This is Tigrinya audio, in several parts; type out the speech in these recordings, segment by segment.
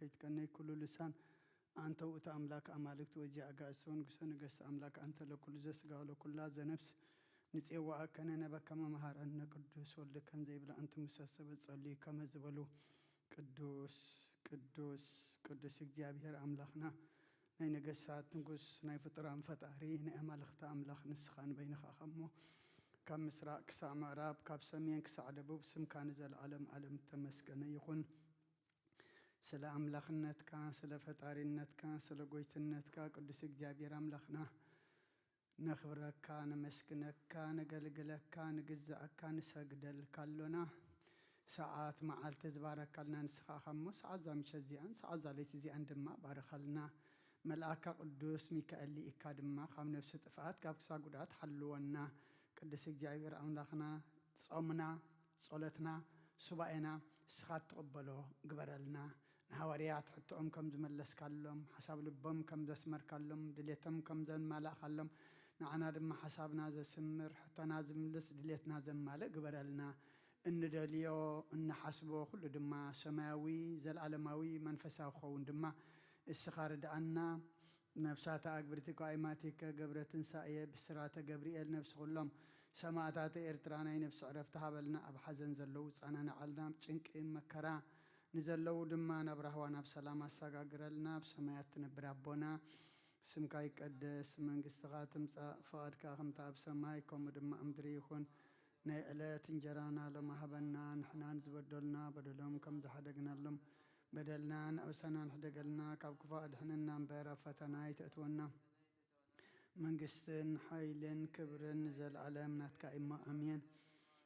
ይትቀነይ ኩሉ ልሳን፣ ኣንተ ውእቱ ኣምላክ ኣማልክት ወዚ ኣጋእዝተ ወንጉሰ ነገስት ኣምላክ፣ ኣንተ ለኩሉ ዘስጋ ወለኩላ ዘነፍስ፣ ንጼዋኣከ ነነበከ መምሃረነ ቅዱስ ወልድከን ዘይብላ ኣንቲ ሙሰ ሰበ ጸልዩ ከመ ዝበሉ፣ ቅዱስ ቅዱስ ቅዱስ እግዚኣብሔር ኣምላኽና፣ ናይ ነገስታት ንጉስ፣ ናይ ፍጡራን ፈጣሪ፣ ናይ ኣማልኽቲ ኣምላኽ ንስኻ ንበይንኻ እሞ፣ ካብ ምስራቕ ክሳዕ ምዕራብ፣ ካብ ሰሜን ክሳዕ ደቡብ፣ ስምካ ንዘለዓለም ዓለም እተመስገነ ይኹን። ስለ ኣምላኽነትካ፣ ስለ ፈጣሪነትካ፣ ስለ ጎይትነትካ፣ ቅዱስ እግዚኣብሔር ኣምላኽና፣ ነኽብረካ፣ ነመስግነካ፣ ነገልግለካ፣ ንግዛእካ፣ ንሰግደልካ ኣሎና። ሰዓት መዓልቲ ዝባረካልና ንስኻ ኢኻ እሞ፣ ሰዓት እዛ ምሸት እዚኣን ሰዓት እዛ ለይቲ እዚኣን ድማ ባርኸልና። መልኣካ ቅዱስ ሚካኤል ልኢካ ድማ ካብ ነፍሲ ጥፍኣት ካብ ክሳብ ጉድኣት ሓልወና። ቅዱስ እግዚኣብሔር ኣምላኽና፣ ጾምና፣ ጸሎትና፣ ሱባኤና ንስኻ እትቕበሎ ግበረልና። ንሃዋርያት ሕቶኦም ከም ዝመለስካሎም፣ ሓሳብ ልቦም ከም ዘስመርካሎም፣ ድሌቶም ከም ዘማላእካሎም፣ ንዓና ድማ ሓሳብና ዘስምር፣ ሕቶና ዝምልስ፣ ድሌትና ዘማልእ ግበረልና። እንደልዮ፣ እንሓስቦ ኩሉ ድማ ሰማያዊ፣ ዘለኣለማዊ፣ መንፈሳዊ ክኸውን ድማ እስኻ ርድኣና። ነፍሳተ ኣግብርቲከ ኣይማቲከ ገብረ ትንሳኤ ብስራተ ገብርኤል ነፍሲ ኩሎም ሰማእታተ ኤርትራ ናይ ነፍሲ ዕረፍቲ ሃበልና። ኣብ ሓዘን ዘለዉ ጸናንዓልና፣ ኣብ ጭንቂ መከራ ንዘለዉ ድማ ናብ ራህዋ ናብ ሰላም ኣሰጋግረልና። ኣብ ሰማያት ትነብር ኣቦና፣ ስምካ ይቀደስ፣ መንግስትኻ ትምጻእ፣ ፍቓድካ ከምቲ ኣብ ሰማይ ከምኡ ድማ ኣብ ምድሪ ይኹን። ናይ ዕለት እንጀራና ሎሚ ሃበና፣ ንሕናን ዝበደሉና በደሎም ከም ዝሓደግናሎም በደልና ንኣውሳና ንሕደገልና፣ ካብ ክፉእ ኣድሕነና እምበር ኣብ ፈተና ኣይተእትወና። መንግስትን ሓይልን ክብርን ንዘለኣለም ናትካ እሞ ኣሜን።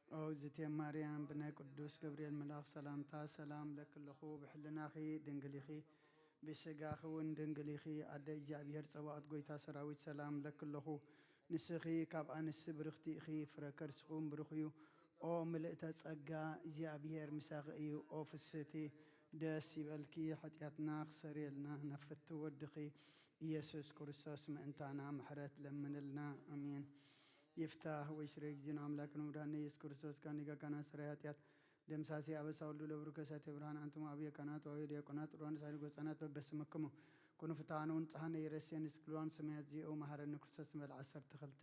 ኦ እግዝእትየ ማርያም፣ ብናይ ቅዱስ ገብርኤል መልኣኽ ሰላምታ ሰላም ለኪ ኣለኹ። ብሕልናኺ ድንግል ኢኺ፣ ብስጋኺ እውን ድንግል ኢኺ። ኣደ እግዚኣብሔር ጸባኦት፣ ጎይታ ሰራዊት፣ ሰላም ለኪ ኣለኹ። ንስኺ ካብ ኣንስቲ ብርኽቲ ኢኺ፣ ፍረ ከርስኹም ብሩኽ እዩ። ኦ ምልእተ ጸጋ፣ እግዚኣብሔር ምሳኺ እዩ። ኦ ፍስህቲ፣ ደስ ይበልኪ፣ ሓጢኣትና ክሰርየልና ናብ ፍትው ወድኺ ኢየሱስ ክርስቶስ ምእንታና ምሕረት ለምንልና። ኣሜን። ይፍታህ ወይ ስሬ እግዚእነ አምላክነ ወመድኃኒነ ኢየሱስ ክርስቶስ ካኒጋካና ስራይ ኃጢአት ደምሳሴ አበሳ ሁሉ ለብሩከ ሳቴ ብርሃን አንትሙ አብየ ካህናት ወአብየ ዲያቆናት ሩዋን ሳይድ ጎጻናት በበስምክሙ ኩኑ ፍትሐነ ወንጽሐነ ይረሴን እስክልዋን ሰማያት ዚኦ መሐረኒ ክርስቶስ ንበል ዓሰርተ ክልተ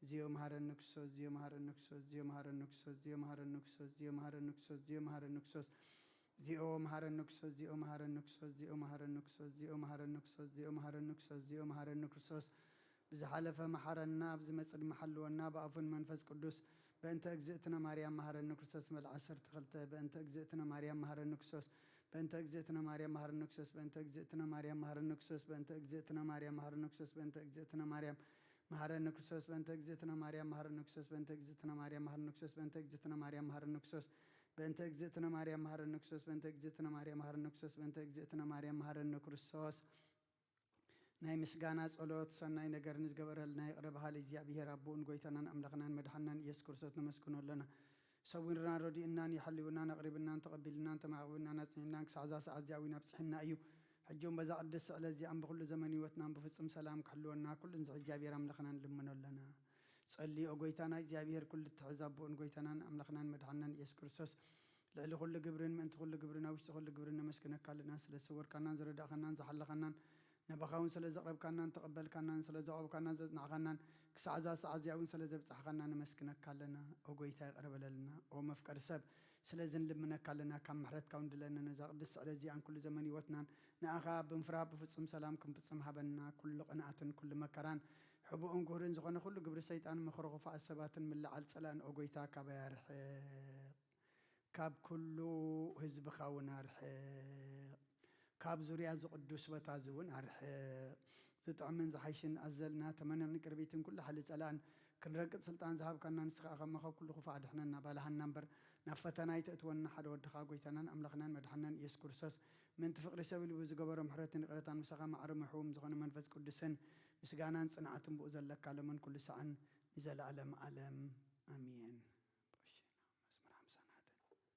ዚኦ መሐረኒ ክርስቶስ ዚኦ መሐረኒ ክርስቶስ ዚኦ መሐረኒ ክርስቶስ ዚኦ መሐረኒ ክርስቶስ ዚኦ መሐረኒ ክርስቶስ ዚኦ መሐረኒ ክርስቶስ ዚኦ መሐረኒ ክርስቶስ ዚኦ መሐረኒ ክርስቶስ ዚኦ መሐረኒ ክርስቶስ ዚኦ መሐረኒ ክርስቶስ ዚኦ መሐረኒ ክርስቶስ ዚኦ መሐረኒ ክርስቶስ ብዝሓለፈ መሓረና፣ ብዝመጽእ ድማ ሓልወና፣ ብኣፉን መንፈስ ቅዱስ። በእንተ እግዝእትነ ማርያም መሃረኒ ክርስቶስ መልዓ ዓሰርተ ክልተ በእንተ እግዝእትነ ማርያም መሃረኒ ክርስቶስ በእንተ እግዝእትነ ማርያም መሃረኒ ክርስቶስ በእንተ እግዝእትነ ማርያም መሃረኒ ክርስቶስ በእንተ እግዝእትነ ማርያም መሃረኒ ክርስቶስ በእንተ እግዝእትነ ማርያም መሃረኒ ክርስቶስ በእንተ እግዝእትነ ማርያም መሃረኒ ክርስቶስ በእንተ እግዝእትነ ማርያም መሃረኒ ክርስቶስ በእንተ እግዝእትነ ማርያም መሃረኒ ክርስቶስ በእንተ እግዝእትነ ማርያም መሃረኒ ክርስቶስ በእንተ እግዝእትነ ማርያም መሃረኒ ክርስቶስ በእንተ እግዝእትነ ማርያም መሃረኒ ክርስቶስ ናይ ምስጋና ጸሎት ሰናይ ነገር ንዝገበረልና ይቕረ በሃሊ እግዚኣብሔር ኣቦኡን ጎይታናን ኣምላኽናን መድሓናን ኢየሱስ ክርስቶስ ነመስግኖ ኣለና። ሰዊርናን ረዲእናን ይሓልዩናን ኣቕሪብናን ተቐቢልናን ተማዕቑብናን ኣጽኒዕናን ክሳዕ እዛ ሰዓት እዚኣ እውን ኣብጽሕና እዩ። ሕጂ እውን በዛ ቅድስቲ ዕለት እዚኣን ብኹሉ ዘመን ህይወትናን ብፍጹም ሰላም ክሕልወና ኩሉ ንዝሒ እግዚኣብሔር ኣምላኽና ንልምኖ ኣለና። ጸልዮ ጎይታና እግዚኣብሔር ኩሉ እትሕዝ ኣቦኡን ጎይታናን ኣምላኽናን መድሓናን ኢየሱስ ክርስቶስ ልዕሊ ኩሉ ግብርን ምእንቲ ኩሉ ግብርን ኣብ ውሽጢ ኩሉ ግብርን ነመስግነካ ኣለና። ስለ ዝሰወርካናን ዝረዳእካናን ዝሓለኻናን ናባኻ እውን ስለ ዘቕረብካናን ተቐበልካናን ስለ ዘቕረብካናን ዘጽናዕካናን ክሳዕ እዛ ሰዓት እዚኣ እውን ስለ ዘብጻሕካና ነመስግነካ ኣለና። ኦ ጎይታ ይቕረ በለልና። ኦ መፍቀሪ ሰብ ስለዚ ንልምነካ ኣለና። ካብ ምሕረትካ እውን ድለና ነዛ ቅድስቲ ዕለት እዚኣን ኩሉ ዘመን ህይወትናን ንኣኻ ብምፍራህ ብፍጹም ሰላም ክንፍጽም ሃበና። ኩሉ ቅንኣትን ኩሉ መከራን ሕቡእን ጉህርን ዝኾነ ኩሉ ግብሪ ሰይጣን ምኽሪ ክፉኣት ሰባትን ምልዓል ጸላእን ኦ ጎይታ ካባይ ኣርሕቕ። ካብ ኩሉ ህዝብኻ እውን ኣርሕቕ። ካብ ዙርያ እዚ ቅዱስ ቦታ እዚ እውን ኣርሕቕ። ዝጥዕምን ዝሓይሽን ኣዘልና ተመነን ቅርቢትን ኩሉ ሓሊ ጸላእን ክንረግጽ ስልጣን ዝሃብካና ንስኻ ኢኻ እሞ ካብ ኩሉ ክፉእ ኣድሕነና ባልሃና እምበር ናብ ፈተና ኣይተእትወና። ሓደ ወድኻ ጎይታናን ኣምላኽናን መድሓናን ኢየሱስ ክርስቶስ ምእንቲ ፍቕሪ ሰብ ኢሉ ብዝገበሮ ምሕረትን ይቕረታን ምሳኻ ማዕረ ምሕውም ዝኾነ መንፈስ ቅዱስን ምስጋናን ጽንዓትን ብኡ ዘለካ ሎምን ኩሉ ሰዓን ንዘለኣለም ኣለም ኣሜን። መዝሙር ሓምሳን ሓደን።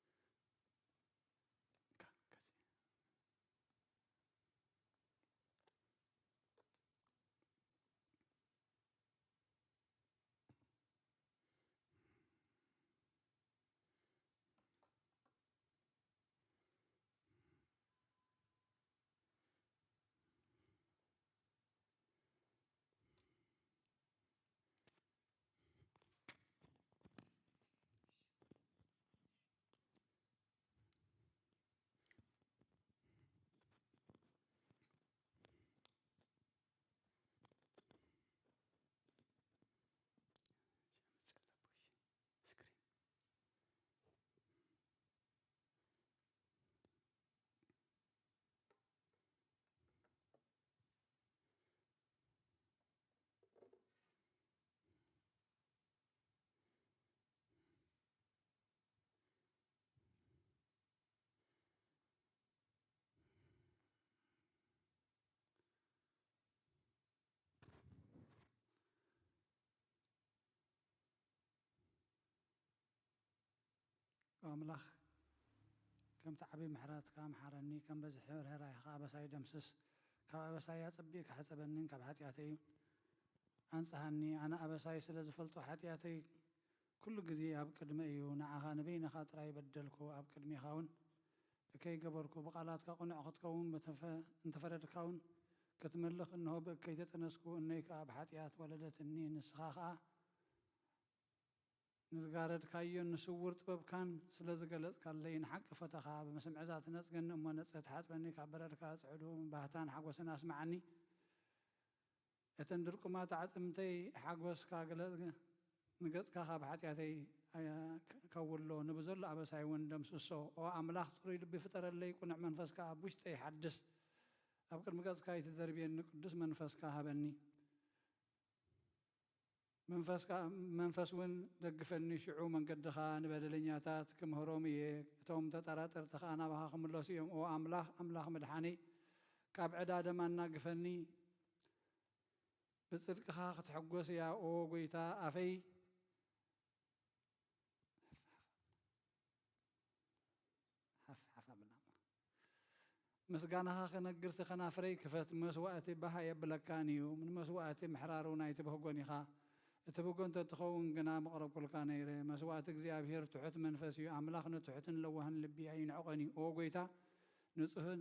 ኣምላኽ፣ ከምቲ ዓቢ ምሕረትካ መሓረኒ፣ ከም በዝሒ ርህራሄኻ ኣበሳይ ደምስስ። ካብ ኣበሳይ ኣጸቢቕካ ሕጸበኒን ካብ ሓጢኣተይ ኣንጽሃኒ። ኣነ ኣበሳይ ስለ ዝፈልጦ፣ ሓጢኣተይ ኩሉ ግዜ ኣብ ቅድመይ እዩ። ንዓኻ ንበይንኻ ጥራይ በደልኩ፣ ኣብ ቅድሜኻ እውን እከይ ገበርኩ። ብቓላትካ ቅኑዕ ክትከውን በተፈ-፣ እንተፈረድካ እውን ክትመልኽ፣ እንሆ ብእከይ ተጠነስኩ፣ እነይ ከኣ ብሓጢኣት ወለደትኒ። ንስኻ ከኣ ንዝጋረድካዮን ንስዉር ጥበብካን ስለ ዝገለጽካለይ፣ ንሓቂ ፈተኻ። ብመስምዒ እዛ ትነጽገኒ እሞ ነጽህ ትሓጽበኒ፣ ካብ በረድካ ጽዕዱ ባህታን ሓጎስን ኣስምዓኒ። እተን ድርቁማት ኣዕጽምተይ ሓጎስካ ግለጽ፣ ንገጽካ ካብ ሓጢኣተይ ኣያ-፣ ከውሎ፣ ንብዘሎ ኣበሳይ እውን ደምስሶ። ኦ ኣምላኽ፣ ጽሩይ ልቢ ፍጠረለይ፣ ቅኑዕ መንፈስ ከኣ ኣብ ውሽጠይ ሓድስ። ኣብ ቅድሚ ገጽካ ኣይትደርብየኒ፣ ቅዱስ መንፈስካ ሃበኒ። መንፈስካ፣ መንፈስ እውን ደግፈኒ፣ ሽዑ መንገድኻ ንበደለኛታት ክምህሮም እየ፣ እቶም ተጠራጠርቲ ኸኣ ናባኻ ክምለሱ እዮም። ኦ ኣምላኽ፣ ኣምላኽ መድሓነይ፣ ካብ ዕዳ ደም ኣናግፈኒ፣ ብጽድቅኻ ክትሕጎስ እያ። ኦ ጐይታ፣ ኣፈይ ሓፍ ሓፍ ኣብልና እሞ፣ ምስጋናኻ ክነግር እቲ ኸናፍረይ ክፈት። መስዋእቲ ባህ ኣየብለካን እዩ፣ ንመስዋእቲ ምሕራሩ ኣይትብህጎን ኢኻ። እትብህጎ እንተ ትኸውን ግና ምቐረብኩልካ ነይረ። መስዋእቲ እግዚኣብሄር ትሑት መንፈስ እዩ፣ ኣምላኽ ንትሑትን ለዋህን ልቢ ኣይንዕቐን እዩ። ኦ ጐይታ፣ ንጹህን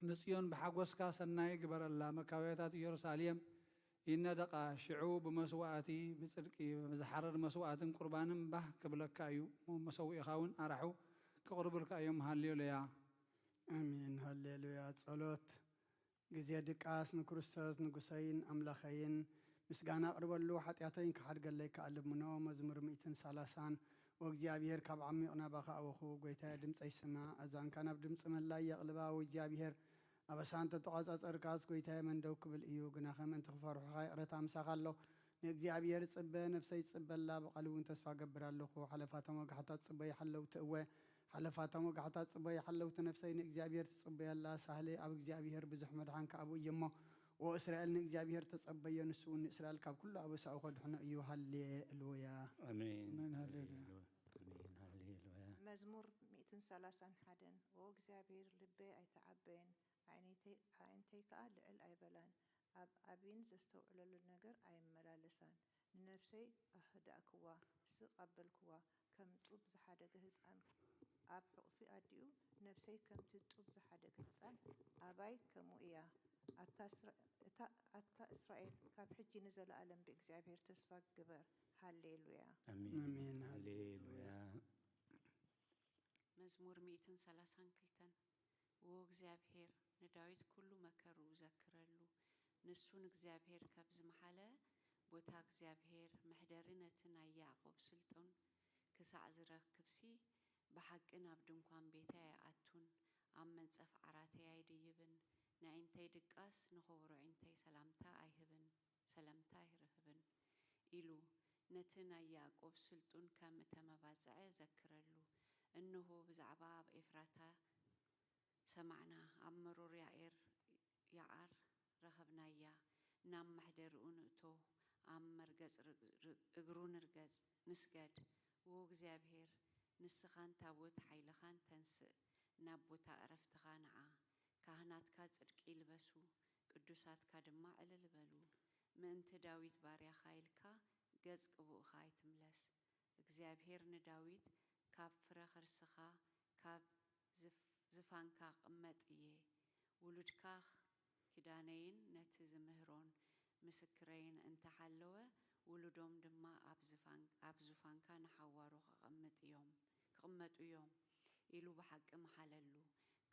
ንጽዮን ብሓጎስካ ሰናይ ግበረላ። መካበብያታት ኢየሩሳሌም ይነደቓ፣ ሽዑ ብመስዋእቲ ብጽድቂ፣ ብዝሓርር መስዋእትን ቁርባንን ባህ ክብለካ እዩ። እሞ መሰውኢኻ እውን ኣራሑ ክቕርቡልካ እዮም። ሃሌሉያ። ኣሜን። ሃሌሉያ። ጸሎት። ግዜ ድቃስ ንክርስቶስ ንጉሰይን ኣምላኸይን ምስጋና ኣቕርበሉ፣ ሓጢኣተይን ክሓድገለይ ከኣ ልምኖ። መዝሙር ሚእትን ሰላሳን። ወእግዚኣብሔር፣ ካብ ዓሚቕ ናባኻ ኣወኹ፣ ጐይታየ፣ ድምጸይ ስማዕ። ኣእዛንካ ናብ ድምጺ መላይ የቕልባ። ወእግዚኣብሔር፣ ኣበሳ እንተ ተቖጻጸርካስ፣ ጐይታየ፣ መን ደው ክብል እዩ? ግናኸ ምእንቲ ክፈርሑኻ ይቕረታ ምሳኻ ኣሎ። ንእግዚኣብሔር እጽበ፣ ነፍሰይ ትጽበ ኣላ፣ ብቓሉ እውን ተስፋ እገብር ኣለኹ። ሓለፋቶም ወጋሕታ ትጽበዩ ሓለውቲ፣ እወ፣ ሓለፋቶም ወጋሕታ ትጽበዩ ሓለውቲ ነፍሰይ ንእግዚኣብሔር ትጽበዮ ኣላ። ሳህለ ኣብ እግዚኣብሔር፣ ብዙሕ መድሓን ከኣ ኣብኡ እዩ እሞ፣ ኦ እስራኤል ንእግዚኣብሔር ተጸበዮ፣ ንሱ እውን ንእስራኤል ካብ ኩሉ ኣበሳኡ ከድሕኖ እዩ። ሃሌሉያ። ኣሜን። ኣሜን። ሃሌሉያ። ኣሜን። ሃሌሉያ። መዝሙር ሚእትን ሰላሳን ሓደን። ኦ እግዚኣብሔር፣ ልበይ ኣይተዓበየን፣ ኣዒንተይ፣ ኣዒንተይ ከኣ ልዕል ኣይበላን። ኣብ ዓቢን ዘስተውዕለሉን ነገር ኣይመላለሳን። ንነፍሰይ ኣህዳእክዋ፣ ስቕ ኣበልክዋ፣ ከም ጡብ ዝሓደገ ህጻን ኣብ ሕቑፊ ኣዲኡ፣ ነፍሰይ ከምቲ ጡብ ዝሓደገ ህጻን ኣባይ ከምኡ እያ። ኣታ እስራ-፣ እታ፣ ኣታ እስራኤል፣ ካብ ሕጂ ንዘለኣለም ብእግዚኣብሔር ተስፋ ግበር። ሃሌሉያ። ኣሜን። ኣሜን። ሃሌሉያ። መዝሙር ሚእትን ሰላሳን ክልተን። ዎ እግዚኣብሔር፣ ንዳዊት ኩሉ መከርኡ ዘክረሉ። ንሱ ንእግዚኣብሔር ካብ ዝመሓለ፣ ቦታ እግዚኣብሔር፣ መሕደሪ ነቲ ናይ ያዕቆብ ስልጡን ክሳዕ ዝረክብሲ፣ ብሓቂ ናብ ድንኳን ቤተይ ኣይኣቱን፣ ኣብ መንጸፍ ዓራተይ ኣይድይብን፣ ንዒንተይ ድቃስ፣ ንኽቡር ዒንተይ ሰላምታ ኣይህብን። ሰለምታ ኣይርህብን ኢሉ ነቲ ናይ ያዕቆብ ስልጡን ከም እተመባጽዐ ዘክረሉ። እንሆ፣ ብዛዕባ ኣብ ኤፍራታ ሰማዕና፣ ኣብ መሮር ያኤር፣ ያዓር ረኸብናያ። ናብ መሕደሪኡ ንእቶ፣ ኣብ መርገጽ ርግ-፣ ርግ-፣ እግሩ ንርገጽ፣ ንስገድ። ዎ እግዚኣብሔር፣ ንስኻን ታቦት ሓይልኻን ተንስእ፣ ናብ ቦታ ዕረፍትኻ ንዓ። ካህናትካ ጽድቂ ይልበሱ፣ ቅዱሳትካ ድማ ዕልል በሉ። ምእንቲ ዳዊት ባርያኻ ኢልካ ገጽ ቅቡእኻ ኣይትምለስ። እግዚኣብሔር ንዳዊት ካብ ፍረ ከርስኻ፣ ካብ ዝፍ-፣ ዝፋንካ ክቕመጥ እየ። ውሉድካ ኪዳነይን ነቲ ዝምህሮን ምስክረይን እንተ ሓለወ፣ ውሉዶም ድማ ኣብ ዝፋን-፣ ኣብ ዙፋንካ ንሓዋሩ ክቕምጥ እዮም፣ ክቕመጡ እዮም ኢሉ ብሓቂ መሓለሉ፣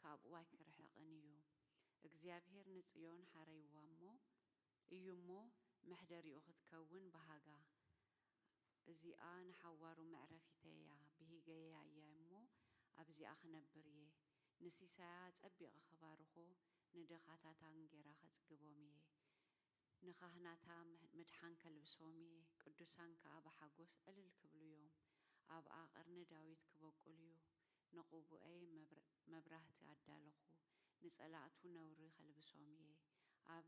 ካብኡ ኣይክርሕቕን እዩ። እግዚኣብሔር ንጽዮን ሓረይዋ እሞ፣ እዩ እሞ፣ መሕደሪኡ ክትከውን በሃጋ። እዚኣ ንሓዋሩ መዕረፊተይ እያ፣ ብሂገያ እያ እሞ፣ ኣብዚኣ ክነብር እየ። ንሲሳያ ጸቢቐ ክባርኾ፣ ንድኻታታ እንጌራ ከጽግቦም እየ። ንኻህናታ ምሕ-፣ ምድሓን ከልብሶም እየ፣ ቅዱሳን ከኣ ብሓጎስ ዕልል ክብሉ እዮም። ኣብኣ ቀርኒ ዳዊት ክበቁል እዩ። ንቕቡኤይ መብር-፣ መብራህቲ ኣዳለኹ፣ ንጸላእቱ ነውሪ ከልብሶም እየ፣ ኣብ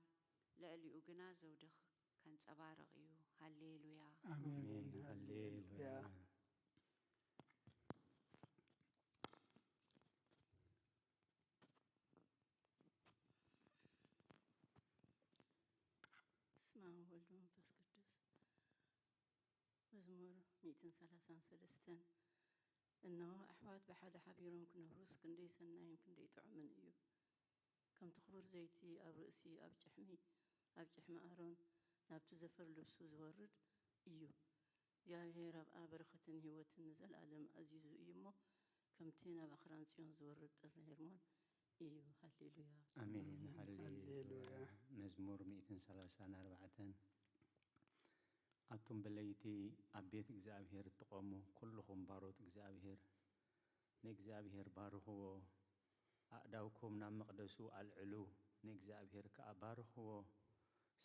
ልዕሊኡ ግና ዘውዲ ኽ-፣ ከንጸባርቕ እዩ። ሃሌሉያ። ኣሜን። ኣሜን። ሃሌሉያ። ሚእትን ሰላሳን ሰለስተን። እነሆ ኣሕዋት ብሓደ ሓቢሮም ክነብሩስ ክንደይ ሰናይን ክንደይ ጥዑምን እዩ። ከምቲ ክቡር ዘይቲ ኣብ ርእሲ ኣብ ጭሕሚ ኣብ ጭሕሚ ኣሮን ናብቲ ዘፈር ልብሱ ዝወርድ እዩ። እግዚኣብሔር ኣብኣ በረኸትን ህይወትን ንዘለኣለም ኣዚዙ እዩ እሞ ከምቲ ናብ ኣኽራን ጽዮን ዝወርድ ጥሪ ሄርሞን እዩ። ሃሌሉያ። ኣሜን። ኣሜን። ሃሌሉያ። ሃሌሉያ። መዝሙር ሚእትን ሰላሳን ኣርባዕተን። ኣቱም በለይቲ ኣብ ቤት እግዚኣብሔር እትቖሙ ኩልኹም ባሮት እግዚኣብሔር ንእግዚኣብሔር ባርኽዎ። ኣእዳውኩም ናብ መቕደሱ ኣልዕሉ፣ ንእግዚኣብሔር ከኣ ባርኽዎ።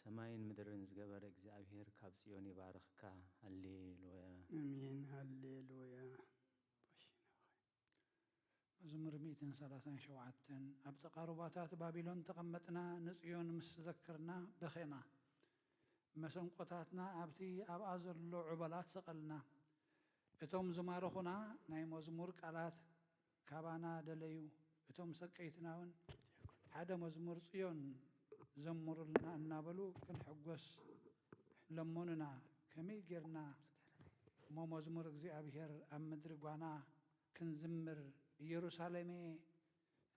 ሰማይን ምድርን ዝገበረ እግዚኣብሔር ካብ ጽዮን ይባርኽካ። ሃሌሉያ። ኣሜን። ሃሌሉያ። መዝሙር ሚእትን ሰላሳን ሸውዓተን። ኣብ ጥቓ ሩባታት ባቢሎን ተቐመጥና፣ ንጽዮን ምስ ዘከርና በኼና። መሰንቆታትና ኣብቲ ኣብኣ ዘሎ ዑበላት ሰቐልና። እቶም ዝማረኹና ናይ መዝሙር ቃላት ካባና ደለዩ። እቶም ሰቀይትና እውን ሓደ መዝሙር ጽዮን ዘምሩልና እናበሉ ክንሕጎስ ለመኑና። ከመይ ጌርና እሞ መዝሙር እግዚኣብሔር ኣብ ምድሪ ጓና ክንዝምር? ኢየሩሳሌመየ፣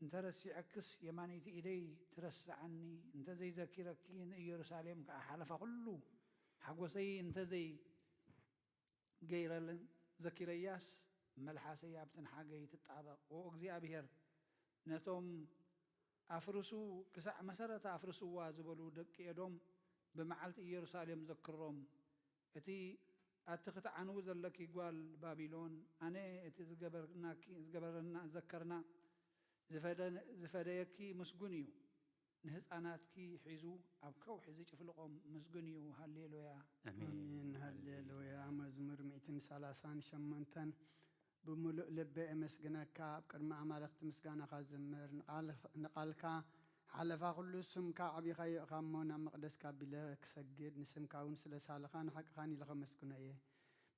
እንተ ረሲዐክስ የማነይቲ ኢደይ ትረስዓኒ፣ እንተ ዘይዘኪረኪ ንኢየሩሳሌም ከኣ ሓለፋ ኩሉ ሓጎሰይ እንተ ዘይ ገይረልን ዘኪረያስ መልሓሰይ ኣብቲ ንሓገይ ትጣበቕ። ኦ እግዚኣብሔር፣ ነቶም ኣፍርሱ ክሳዕ መሰረታ ኣፍርስዋ ዝበሉ ደቂ ኤዶም ብመዓልቲ ኢየሩሳሌም ዘክሮም። እቲ ኣቲ ክትዓንዊ ዘለኪ ጓል ባቢሎን፣ ኣነ እቲ ዝገበርናኪ ዝገበረና ዘከርና ዝፈደ- ዝፈደየኪ ምስጉን እዩ። ንህፃናትኪ ሒዙ ኣብ ከውሒ ዝጭፍልቖም ምስጉን እዩ። ሃሌሉያ። ኣሜን። ኣሜን። ሃሌሉያ። መዝሙር ሚእትን ሰላሳን ሸሞንተን። ብምሉእ ልበ እመስግነካ፣ ኣብ ቅድሚ ኣማልኽቲ ምስጋናኻ ዝምር። ንቓል- ንቓልካ ሓለፋ ኩሉ ስምካ ኣዕቢኻዮ ኢኻ እሞ ናብ መቕደስካ ኣቢለ ክሰግድ፣ ንስምካ እውን ስለ ሳልኻን ሓቅኻን ኢለ ከመስግኖ እየ።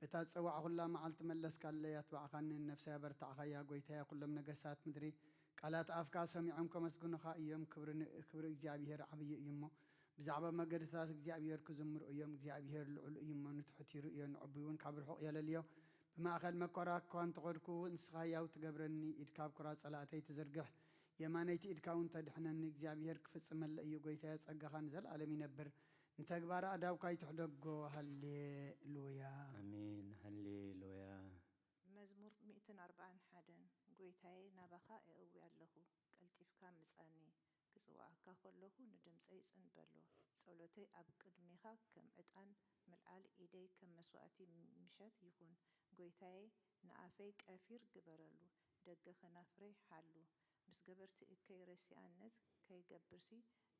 በታ ዝጸዋዕኹላ መዓልቲ መለስካለይ፣ ኣትባዕኻኒ፣ ንነፍሰይ ኣበርታዕኻያ። ጐይታየ፣ ኵሎም ነገስታት ምድሪ ቃላት ኣፍካ ሰሚዖም ከመስግኑኻ እዮም። ክብሪ ን- ክብሪ እግዚኣብሄር ዓብዪ እዩ እሞ፣ ብዛዕባ መገድታት እግዚኣብሄር ክዝምሩ እዮም። እግዚኣብሄር ልዑል እዩ እሞ፣ ንትሑት ይርእዮ፣ ንዕቡይ እውን ካብ ርሑቕ የለልዮ። ብማእከል መከራ እኳ እንተኸድኩ፣ ንስኻ ህያው ትገብረኒ፣ ኢድካ ኣብ ኩራ ጸላእተይ ትዝርግሕ፣ የማነይቲ ኢድካ እውን ተድሕነኒ። እግዚኣብሄር ክፍጽመለይ እዩ፣ ጐይታየ፣ ጸጋኻ ንዘለኣለም ይነብር። ንተግባር ኣእዳውካ ኣይትሕደጎ። ሃሌሉያ። ኣሜን። ሃሌሉያ። መዝሙር ሚእትን ኣርባዓን ሓደን። ጐይታየ፣ ናባኻ እእዊ ኣለኹ፣ ቀልጢፍካ ምጻኒ። ክጽውዓካ ከለኹ ንድምጸይ ጽን በሎ። ጸሎተይ ኣብ ቅድሜኻ ከም ዕጣን ምልዓል፣ ኢደይ ከም መስዋእቲ ምሸት ይኹን። ጐይታየ፣ ንኣፈይ ቀፊር ግበረሉ፣ ደገ ኸናፍረይ ሓሉ። ምስ ገበርቲ እከይ ረሲኣነት ከይገብርሲ፣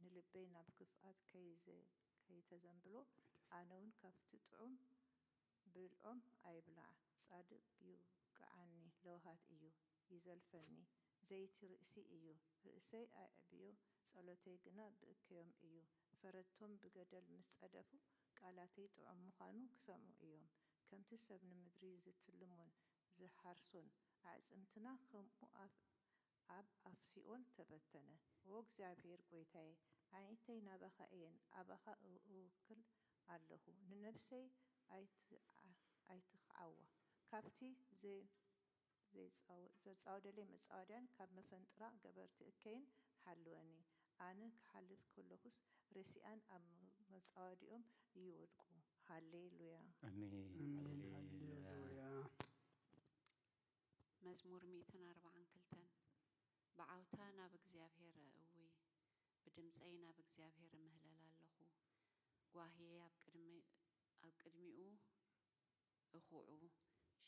ንልበይ ናብ ክፍኣት ከይዘ- ከይተዘንብሎ፣ ኣነውን ካብቲ ጥዑም ብልዖም ኣይብላዕ። ጻድቕ ይውቅዓኒ፣ ለውሃት እዩ ይዘልፈኒ፣ ዘይቲ ርእሲ እዩ ርእሰይ ኣዕብዮ፣ ጸሎተይ ግና ብእከዮም እዩ። ፈረድቶም ብገደል ምስ ጸደፉ፣ ቃላተይ ጥዑም ምዃኑ ክሰምዑ እዮም። ከምቲ ሰብ ንምድሪ ዝትልሞን ዝሓርሶን፣ ኣዕጽምትና ከምኡ ኣብ ኣብ ኣፍ ሲኦል ተበተነ። ኦ እግዚኣብሔር ጐይታየ፣ ኣዒንተይ ናባኻ እየን፣ ኣባኻ እውክል ኣለኹ። ንነፍሰይ ኣይትዓ- ኣይትኽዓዋ፣ ካብቲ ዘ- ዘይጻወ- ዘጻወደለይ መጻወድያን ካብ መፈንጥራ ገበርቲ እከይን ሓልወኒ። ኣነ ክሓልፍ ከለኹስ ረሲኣን ኣብ መጻወዲኦም ይወድቁ። ሃሌ ሉያ። ኣሜን። ኣሜን። ሃሌ ሉያ። ሃሌ ሉያ። መዝሙር ሚእትን ኣርባዓን ክልተን። ብዓውታ ናብ እግዚኣብሔር እእዊ፣ ብድምፀይ ናብ እግዚኣብሔር እምህለል ኣለኹ። ጓህየይ ኣብ ቅድሚ- ኣብ ቅድሚኡ እኹዑ፣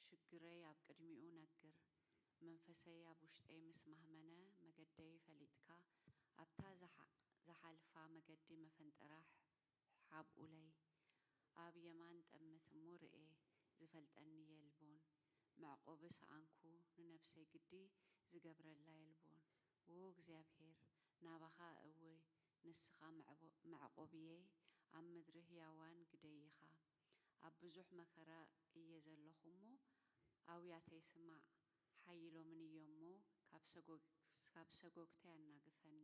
ሽግረይ ኣብ ቅድሚኡ ነግር። መንፈሰይ ኣብ ውሽጠይ ምስ ማህመነ፣ መገደይ ፈሊጥካ፣ ኣብታ ዝሓ- ዝሓልፋ መገዲ መፈንጠራ ሓብኡለይ። ኣብ የማን ጠምት እሞ ርኤ፣ ዝፈልጠኒ የልቦን። መዕቆቢ ሰኣንኩ፣ ንነብሰይ ግዲ ዝገብረላ የልቦን። ዎ እግዚኣብሄር፣ ናባኻ እእዊ፣ ንስኻ መዕቦ- መዕቆብየይ፣ ኣብ ምድሪ ህያዋን ግደይ ኢኻ። ኣብ ብዙሕ መከራ እየ ዘለኹ እሞ፣ ኣውያተይ ስማዕ። ሓይሎምን እዮም እሞ፣ ካብ ሰጎግ- ካብ ሰጎግተይ ኣናግፈኒ።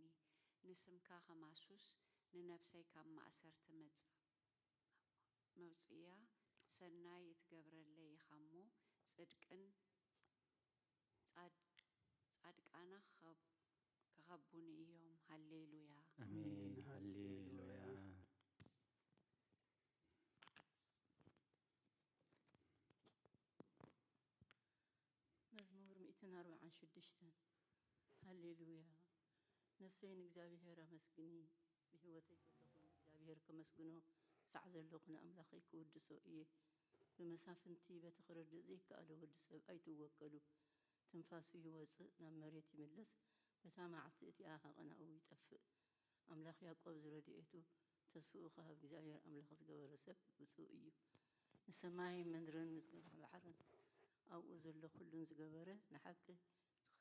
ንስምካ ከማሱስ፣ ንነብሰይ ካብ ማእሰርቲ መጽ- መውጽእያ። ሰናይ እትገብረለይ ኢኻ እሞ፣ ጽድቅን ጻድ-፣ ጻድቃና ክኸብ-፣ ክኸቡኒ እዮም። ሃሌሉያ። ኣሜን። ኣሜን። ሃሌሉያ። ሃሌሉያ። መዝሙር ሚእትን ኣርብዓን ሽዱሽተን። ሃሌሉያ። ነፍሰይ ንእግዚኣብሔር ኣመስግኒ፣ ብህይወተይ ዘለኹ ንእግዚኣብሔር ከመስግኖ፣ ክሳዕ ዘለኹ ንኣምላኸይ ክውድሶ እየ። ብመሳፍንቲ በቲ ክረድእ ዘይከኣሎ ወዲ ሰብ ኣይትወከሉ። ትንፋሱ ይወጽእ፣ ናብ መሬት ይምለስ፣ በታ መዓልቲ እቲኣ ሃቐናኡ ይጠፍእ። ኣምላኽ ያዕቆብ ዝረድኤቱ ተስፍኡ ካብ እግዚኣብሔር ኣምላኽ ዝገበረ ሰብ ብፁዕ እዩ። ንሰማይ ምድርን ምዝጋብ ባሕርን ኣብኡ ዘሎ ኩሉን ዝገበረ፣ ንሓቂ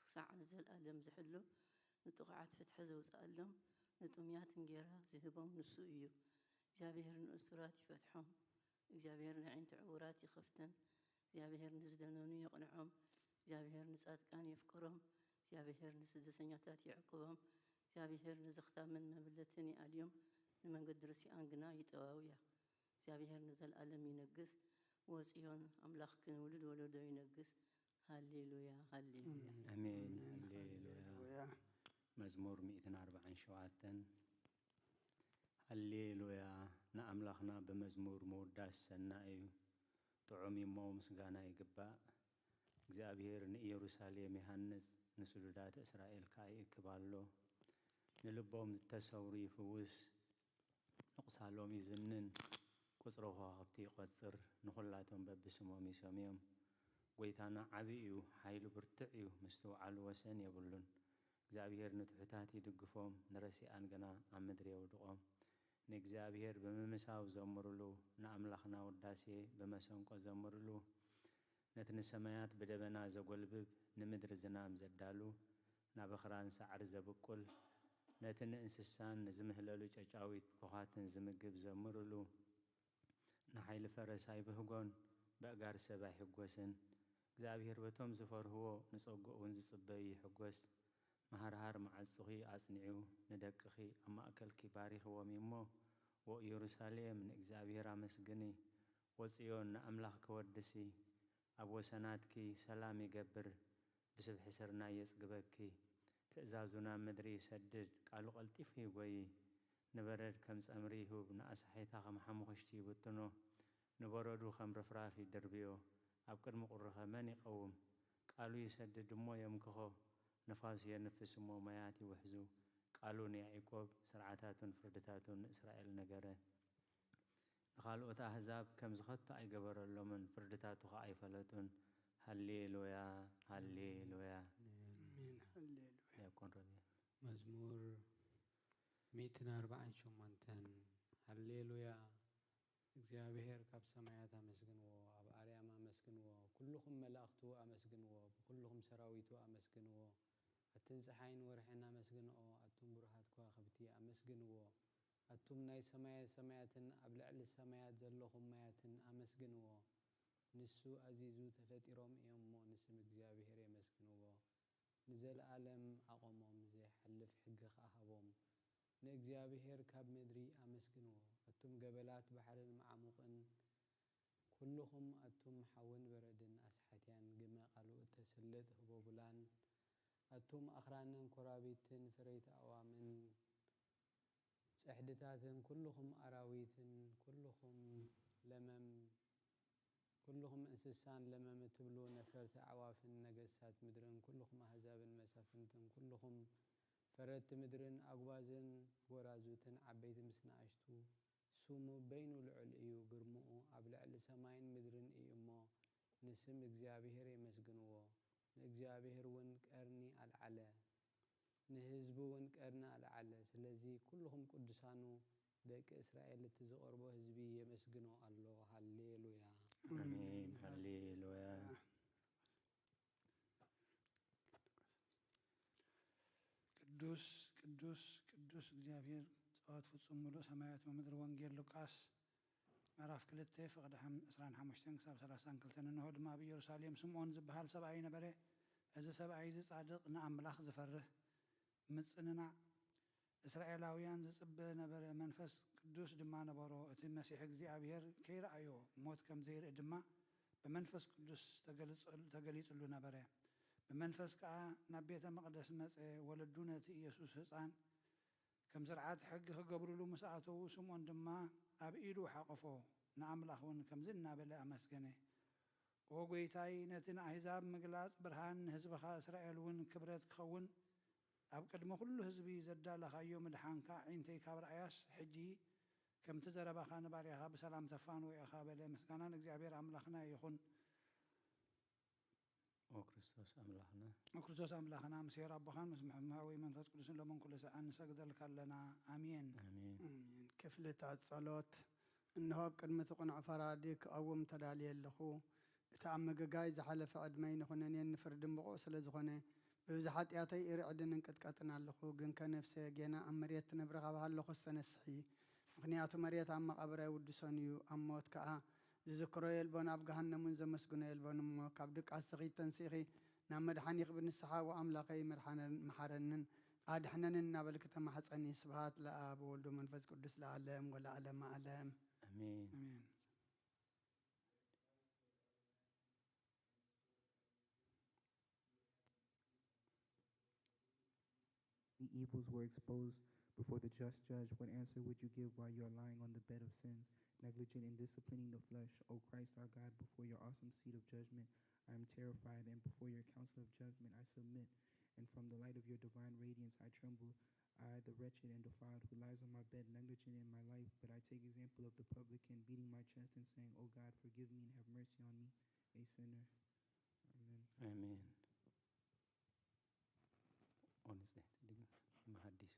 ክሳዕ ንዘለኣለም ዝሕሉ፣ ንጥቑዓት ፍትሒ ዘውፅኣሎም፣ ንጥሙያት እንጌራ ዝህቦም ንሱ እዩ። እግዚኣብሔር ንእሱራት ይፈትሖም። እግዚኣብሔር ነዒንቲ ዕውራት ይኸፍተን። እግዚኣብሔር ንዝደነኑ የቕንዖም። እግዚኣብሔር ንጻድቃን የፍቅሮም። እግዚኣብሔር ንስደተኛታት ይዕቅቦም። እግዚኣብሔር ንዘኽታምን መብለትን ይኣልዮም፣ ንመንገዲ ርስያን ግና ይጠዋውያ። እግዚኣብሔር ንዘለኣለም ይነግስ። ወጽዮን ኣምላኽክን ውሉድ ወለዶ ይነግስ። ሃሌሉያ፣ ሃሌሉያ። ኣሜን። ኣሜን። ሃሌሉያ። ሃሌሉያ። መዝሙር ሚእትን ኣርብዓን ሸውዓተን። ሃሌሉያ፣ ንኣምላኽና ብመዝሙር ምውዳስ ሰናይ እዩ። ጥዑም እዩ እሞ ምስጋና ይግባእ። እግዚኣብሔር ንኢየሩሳሌም ይሃንጽ፣ ንስሉዳት እስራኤል ከኣ ይእክብ ኣሎ። ንልቦም ዝተሰውሩ ይፍውስ፣ ንቑሳሎም ይዝንን፣ ቁጽሪ ከዋኽብቲ ይቖጽር፣ ንኹላቶም በብስሞም ይሰምዮም። ጐይታና ዓቢ እዩ፣ ሓይሉ ብርቱዕ እዩ፣ ምስትውዓሉ ወሰን የብሉን። እግዚኣብሔር ንትሑታት ይድግፎም፣ ንረሲኣን ግና ኣብ ምድሪ የውድቖም። ንእግዚኣብሔር ብምምሳው ዘምሩሉ፣ ንኣምላኽና ውዳሴ ብመሰንቆ ዘምሩሉ። ነቲ ንሰማያት ብደበና ዘጎልብብ፣ ንምድሪ ዝናም ዘዳሉ፣ ናብ ኣኽራን ሳዕሪ ዘብቁል፣ ነቲ ንእንስሳን ንዝምህለሉ ጨጫዊት ኮኻትን ዝምግብ ዘምሩሉ። ንሓይሊ ፈረስ ኣይብህጎን፣ በእጋር ሰብ ኣይሕጎስን። እግዚኣብሔር በቶም ዝፈርህዎ፣ ንጸግኡ እውን ዝጽበዩ ይሕጎስ። መሃርሃር መዓጹኺ ኣጽኒዑ፣ ንደቅኺ ኣብ ማእከልኪ ባሪኽዎም እዩ እሞ፣ ወኢየሩሳሌም ንእግዚኣብሔር ኣመስግኒ፣ ወጽዮን ንኣምላኽ ከወድሲ። ኣብ ወሰናትኪ ሰላም ይገብር፣ ብስብሒ ስርናይ የጽግበኪ። ትእዛዙ ናብ ምድሪ ይሰድድ፣ ቃሉ ቀልጢፉ ይጎዪ። ንበረድ ከም ጸምሪ ይሁብ፣ ንኣሳሒታ ከም ሓሙኽሽቲ ይብትኖ። ንበረዱ ከም ርፍራፍ ይድርብዮ፣ ኣብ ቅድሚ ቁሪኸ መን ይቐውም? ቃሉ ይሰድድ እሞ የምክኾ፣ ንፋሱ የንፍስ እሞ ማያት ይውሕዙ። ቃሉ ንያዕቆብ፣ ስርዓታቱን ፍርድታቱን ንእስራኤል ነገረ። ንኻልኦት ኣህዛብ ከምዚ ኸቶ ኣይገበረሎምን፣ ፍርድታቱ ኸኣ ኣይፈለጡን። ሃሌሉያ፣ ሃሌሉያ። ኣሜን፣ ሃሌሉያ። ዲያቆን ረድኤ። መዝሙር ሚእትን ኣርብዓን ሸሞንተን። ሃሌሉያ። እግዚኣብሔር ካብ ሰማያት ኣመስግንዎ፣ ኣብ ኣርያም ኣመስግንዎ፣ ኩልኹም መላእኽቱ ኣመስግንዎ፣ ብኹልኹም ሰራዊቱ ኣመስግንዎ። ኣትን ጸሓይን ወርሕን ኣመስግንኦ፣ ኣቱም ብሩሃት ከዋኽብቲ ኣመስግንዎ። ኣቱም ናይ ሰማየ ሰማያትን ኣብ ልዕሊ ሰማያት ዘለኹም ማያትን ኣመስግንዎ። ንሱ ኣዚዙ ተፈጢሮም እዮም እሞ ንስም እግዚኣብሔር የመስግንዎ። ንዘለኣለም ኣቖሞም፣ ዘይሓልፍ ሕጊ ኸኣ ሃቦም። ንእግዚኣብሔር ካብ ምድሪ ኣመስግንዎ። ኣቱም ገበላት ባሕርን መዓሙቕን፣ ኩልኹም ኣቱም ሓውን በረድን ኣስሓትያን፣ ግመ ቃሉ እተስልጥ ህቦብላን፣ ኣቱም ኣኽራንን ኮራቢትን ፍረይቲ ኣእዋምን፣ ጽሕድታትን፣ ኩልኹም ኣራዊትን፣ ኩልኹም ለመም፣ ኩልኹም እንስሳን ለመም እትብሉ ነፈርቲ ኣዕዋፍን፣ ነገስታት ምድርን፣ ኩልኹም ኣህዛብን መሳፍንትን፣ ኩልኹም ፈረድቲ ምድርን፣ ኣጉባዝን ጎራዙትን፣ ዓበይቲ ምስ ንኣሽቱ፣ ስሙ በይኑ ልዑል እዩ፣ ግርምኡ ኣብ ልዕሊ ሰማይን ምድርን እዩ እሞ፣ ንስም እግዚኣብሔር የመስግንዎ። ንእግዚኣብሔር እውን ቀርኒ ኣልዓለ፣ ንህዝቡ እውን ቀርኒ ኣልዓለ። ስለዚ ኩልኹም ቅዱሳኑ ደቂ እስራኤል፣ እቲ ዝቐርቦ ህዝቢ የመስግኖ ኣሎ። ሃሌሉያ። ኣሜን። ሃሌሉያ። ቅዱስ፣ ቅዱስ፣ ቅዱስ እግዚኣብሔር፣ ጸዋት ፍጹም ምሉእ ሰማያት ወምድሪ። ወንጌል ሉቃስ ምዕራፍ ክልተ፣ ፍቕዲ ሓም-፣ ዕስራን ሓሙሽተን ክሳብ ሰላሳን ክልተን። እንሆ ድማ ኣብ ኢየሩሳሌም ስምዖን ዝበሃል ሰብኣይ ነበረ። እዚ ሰብኣይ እዚ ጻድቕ፣ ንኣምላኽ ዝፈርህ፣ ምጽንናዕ፣ እስራኤላውያን ዝጽበ ነበረ፣ መንፈስ ቅዱስ ድማ ነበሮ። እቲ መሲሕ እግዚኣብሔር ከይረኣዮ ሞት ከም ዘይርኢ ድማ ብመንፈስ ቅዱስ ተገሊጹ-፣ ተገሊጹሉ ነበረ። ብመንፈስ ከኣ ናብ ቤተ መቕደስ መጸ። ወለዱ ነቲ ኢየሱስ ህጻን ከም ስርዓት ሕጊ ክገብሩሉ ምስ ኣተዉ፣ ስምዖን ድማ ኣብ ኢዱ ሓቖፎ፣ ንኣምላኽ እውን ከምዚ እናበለ ኣመስገነ። ኦ ጐይታይ፣ ነቲ ንኣህዛብ ምግላጽ ብርሃን፣ ንህዝብኻ እስራኤል እውን ክብረት ክኸውን፣ ኣብ ቅድሚ ኵሉ ህዝቢ ዘዳለኻዮ ምድሓንካ፣ ኣዒንተይ ካብ ረኣያስ፣ ሕጂ ከምቲ ዘረባኻ ንባርያኻ ብሰላም ተፋንዎ ኢኻ በለ። ምስጋና ንእግዚኣብሔር ኣምላኽና ይኹን። ኦ ክርስቶስ ኣምላኽና። ኦ ክርስቶስ ኣምላኽና፣ ምስ ኄር ኣቦኻን ምስ መሕመዊ መንፈስ ቅዱስን ሎምን ኩሉ ሰዓን ንሰግደልካ ኣለና። ኣሜን። ኣሜን። ኣሜን። ክፍልታት ጸሎት። እንሆ ኣብ ቅድሚ እቲ ቅኑዕ ፈራዲ ክቐውም ተዳልየ ኣለኹ። እቲ ኣብ ምግጋይ ዝሓለፈ ዕድመይ ንኹነኔን ንፍርድን ብቑዕ ስለ ዝኾነ፣ ብብዝሒ ሓጢኣተይ ይርዕድን እንቅጥቀጥን ኣለኹ። ግንከ ነፍሰ ጌና ኣብ መሬት ትነብሪ ካብ ሃለኹስ ተነስሒ። ምኽንያቱ መሬት ኣብ መቓብር ኣይውድሶን እዩ፣ ኣብ ሞት ከኣ ዝዝክሮ የልቦን፣ ኣብ ገሃነም እውን ዘመስግኖ የልቦን። እሞ ካብ ድቃስ ስኺ ተንሲኺ ናብ መድሓኒኺ ብንስሓ፣ "ወኣምላኸይ መድሓነን መሓረንን ኣድሕነንን" እናበልኪ ተማሕጸኒ። ስብሃት ለኣብ ወወልድ ወመንፈስ ቅዱስ ለዓለም ወለዓለመ ዓለም። ኣሜን። ኣሜን። The evils were exposed before the just judge. What answer would you give while you are lying on the bed of sins, negligent in disciplining the flesh? O Christ our God, before your awesome seat of judgment, I am terrified, and before your council of judgment, I submit. And from the light of your divine radiance, I tremble. I, the wretched and defiled, who lies on my bed, negligent in my life, but I take example of the publican, beating my chest and saying, O God, forgive me and have mercy on me, a sinner. Amen. ኣሜን። ኦ ንጽሕቲ ድንግል መሃዲሱ።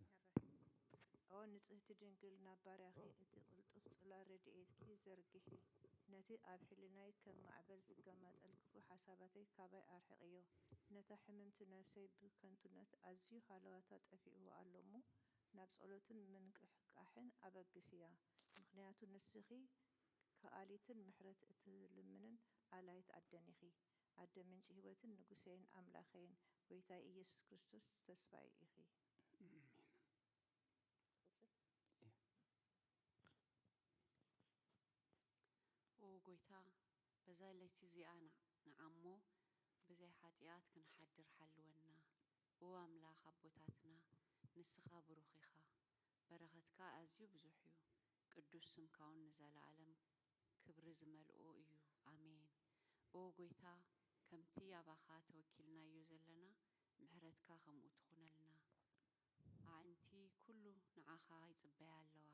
ኦ ንጽህቲ ድንግል፣ ናብ ባርያኺ እቲ ቅልጡፍ ጽላል ረድኤትኪ ዘርግሒ። ነቲ ኣብ ሕልናይ ከም ማዕበል ዝገማጠል ክፉእ ሓሳባተይ ካባይ ኣርሕቕዮ። ነታ ሕምምቲ ነፍሰይ ብከንቱነት ኣዝዩ ሃለዋታ ጠፊእዎ ኣሎ እሞ፣ ናብ ጸሎትን ምንቅሕቃሕን ኣበግስያ። ምኽንያቱ ንስኺ ከኣሊትን ምሕረት እትልምንን ኣላይት ኣደን ኢኺ። ኣደ ምንጪ ህይወትን ንጉሰይን ኣምላኸይን፣ ጐይታይ ኢየሱስ ክርስቶስ ተስፋይ ኢኺ። ኦ ጐይታ፣ በዛ ለይቲ እዚኣ ንዓ-፣ ንዓሞ ብዘይ ሓጢኣት ክንሓድር ሓልወና። ኦ ኣምላኽ ኣቦታትና፣ ንስኻ ብሩኽ ኢኻ። በረኸትካ ኣዝዩ ብዙሕ እዩ። ቅዱስ ስምካ እውን ንዘለኣለም ክብሪ ዝመልኦ እዩ። ኣሜን። ኦ ጐይታ፣ ከምቲ ኣባኻ ተወኪልናዮ ዘለና፣ ምሕረትካ ከምኡ ትኹነልና። ኣዕንቲ ኩሉ ንዓኻ ይጽበያ ኣለዋ፣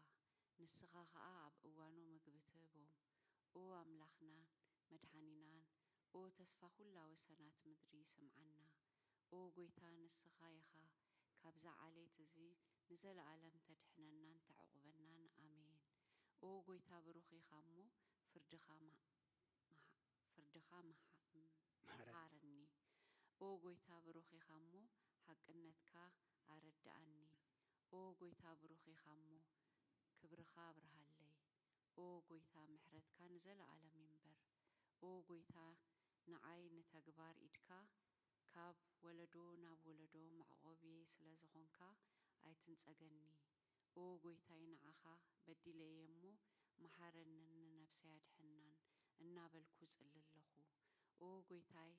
ንስኻ ኸኣ ኣብ እዋኑ ምግቢ ትህቦም። ኦ ኣምላኽናን መድሓኒናን፣ ኦ ተስፋ ኩላ ወሰናት ምድሪ፣ ስምዓና። ኦ ጐይታ፣ ንስኻ ኢኻ ካብዛ ዓሌት እዚ ንዘለኣለም ተድሕነናን ተዕቑበናን። ኣሜን። ኦ ጐይታ፣ ብሩኽ ኢኻ እሞ ፍርድኻ ማ-፣ መሓ-፣ ፍርድኻ መሓ-፣ መሓረኒ። መሓረኒ። ኦ ጐይታ፣ ብሩኽ ኢኻ እሞ ሓቅነትካ ኣረድኣኒ። ኦ ጐይታ፣ ብሩኽ ኢኻ እሞ ክብርኻ ኣብርሃለይ። ኦ ጐይታ፣ ምሕረትካ ንዘለኣለም ይንበር። ኦ ጐይታ፣ ንዓይ ንተግባር ኢድካ ካብ ወለዶ ናብ ወለዶ መዕቆብየይ ስለ ዝኾንካ ኣይትንጸገኒ። ኦ ጐይታይ፣ ንዓኻ በዲለ'የ እሞ መሓረንን ንነብሰይ ኣድሕናን እናበልኩ እጽሊ ኣለኹ። ኦ ጐይታይ፣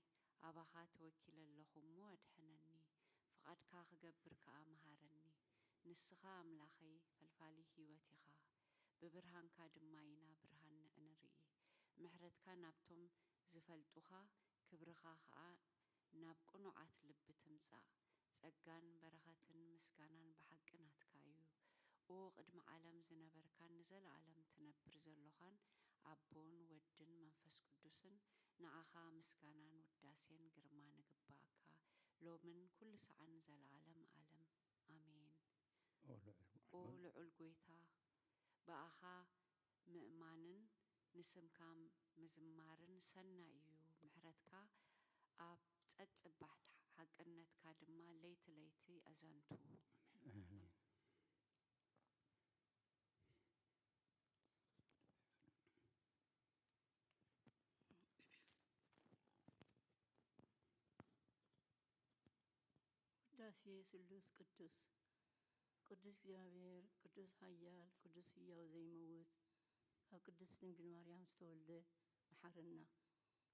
ኣባኻ ተወኪለ ኣለኹ እሞ ኣድሕነኒ፣ ፍቓድካ ክገብር ከኣ መሃረኒ። ንስኻ ኣምላኸይ ፈልፋሊ ህይወት ኢኻ፣ ብብርሃንካ ድማ ኢና ብርሃን ንርኢ። ምሕረትካ ናብቶም ዝፈልጡኻ፣ ክብርኻ ኸኣ ናብ ቅኑዓት ልቢ ትምጻእ። ጸጋን በረኸትን ምስጋናን ብሓቂ ናትካ እዩ። ኦ ቅድሚ ዓለም ዝነበርካን ንዘለኣለም ትነብር ዘሎኻን ኣቦን ወድን መንፈስ ቅዱስን፣ ንዓኻ ምስጋናን ውዳሴን ግርማን ይግብኣካ፣ ሎምን ኩሉ ሰዓን ንዘለኣለም ኣለም። ኣሜን። ኦ ልዑል ኦ ልዑል ጐይታ፣ ብኣኻ ምእማንን ንስምካ ምዝማርን ሰናይ እዩ። ምሕረትካ ኣብ ጸጽባሕ፣ ሓቅነትካ ድማ ለይቲ ለይቲ ኣዘንቱ። ኣሜን። ውዳሴ ስሉስ ቅዱስ። ቅዱስ እግዚኣብሔር፣ ቅዱስ ሓያል፣ ቅዱስ ህያው ዘይመውት፣ ካብ ቅድስት ድንግል ማርያም ዝተወልደ መሓረና።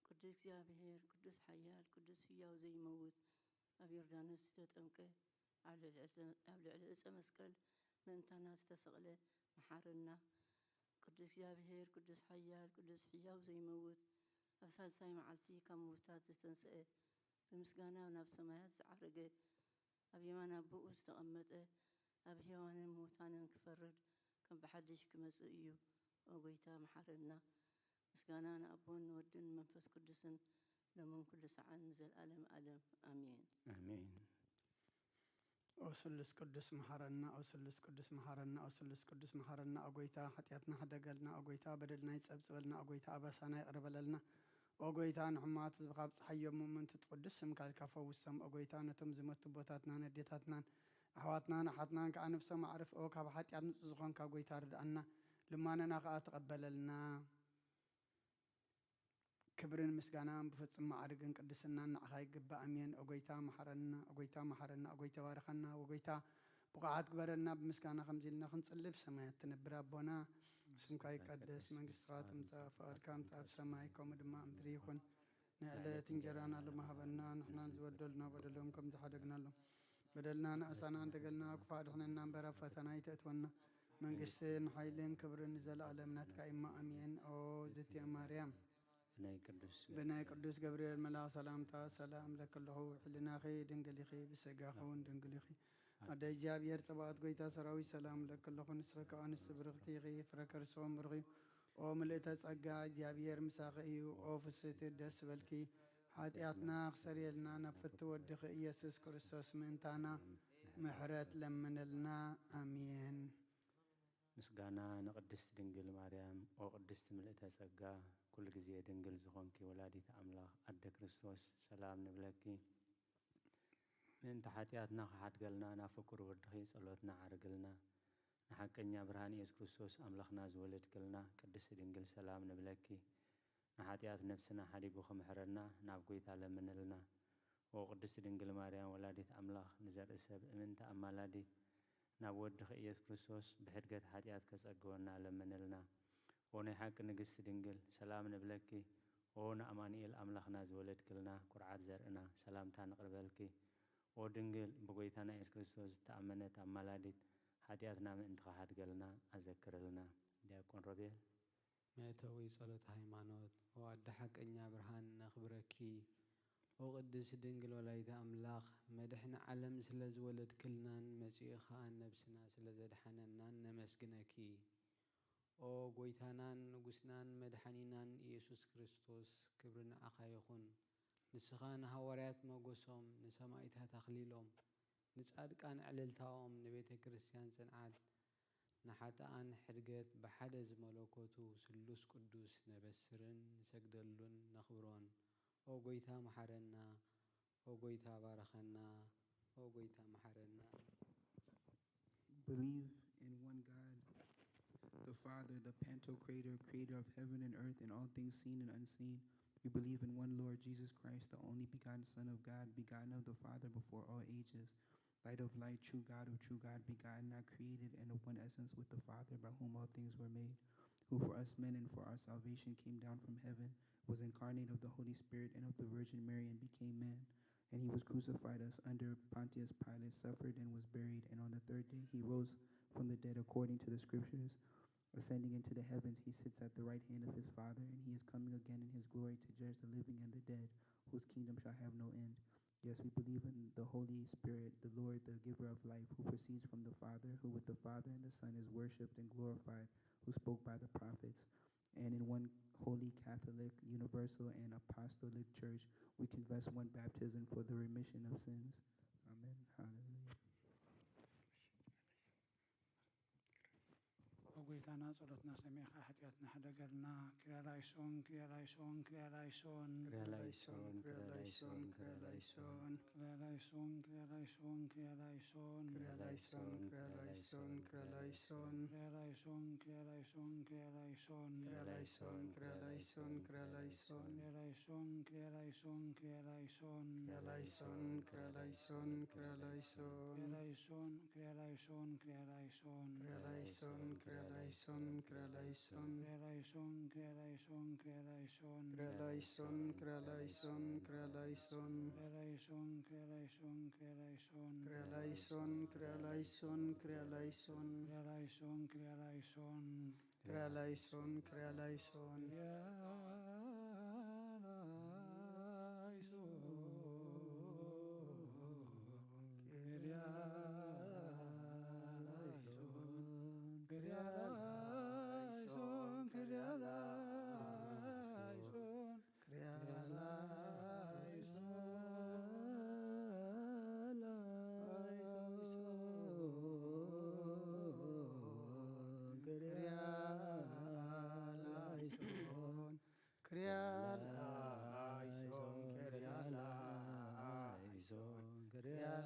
ቅዱስ እግዚኣብሔር፣ ቅዱስ ሓያል፣ ቅዱስ ህያው ዘይመውት፣ ኣብ ዮርዳኖስ ዝተጠምቀ፣ ኣብ ልዕሊ ዕፀ-፣ ኣብ ልዕሊ ዕፀ መስቀል ምእንታና ዝተሰቕለ መሓረና። ቅዱስ እግዚኣብሔር፣ ቅዱስ ሓያል፣ ቅዱስ ህያው ዘይመውት፣ ኣብ ሳልሳይ መዓልቲ ካብ ምውታት ዝተንስአ፣ ብምስጋና ናብ ሰማያት ዝዓረገ፣ ኣብ የማን ኣቦኡ ዝተቐመጠ፣ ኣብ ሕያዋንን ምዉታንን ክፈርድ ከም ብሓድሽ ክመጽእ እዩ። ኦ ጐይታ፣ መሓረና። ምስጋና ንኣቦን ንወድን ንመንፈስ ቅዱስን ሎምን ኩሉ ሰዓን ንዘለኣለም ኣለም። ኣሜን። ኣሜን። ኦ ስሉስ ቅዱስ መሓረና፣ ኦ ስሉስ ቅዱስ መሓረና፣ ኦ ስሉስ ቅዱስ መሓረና፣ ኦ ጐይታ፣ ሓጢኣትና ሕደገልና፣ ኦ ጐይታ፣ በደልና ይጸብጽበልና፣ ኦ ጐይታ፣ ኣበሳና ይቕረ በለልና። ኦ ጐይታ፣ ንሕሙማት ህዝብኻ ኣብጽሓዮም፣ ምእንቲ እቲ ቅዱስ ስምካ ኢልካ ፈውሶም። ኦ ጐይታ፣ ነቶም ዝመቱ ኣቦታትናን ኣዴታትናን ኣሕዋትናን ኣሓትናን ከኣ ነፍሶም ኣዕርፍ። ኦ ካብ ሓጢኣት ንጹህ ዝኾንካ ጐይታ፣ ርድኣና፣ ልማነና ከኣ ተቐበለልና። ክብርን ምስጋናን ብፍጹም ማዕርግን ቅድስናን ንዓኻ ይግባእ። ኣሜን። ኦ ጐይታ፣ መሓረና። ኦ ጐይታ፣ መሓረና። ኦ ጐይታ፣ ባርኸና። ኦ ጐይታ፣ ብቑዓት ግበረና። ብምስጋና ከምዚ ኢልና ክንጽሊ፣ ብሰማያት ትነብር ኣቦና፣ ስምካ ይቀደስ፣ መንግስትኻ ትምጻእ፣ ፍቓድካ ከምቲ ኣብ ሰማይ ከምኡ ድማ ኣብ ምድሪ ይኹን። ንዕለት እንጀራና ሎሚ ሃበና፣ ንሕናን ዝበደሉና በደሎም ከም ዝሓደግናሎም፣ በደልና ንኣሳና እንደገልና፣ ክፉእ ኣድሕነና እምበር ኣብ ፈተና ኣይተእትወና። መንግስትን ሓይልን ክብርን ንዘለኣለም ናትካ እማ፣ ኣሜን። ኦ ዝትየ ማርያም፣ ብናይ ቅዱስ ብናይ ቅዱስ ገብርኤል መልኣኽ ሰላምታ ሰላም እብለኪ ኣለኹ። ሕልናኺ ድንግል ኢኺ፣ ብስጋኺ እውን ድንግል ኢኺ። ኣደ እግዚኣብሔር ጸባኦት ጐይታ ሰራዊት ሰላም እብለኪ ኣለኹ። ንስኺ ከኣ ኣንስቲ ብርኽቲ ኢኺ፣ ፍረ ከርስኺ እውን ብሩኽ እዩ። ኦ ምልእተ ጸጋ፣ እግዚኣብሔር ምሳኺ እዩ። ኦ ፍስህቲ ደስ በልኪ፣ ሓጢኣትና ክሰርየልና ናብ ፍትው ወድኺ ኢየሱስ ክርስቶስ ምእንታና ምሕረት ለምንልና። ኣሜን። ምስጋና ንቅድስት ድንግል ማርያም። ኦ ቅድስት ምልእተ ጸጋ፣ ኩሉ ግዜ ድንግል ዝኾንኪ ወላዲት ኣምላኽ ኣደ ክርስቶስ፣ ሰላም ንብለኪ። ምእንቲ ሓጢኣትና ክሓድገልና ናብ ፍቁር ወድኺ ጸሎትና ዓርግልና። ንሓቀኛ ብርሃን ኢየሱስ ክርስቶስ ኣምላኽና ዝወለድክልና ቅድስት ድንግል ሰላም ንብለኪ። ንሓጢኣት ነፍስና ሓዲጉ ክምሕረና ናብ ጐይታ ለምንልና። ኦ ቅድስት ድንግል ማርያም ወላዲት ኣምላኽ፣ ንዘርኢ ሰብ እምንቲ ኣማላዲት፣ ናብ ወድኺ ኢየሱስ ክርስቶስ ብሕድገት ሓጢኣት ከጸግወና ለምንልና። ኦ ናይ ሓቂ ንግስቲ ድንግል፣ ሰላም ንብለኪ። ኦ ንኣማኑኤል ኣምላኽና ዝወለድክልና፣ ኩርዓት ዘርእና፣ ሰላምታ ንቕርበልኪ። ኦ ድንግል፣ ብጐይታና ኢየሱስ ክርስቶስ ዝተኣመነት ኣማላዲት፣ ሓጢኣትና ምእንቲ ኽሓድገልና ኣዘክርልና። ዲያቆን ሮቤል። መእተዊ ጸሎተ ሃይማኖት። ኦ ኣደ ሓቀኛ ብርሃን ነኽብረኪ። ኦ ቅድስት ድንግል ወላዲተ ኣምላኽ፣ መድሕኒ ዓለም ስለ ዝወለድክልናን መጺኡ ኸኣ ነብስና ስለ ዘድሓነናን ነመስግነኪ። ኦ ጐይታናን ንጉስናን መድሓኒናን ኢየሱስ ክርስቶስ፣ ክብሪ ንዓኻ ይኹን። ንስኻ ንሃዋርያት መጎሶም፣ ንሰማእታት ኣኽሊሎም፣ ንጻድቃን ዕልልታኦም፣ ንቤተ ክርስቲያን ጽንዓት፣ ንሓጥኣን ሕድገት ብሓደ ዝመለኮቱ ስሉስ ቅዱስ ነበስርን ንሰግደሉን ነኽብሮን። ኦ ጐይታ መሓረና፣ ኦ ጐይታ ባርኸና፣ ኦ ጐይታ መሓረና። Believe in one God, the Father, the Pantocrator, creator of heaven and earth and all things seen and unseen. We believe in one Lord Jesus Christ, the only begotten Son of God, begotten of the Father before all ages, light of light, true God of true God, begotten, not created, and of one essence with the Father, by whom all things were made, who for us men and for our salvation came down from heaven, was incarnate of the Holy Spirit and of the Virgin Mary, and became man. And he was crucified as under Pontius Pilate, suffered and was buried, and on the third day he rose from the dead according to the Scriptures. Ascending into the heavens, he sits at the right hand of his Father, and he is coming again in his glory to judge the living and the dead, whose kingdom shall have no end. Yes, we believe in the Holy Spirit, the Lord, the giver of life, who proceeds from the Father, who with the Father and the Son is worshipped and glorified, who spoke by the prophets. And in one holy, Catholic, universal, and apostolic church, we confess one baptism for the remission of sins. Amen. Hallelujah. ኦ ጐይታና፣ ጸሎትና ሰሚዕካ ሓጢኣትና ሕደገልና። ክርያላይሶን፣ ክርያላይሶን፣ ክርያላይሶን። ክርያላይሶን፣ ክርያላይሶን፣ ክርያላይሶን። ክርያላይሶን፣ ክርያላይሶን፣ ክርያላይሶን። ክርያላይሶን፣ ክርያላይሶን፣ ክሪያላይሶን። ክሪያላይሶን፣ ክሪያላይሶን፣ ክሪያላይሶን። ክሪያላይሶን፣ ክሪያላይሶን፣ ክሪያላይሶን። ክሪያላይሶን፣ ክሪያላይሶን፣ ክሪያላይሶን። ክሪያላይሶን፣ ክሪያላይሶን፣ ክሪያላይሶን። ክሪያላይሶን፣ ክሪያላይሶን፣ ክሪያላይሶን። ክሪያላይሶን፣ ክሪያላይሶን፣ ክሪያላይሶን። ክሪያላይሶን፣ ክሪያላይሶን፣ ክሪያላይሶን። ክሪያላይሶን፣ ክሪያላይሶን፣ ክሪያላይሶን። ክሪያላይሶን፣ ክሪያላይሶን፣ ክሪያላይሶን። ክሪያላይሶን፣ ክሪያላይሶን፣ ክሪያላይሶን። ክሪያላይሶን፣ ክሪያላይሶን። ክሪያላይሶን፣ ክሪያላይሶን። ክሪያላይሶን፣ ክሪያላይሶን፣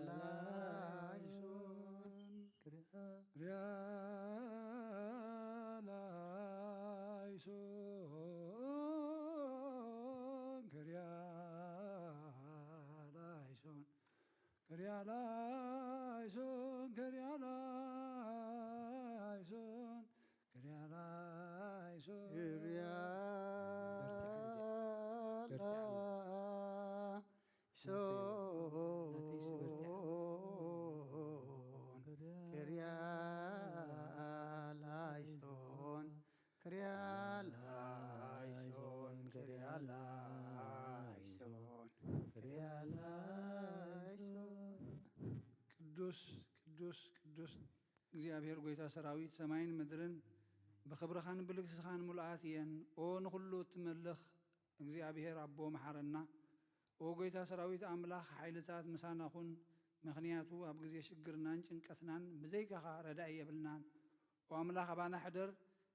ክሪያላይሶን። ክሪያላይሶን፣ ክሪያላይሶን፣ ክሪያላይሶን፣ ክሪያላይሶን። ክሪያላይሶን፣ ክሪያላይሶን። ክሪያላይሶን፣ ክሪያላይሶን፣ ክሪያላይሶን። በርትዕ፣ በርትዕ። ክሪያላይሶን፣ ክሪያላይሶን፣ ክሪያላይሶን፣ ክሪያላይሶን፣ ክሪያላይሶን። ቅዱስ፣ ቅዱስ፣ ቅዱስ እግዚኣብሔር ጐይታ ሰራዊት፣ ሰማይን ምድርን ብኽብርኻን ብልግስኻን ምሉኣት እየን። ኦ ንኹሉ እትመልኽ እግዚኣብሔር ኣቦ፣ መሓረና። ኦ ጐይታ ሰራዊት ኣምላኽ፣ ሓይልታት ምሳና ኩን። ምኽንያቱ ኣብ ግዜ ሽግርናን ጭንቀትናን ብዘይካኻ ረዳኢ የብልናን። ኦ ኣምላኽ፣ ኣባና ሕደር፣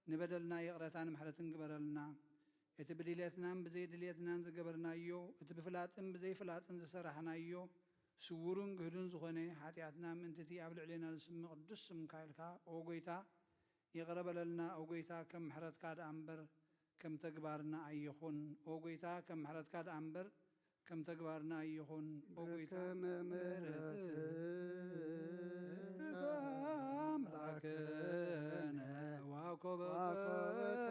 ንበደልና ይቕረታን ምሕረትን ግበረልና። እቲ ብድልየትናን ብዘይድልየትናን ዝገበርናዮ፣ እቲ ብፍላጥን ብዘይፍላጥን ዝሰራሕናዮ፣ ስዉርን ግህዱን ዝኾነ ሓጢኣትና ምእንቲ እቲ ኣብ ልዕሌና ዝስመ ቅዱስ ስምካ ኢልካ፣ ኦ ጐይታ፣ ይቕረ በለልና። ኦ ጐይታ፣ ከም ምሕረትካ ደኣ እምበር ከም ተግባርና ኣይኹን። ኦ ጐይታ፣ ከም ምሕረትካ ደኣ እምበር ከም ተግባርና ኣይኹን። ኦ ጐይታ፣ በከመ ምሕረትከ ኣምላክነ ዋኮበከ ዋኮበከ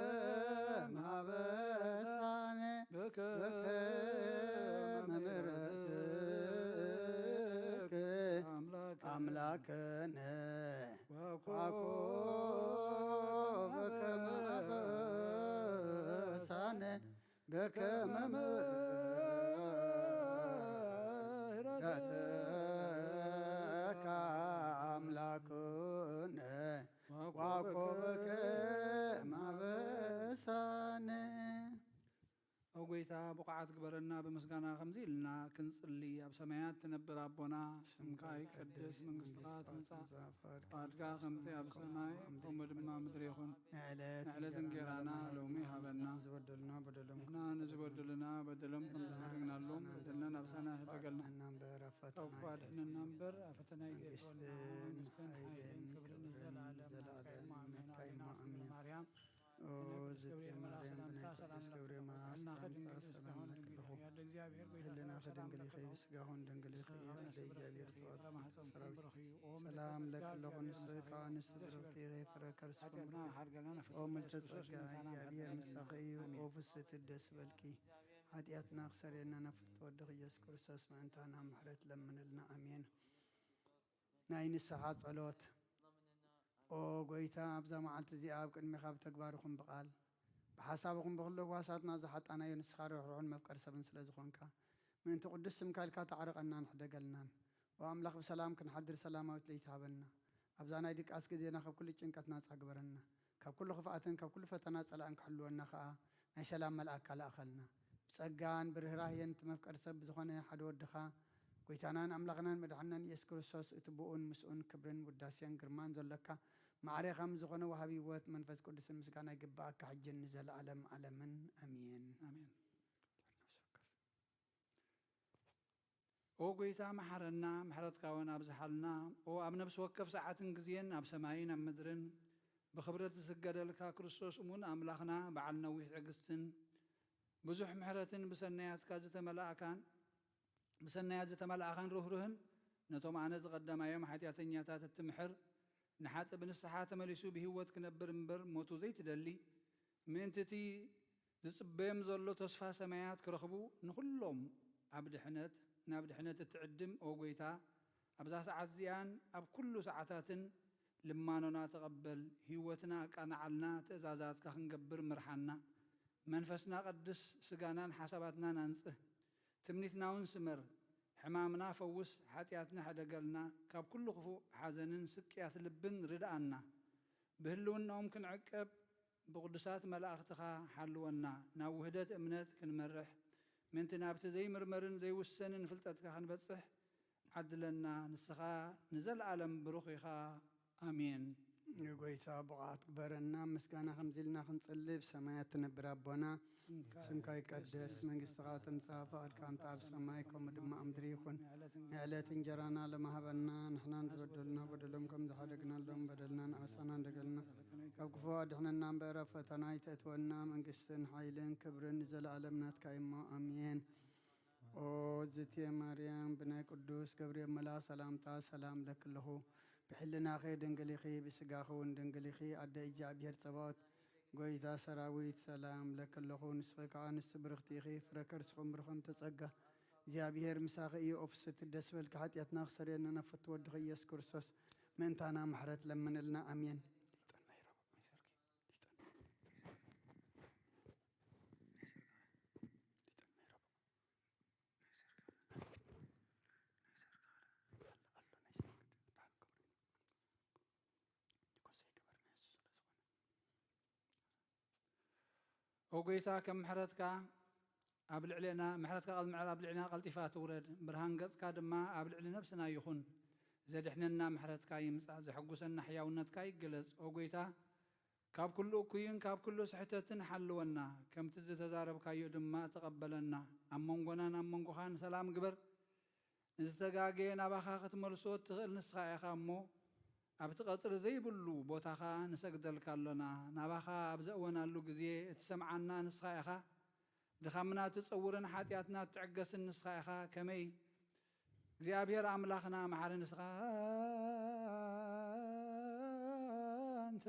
ማበሳነ በከመ በከመ ምሕረትከ ምሕረትከ ኣምላክነ ኣምላክነ ዋኮበከ ማበሳነ በከመ ምሕረትከ ኣምላክነ ዋኮበከ ማበሳነ። ኦ ጐይታ፣ ብቑዓት ግበረና። ብምስጋና ከምዚ ኢልና ክንጽሊ፣ ኣብ ሰማያት ትነብር ኣቦና፣ ስምካ ይቀደስ፣ መንግስትኻ ትምጻእ፣ ፍቓድካ ከምቲ ኣብ ሰማይ ከምኡ ድማ ምድሪ ይኹን። ንዕለት ንዕለት እንጌራና እንጌራና ሎሚ ሃበና። ዝበደሉና በደሎም ንሕና ንዝበደሉና በደሎም ከም ዝሓደግናሎም በደልና ናብ ሰማይ ኣይተገልና። ኣድሕነና እምበር ኣብ ፈተና ካብ ክፉእ ኣድሕነና እምበር ኣብ ፈተና ኣይተእትወና። መንግስትን መንግስትን ሓይልን ሓይልን ክብርን ክብርን ንዘለኣለም ናትካ እዩ። ዘለኣለም ኣሜን። ናትካ እዩ። ኣሜን። ማርያም ኦ ብነቢስ እግዝእትየ ገብርኤል መልኣክ ማርያም፣ ሰላምታ ብናይ ሰላም ቅዱስ ለኪ። ገብርኤል መልኣክ በዓልና ሰላምታ ከድንግል ሰላም ስጋሁን ለኪ። ድንግል እዩ። ህልናኺ ህልናኺ ድንግል እዩ። ድንግል እዩ። ከይብ ስጋሁን ድንግል እዩ። ከይብ ስጋ ንስኻ ደይ እግዚኣብሔር ፍጥረት ተዋሕዶ ተባረኺ። ኦ ሰላም መሰረት ለኪ ጸጋ ኩሉ ንስኻ ንስኻ ንስኻ ንስድርኽቲ ብሩኽቲ ኢኺ፣ ፍረ ከርስኹም ሓጢኣትና ብሩኽ እዩ። ሓድገና ነፍርቶ ኦ ምልዕቲ ክርስቶስ ጸጋ ምእንታና እግዚኣብሔር ምሕረትና ምሳኺ እዩ። ኦ ኣሜን። ፍስሕቲ ደስ በልኪ፣ ሓጢኣትና ክሰርየልና ናብ ፍትወ ወድኺ ኢየሱስ ክርስቶስ ምእንታና ምሕረት ለምንልና። ኣሜን። ናይ ንስሓ ጸሎት። ኦ ጐይታ፣ ኣብዛ መዓልቲ እዚኣ ኣብ ቅድሜኻ ብተግባር ይኹን ብቓል፣ ብሓሳብ ይኹን ብኹሉ ህዋሳትና ዝሓጣናዮ ንስኻ ርሕሩሕን መፍቀሪ ሰብን ስለ ዝኾንካ፣ ምእንቲ ቅዱስ ስምካ ኢልካ ተዓርቐናን ሕደገልናን። ኦ ኣምላኽ፣ ብሰላም ክንሓድር ሰላማዊት ለይቲ ሃበና። ኣብዛ ናይ ድቃስ ግዜና ካብ ኩሉ ጭንቀት ናጻ ግበረና። ካብ ኩሉ ክፍኣትን ካብ ኩሉ ፈተና ጸላእን ክሕልወና ኸኣ ናይ ሰላም መልኣክካ ለኣኸልና። ብጸጋን ብርህራሄን እቲ መፍቀሪ ሰብ ብዝኾነ ሓደ ወድኻ ጐይታናን ኣምላኽናን መድሓንናን ኢየሱስ ክርስቶስ፣ እቲ ብኡን ምስኡን ክብርን ውዳሴን ግርማን ዘሎካ፣ ማዕሬኻ ምስ ዝኾነ ወሃቢ ህይወት መንፈስ ቅዱስን ምስጋና ይግብኣካ፣ ሕጅን ንዘለኣለም ዓለምን። ኣሜን። ኣሜን። ኦ ጎይታ መሓረና፣ ምሕረትካ እውን ኣብዝሓልና። ኦ ኣብ ነፍሲ ወከፍ ሰዓትን ግዜን ኣብ ሰማይን ኣብ ምድርን ብኽብረት ዝስገደልካ ክርስቶስ እሙን ኣምላኽና፣ በዓል ነዊሕ ትዕግስትን ብዙሕ ምሕረትን፣ ብሰናያትካ ዝተመላእካን ብሰናያት ዝተመላእኻን ርህሩህን፣ ነቶም ኣነ ዝቐደማዮም ሓጢኣተኛታት እትምሕር፣ ንሓጥእ ብንስሓ ተመሊሱ ብህይወት ክነብር እምበር ሞቱ ዘይትደሊ፣ ምእንቲ እቲ ዝጽበዮም ዘሎ ተስፋ ሰማያት ክረኽቡ፣ ንኹሎም ኣብ ድሕነት ናብ ድሕነት እትዕድም፣ ኦ ጎይታ፣ ኣብዛ ሰዓት እዚኣን ኣብ ኩሉ ሰዓታትን ልማኖና ተቐበል፣ ህይወትና ኣቃንዓልና፣ ትእዛዛትካ ክንገብር ምርሓና። መንፈስና ቀድስ፣ ስጋናን ሓሳባትናን ኣንጽህ። ትምኒትና እውን ስመር፣ ሕማምና ፈውስ፣ ሓጢኣትና ሕደገልና፣ ካብ ኩሉ ክፉእ ሓዘንን ስቅያት ልብን ርድኣና። ብህልውናኦም ክንዕቀብ ብቅዱሳት መላእኽትኻ ሓልወና፣ ናብ ውህደት እምነት ክንመርሕ፣ ምእንቲ ናብቲ ዘይምርመርን ዘይውሰንን ፍልጠትካ ክንበጽሕ ዓድለና። ንስኻ ንዘለኣለም ብሩኽ ኢኻ። ኣሜን። ንጎይታ ብቕዓት ግበረና። ምስጋና ከምዚ ኢልና ክንጽሊ፣ ብሰማያት ትነብር ኣቦና፣ ስምካ ይቀደስ፣ መንግስትኻ ትምጻእ፣ ፍቓድካ ከምቲ ኣብ ሰማይ ከምኡ ድማ ኣብ ምድሪ ይኹን። ንዕለት እንጀራና ሎሚ ሃበና፣ ንሕናን ዝበደሉና በደሎም ከም ዝሓደግናሎም በደልና ንኣሳና እንደገልና፣ ካብ ክፉ ኣድሕነና እምበር፣ ኣብ ፈተና ኣይተእትወና፣ መንግስትን ሓይልን ክብርን ንዘለኣለም ናትካ እሞ፣ ኣሜን። ኦ ዝቴ ማርያም፣ ብናይ ቅዱስ ገብርኤል መልኣ ሰላምታ ሰላም እለኪ ኣለኹ። ብሕልናኺ ድንግል ኢኺ፣ ብስጋኺ እውን ድንግል ኢኺ። ኣደ እግዚኣብሔር ጸባኦት፣ ጎይታ ሰራዊት፣ ሰላም እለኪ ኣለኹ። ንስኺ ከኣ ኣንስቲ ብርኽቲ ኢኺ፣ ፍረ ከርስኺ እውን ብሩኽ ተጸጋ፣ እግዚኣብሔር ምሳኺ እዩ። ኦ ፍስሕቲ ደስ በልኪ፣ ሓጢኣትና ክሰርየልና ናብ ፍትው ወድኺ ኢየሱስ ክርስቶስ ምእንታና ምሕረት ለምንልና። ኣሜን። ኦ ጎይታ፣ ከም ምሕረትካ ኣብ ልዕሌና፣ ምሕረትካ ኣብ ልዕሌና ቀልጢፋ ትውረድ፣ ብርሃን ገጽካ ድማ ኣብ ልዕሊ ነብስና ይኹን። ዘድሕነና ምሕረትካ ይምጻእ፣ ዘሐጉሰና ሕያውነትካ ይገለጽ። ኦ ጎይታ፣ ካብ ኩሉ እኩይን ካብ ኩሉ ስሕተትን ሓልወና፣ ከምቲ ዝተዛረብካዮ ድማ ተቐበለና። ኣብ መንጎናን ኣብ መንጎኻን ሰላም ግበር። ንዝተጋገየ ናባኻ ክትመልሶ እትኽእል ንስኻ ኢኻ እሞ፣ ኣብቲ ቀጽሪ ዘይብሉ ቦታኻ ንሰግደልካ ኣሎና። ናባኻ ኣብ ዘእወናሉ ግዜ እትሰምዓና ንስኻ ኢኻ። ድኻምና እትጸውርን ሓጢኣትና እትዕገስን ንስኻ ኢኻ። ከመይ እግዚኣብሔር ኣምላኽና መሓሪ ንስኻ ኣንተ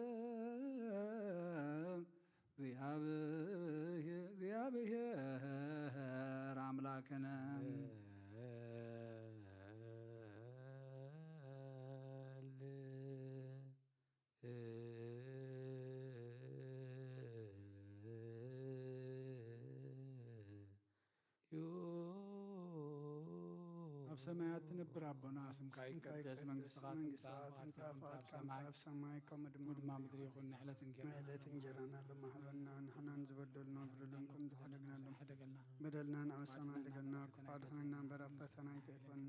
እግዚኣብሔር፣ እግዚኣብሔር ኣምላክነ። ኣብ ሰማያት ትነብር ኣቦና፣ ስምካ ይቀደስ፣ መንግስትኻ ትምጻእ፣ ፍቓድካ ከምቲ ኣብ ሰማይ ኣብ ሰማይ ከምኡ ድማ ምድሪ ይኹን። ንዕለት እንጀራና ንዕለት እንጀራና ሎሚ ሃበና፣ ንሕናን ዝበደሉና በደሎም ከም ዝሓደግናሎም በደልና ንኣበሳና እንደገልና፣ ካብ ኣድሕነና እምበር ኣብ ፈተና ኣይተእትወና።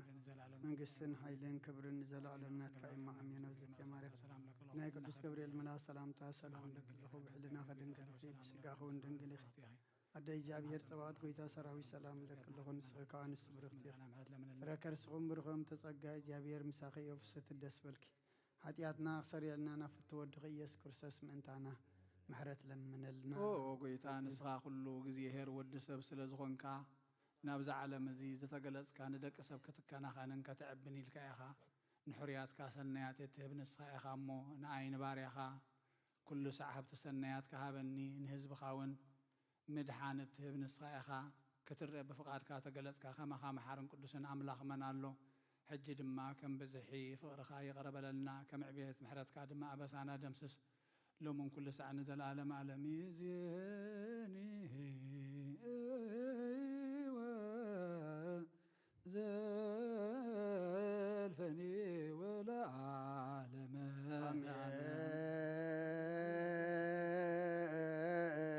መንግስትን ሓይልን ክብርን ንዘለኣለም ናትካ እዩ። ኣሜን። ኣዝእቲ ማርያም፣ ናይ ቅዱስ ገብርኤል መልኣክ ሰላምታ ሰላም እለኪ ኣለኹ፣ ብሕልናኺ ድንግል ኢኺ፣ ብስጋኺ እውን ድንግል ኢኺ። ኣደ እግዚኣብሔር ጸባኦት፣ ጎይታ ሰራዊት፣ ሰላም እለኪ ኣለኹ፣ ንስኺ ከኣ ኣንስቲ ብርኽቲ ኢኺ። ፍረ ከርስኺ እውን ብሩኽ እዩ፣ ተጸጋ እግዚኣብሔር ምሳኺ እዩ። ፍስሕቲ ደስ በልኪ፣ ሓጢኣትና ክሰርየልና ናብ ፍትው ወድኺ ኢየሱስ ክርስቶስ ምእንታና ምሕረት ለምነልና። ኦ ጎይታ፣ ንስኻ ኩሉ እግዚኣብሔር ወዲ ሰብ ስለ ዝኾንካ፣ ናብዛ ዓለም እዚ ዝተገለጽካ፣ ንደቂ ሰብ ክትከናኸንን ከተዕብን ኢልካ ኢኻ። ንሕሩያትካ ሰናያት እትህብ ንስኻ ኢኻ እሞ፣ ንኣይ ንባርያኻ ኩሉ ሳዕ ሃብቲ ሰናያትካ ሃበኒ፣ ንህዝብኻ እውን ምድሓን እትህብ ንስኻ ኢኻ። ክትርአ ብፍቓድካ ተገለጽካ፣ ከማኻ መሓርን ቅዱስን ኣምላኽ መን ኣሎ? ሕጂ ድማ ከም ብዝሒ ፍቕርኻ ይቕረ በለልና፣ ከም ዕቤት ምሕረትካ ድማ ኣበሳና ደምስስ። ሎምን ኩሉ ሳዕ ንዘለኣለም ኣለም ይእዜኒ እወ ዘልፈኒ ወለዓለመ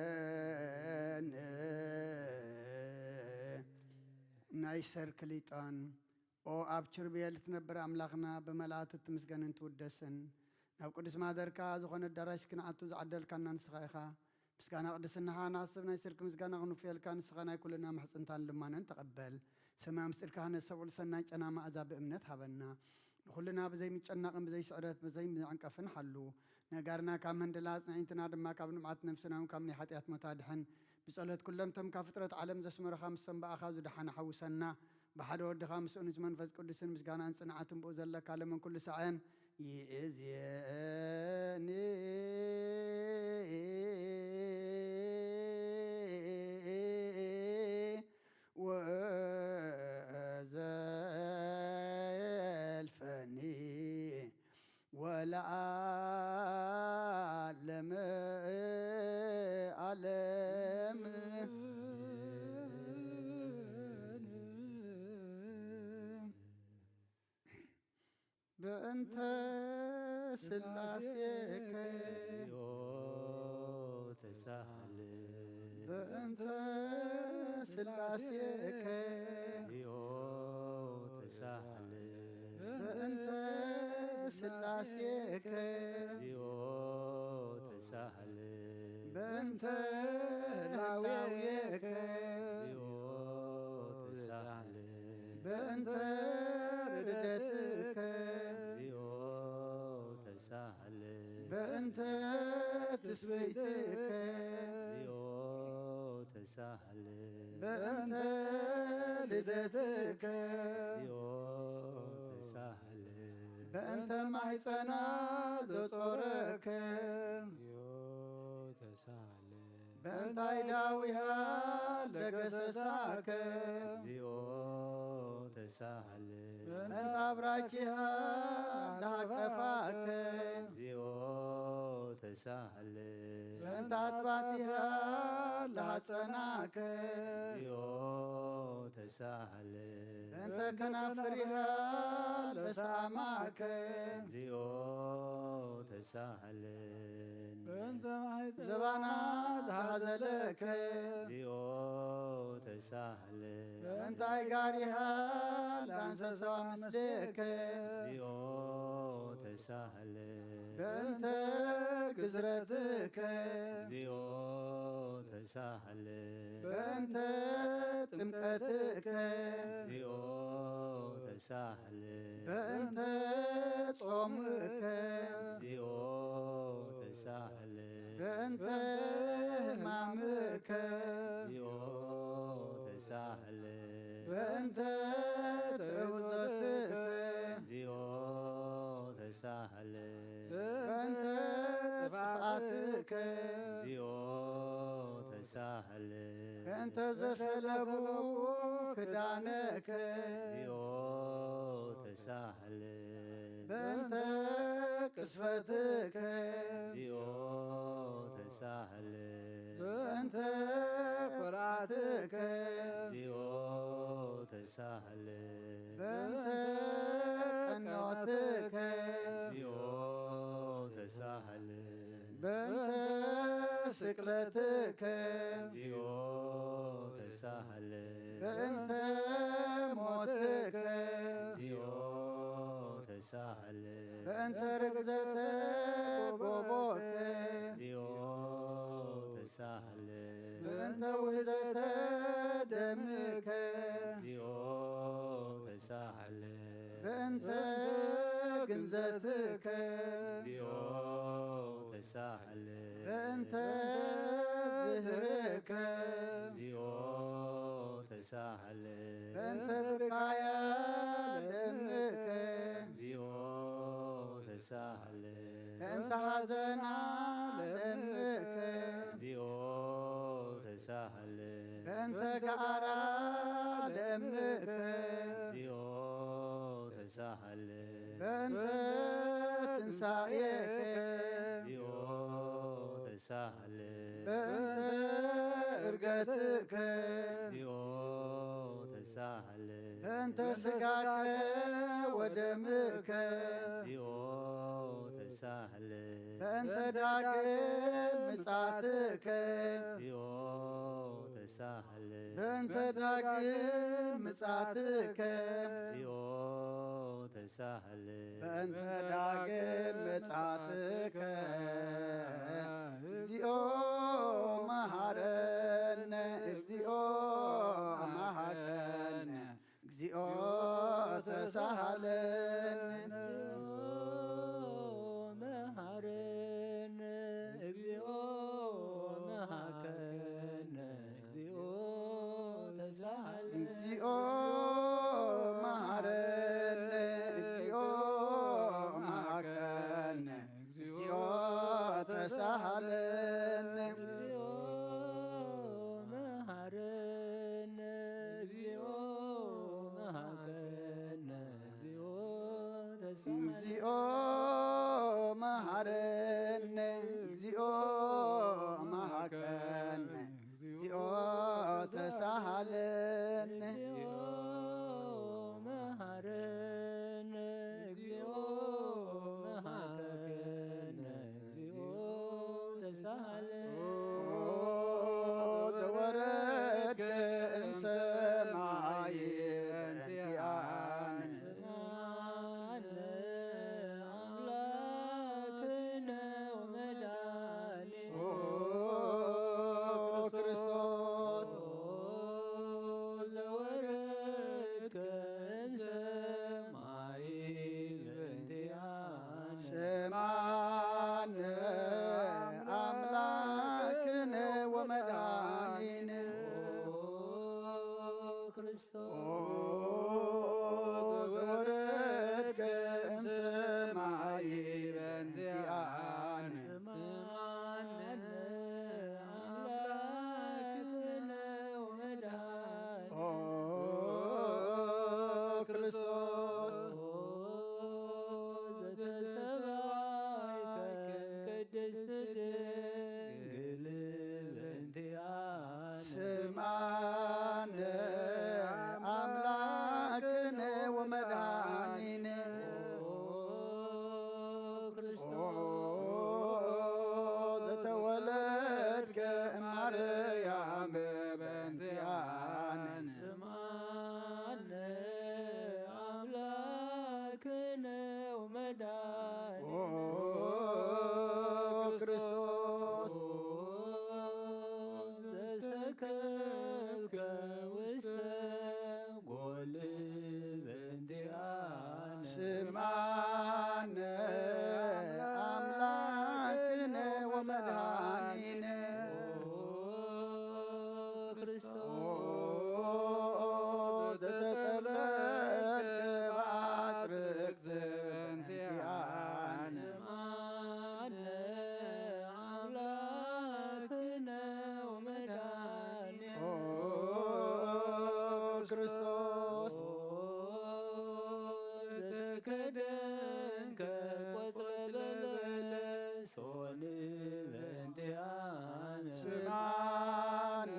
ኣሜን። ናይ ሰርክ ሊጣን ኦ ኣብ ኪሩቤል ትነብር ኣምላኽና፣ ብመላእክት እትምስገንን ትውደስን፣ ናብ ቅዱስ ማሕደርካ ዝኾነ ኣዳራሽ ክንኣቱ ዝዓደልካና ንስኻ ኢኻ። ምስጋና ቅድስናኻ ንዓስብ ናይ ስርክ ምስጋና ክንውፍየልካ፣ ንስኻ ናይ ኩልና ምሕጽንታን ልማነን ተቐበል። ሰማይ ምስጢርካ ነስተውዕል ሰናይ ጨና መኣዛ ብእምነት ሃበና። ንኹልና ብዘይ ምጨናቕን ብዘይ ስዕረት ብዘይ ምዕንቀፍን ሓሉ። ነጋርና ካብ መንደላ ኣጽንዒንትና ድማ ካብ ንብዓት ነፍስና እውን ካብ ናይ ሓጢኣት ሞት ኣድሕን። ብጸሎት ኩሎም እቶም ካብ ፍጥረት ዓለም ዘስመሩኻ ምስቶም ብኣኻ ዝደሓነ ሓውሰና። ብሓደ ወድኻ ምስ እኑጅ መንፈስ ቅዱስን ምስጋናን ጽንዓትን ብኡ ዘለካ ለመን ኩሉ ሳዕን ይእዜኒ ወዘልፈኒ ወለዓለመ ዓለም። በእንተ ስላሴከ ተሳሃለ። በእንተ ስላሴከ ተሳሃለ። በእንተ ስላሴከ ተሳሃለ። በእንተ ህላዌከ ተሳሃለ። በእንተ ርደትከ ተሳሃለ። በእንተ ትስብእትከ ተሳሃለ። በእንተ ልደትከ ተሳሃለ። በእንተ ማሕፀና ዘጾረከ ተሳሃለ። በእንታይ ዳዊሃ ለገሰሳከ ተሳሃለ። በእንታ ብራኪሃ ለሃቀፋከ ተሳሃለ። በእንታ ኣጥባቲሃ ለሃጸናከ ተሳሃለ። በእንተ ከናፍሪሃ ለሳማከ ተሳሃለ። በእንተ ማሕፀና ዘባና ለሃዘለከ ተሳሃለ። በእንታይ ጋሪሃ ለኣንሰሰዋ ምስሌከ ተሳሃለ። በእንተ ግዝረትከ ተሳሃለ። በእንተ ጥምቀትከ ተሳሃለ። በእንተ ጾምከ ተሳሃለ። በእንተ ሕማምከ ተሳሃለ። በእንተ ተውዘትከ ተሳሃለ። በእንተ ጽፍኣትከ ተሳሃለ። በእንተ ዘሰለቡ ክዳነከ ተሳሃለ። በእንተ ቅስፈትከ ተሳሃለ። በእንተ ኩርዓትከ ተሳሃለ። በእንተ ቀኖትከ ተሳሃለ። በእንተ ስቅለትከ ተሳሃለ። በእንተ ሞትከ ተሳሃለ። በእንተ ርግዘተ ጎቦከ ተሳሃለ። በእንተ ውህዘተ ደምከ ተሳሃለ። በእንተ ግንዘትከ ተሳሃለ። በእንተ ዝህርከ ተሳሃለ። በእንተ ብካያ ለምከ ተሳሃለ። በእንተ ሓዘና ለምከ ተሳሃለ። በእንተ ገኣራ ለምከ ተሳሃለ። በእንተ ትንሳኤከ ተሳሃለ። በእንተ እርገትከ ተሳሃለ። በእንተ ስጋከ ወደምከ ተሳሃለ። በእንተ ዳግም ምጻትከ ተሳሃለ። በእንተ ዳግም ምጻትከ ተሳሃለ። በእንተ ዳግም ምጻትከ እግዚኦ መሃረነ፣ እግዚኦ መሃረነ። ተሳሃለነ። እግዚኦ መሃረነ፣ እግዚኦ መሃረነ፣ እግዚኦ ተሳሃለነ። እግዚኦ መሃረነ፣ እግዚኦ መሃረነ፣ እግዚኦ ተሳሃለነ። እግዚኦ መሃረነ፣ እግዚኦ መሃረነ፣ እግዚኦ ተሳሃለነ። ኦ ዘወረድከ እምሰማይ በእንቲኣነ። ስምዓነ ኣምላክነ ወመድኃኒነ። ኦ ክርስቶስ። ኦ ዘወረድከ እምሰማይ በእንቲኣነ። ስምዓነ ኣምላክነ ወመድኃኒነ። ኦ ክርስቶስ። ኦ ዘወረድከ እምሰማይ በእንቲኣነ። ስምዓነ ኣምላክነ ወመድኃኒነ። ኦ ክርስቶስ። ኦ ዘተሰባይከ ቅድስት ድንግል በእንቲኣነ። ስምዓነ ኣምላክነ ወመድኃኒነ። ኦ ክርስቶስ። ኦ ዘተወለድከ እማርያም በእንቲኣነ። ስምዓነ ኣምላክነ ወመድኃኒነ። ኦ ክርስቶስ። ኦ ዘሰከብከ ውስተ ጎል በእንቲኣነ። ስምዓነ ኣምላክነ ወመድኃኒነ። ኦ ክርስቶስ። ኦ ዘተጠብለልከ በኣትርክት በእንቲኣነ። ስምዓነ ኣምላክነ ወመድኃኒነ። ኦ ክርስቶስ። ዘተከደንከ ቆጽለ በለስ ሆን በእንቲኣነ። ስምዓነ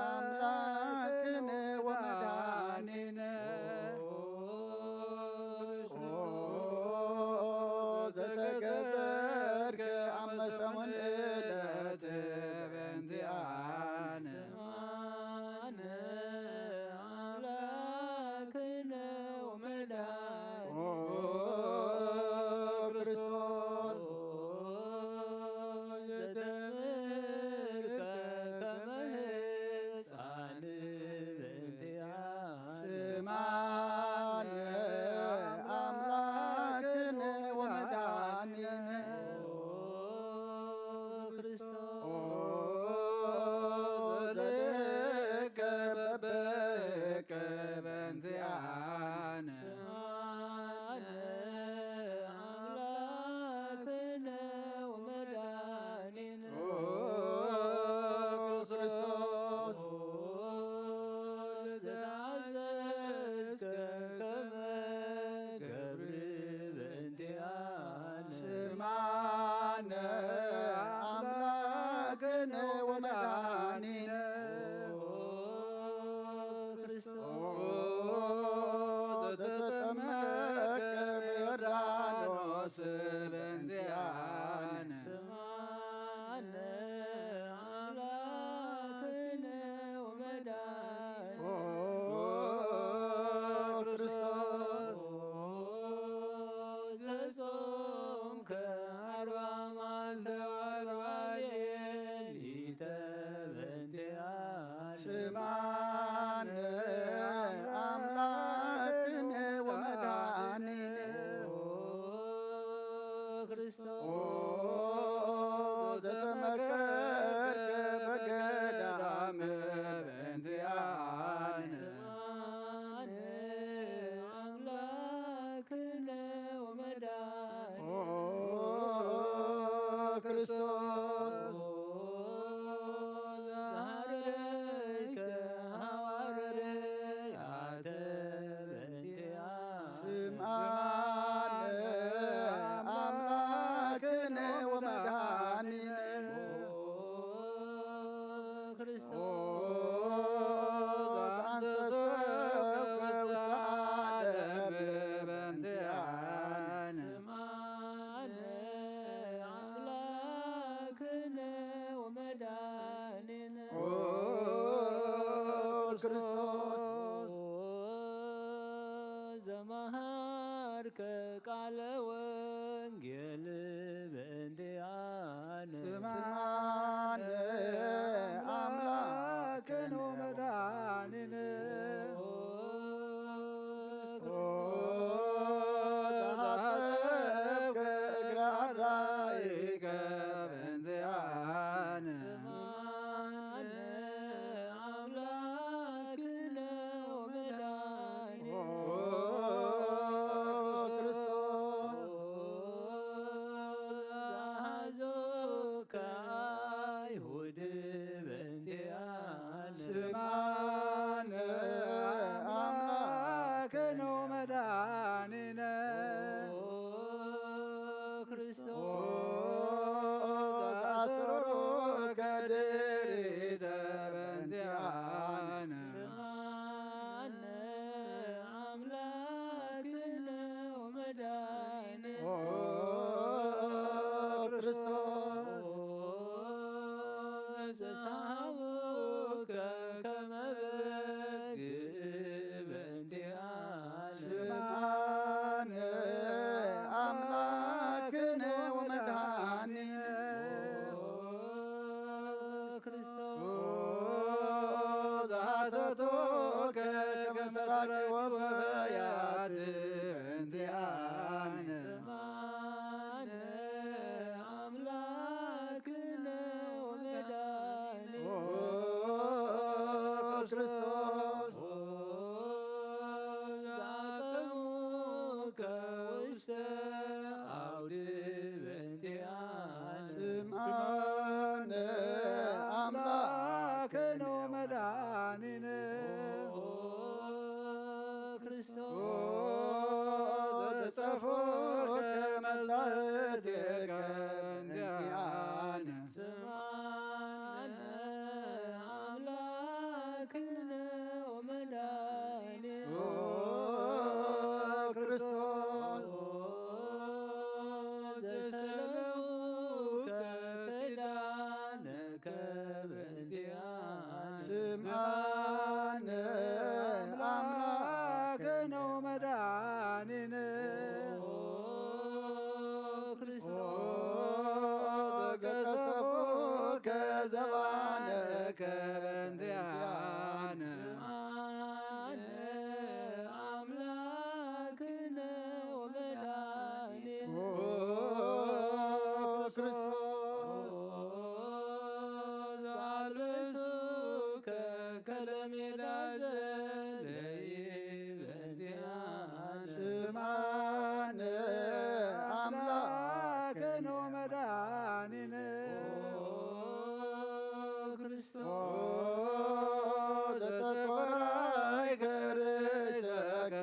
ኣምላክነ ወመድኃኒነ። ኦ ዘተገዘርከ ኣብ መሰሙን ዕለት በእንቲኣነ። ስምዓነ ኣምላክነ ወመድኃኒነ። ኦ ክርስቶስ። ኦ ዘተምህርከ ከመ ሕፃን በእንቲኣነ። ስምዓነ ኣምላክነ ወመድኃኒነ። ኦ ክርስቶስ። ኦ ዘልከ በበከ በእንቲኣነ። ስምዓነ ኣምላክነ ወመድኃኒነ። ኦ ክርስቶስ። ኦ ዘተኣዘዝከ ከመ ገብር በእንቲኣነ። ስምዓነ ኣምላክነ ወመድኃኒነ። ኦ ክርስቶስ። ኦ ዘተጠመቀ በዮርዳኖስ በእንቲኣነ። ስምዓነ ኣምላክነ ወመድኃኒነ። ኦ ክርስቶስ። ኦ ዘጾምከ ኣርባ መዓልተ ወኣርባ ሌሊተ በእንቲኣነ። ስምዓነ ኣምላክነ ወመድኃኒነ። ኦ ክርስቶስ። ኦ ዘተመከርከ በገዳም በእንቲኣነ። ስምዓነ ኣምላክነ ወመድኃኒነ። ኦ ክርስቶስ ዘመሃርከ ቃለ ወንጌል በእንቲአነ ስምዓነ አምላክነ ወመድኃኒነ። ተሐጸብከ እግረ አራይከ በእንቲአነ ስምዓነ አምላክነ ወመድኃኒነ። ኦ ክርስቶስ ዘሐዞከ አይሁድ በእንቲአነ ስምዓነ አምላክነ ወመድኃኒነ። ኦ ክርስቶስ አሰሮከ ድሪተ በእንቲአነ ስምዓነ አምላክነ ወመድኃኒነ። ኦ ክርስቶስ ዘሰሃቡከ ከመ በግ በእንቲአነ ስምዓነ አምላክነ ወመድኃኒነ። ኦ ክርስቶስ ዘአተቶከ ከመ ሰራቂ ወፈያት በእንቲአነ ስምዓነ አምላክነ ወመድኃኒነ። ኦ ክርስቶስ ዘአቀሙከ ውስተ አውድ በእንቲአነ ስምዓነ አምላክነ ወመድኃኒነ። ኦ ክርስቶስ ዘጸፎከ መላእክቲከ በእንቲአነ ስምዓነ አምላክነ ወመድኃኒነ። ኦ ክርስቶስ ዘሰለሙከ ኪዳነከ በእንቲአነ ስምዓነ አምላክነ ወመድኃኒነ። ኦ ክርስቶስ ዘቀሰፉከ ዘባነከ በእንቲአነ ስምዓነ አምላክነ ወመድኃኒነ። ኦ ክርስቶስ ዘአልበሱከ ከለሜዳ ዘለይ በእንቲአነ ስምዓነ አምላክነ ወመድኃኒነ። ኦ ክርስቶስ ዘተቆራይከ ርእሰከ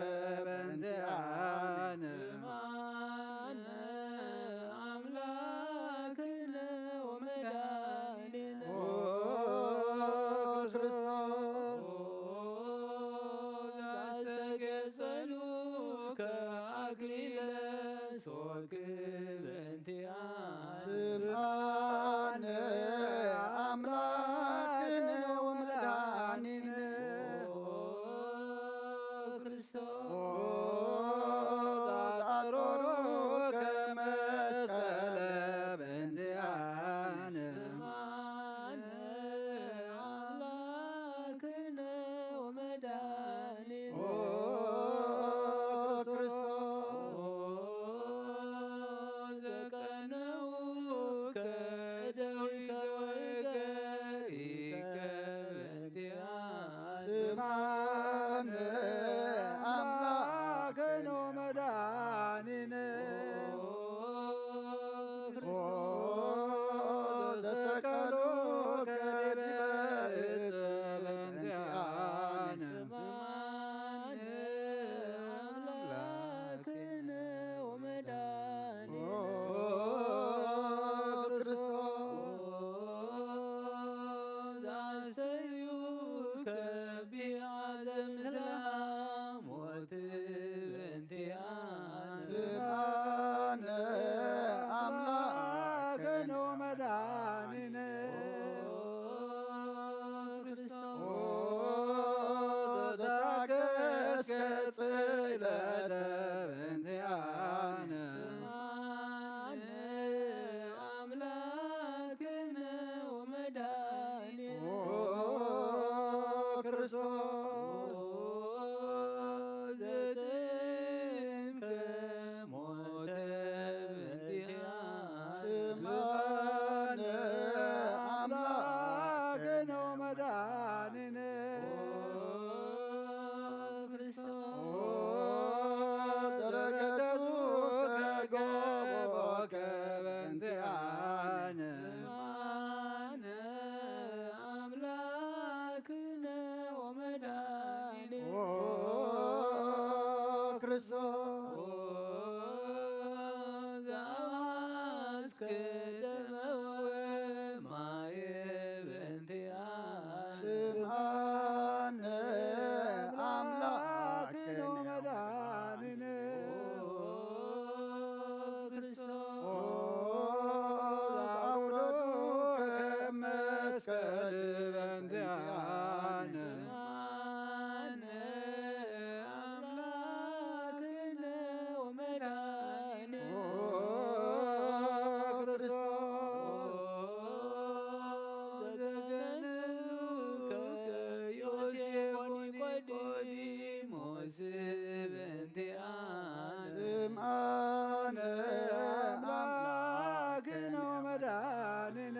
በእንቲአነ ስምዓነ አምላክነ ወመድኃኒነ። ኦ ክርስቶስ ዘአስተጌጸሉከ አክሊለ ሶክ በእንቲአነ ስምዓነ አምላክነ ስብሐነ አምላክነ ወመድኃኒነ ክርስቶስ ዘረገቱ ከገቦከ በእንቲአነ። ስብሐነ አምላክነ ወመድኃኒነ ኦ ክርስቶስ ዘአፍሰስከ ደመ ወማየ በእንቲአነ። ስምዓነ አምላክነ ወመድኃኒነ ክርስቶስ አውረዱ ከመስቀል በእንቲአነ። ስምዓነ አምላክነ ወመድኃኒነ ክርስቶስ ዘገንከ ዮሴፍ ወኒቆዲሞስ በእንቲአነ። ስምዓነ አምላክነ ወመድኃኒነ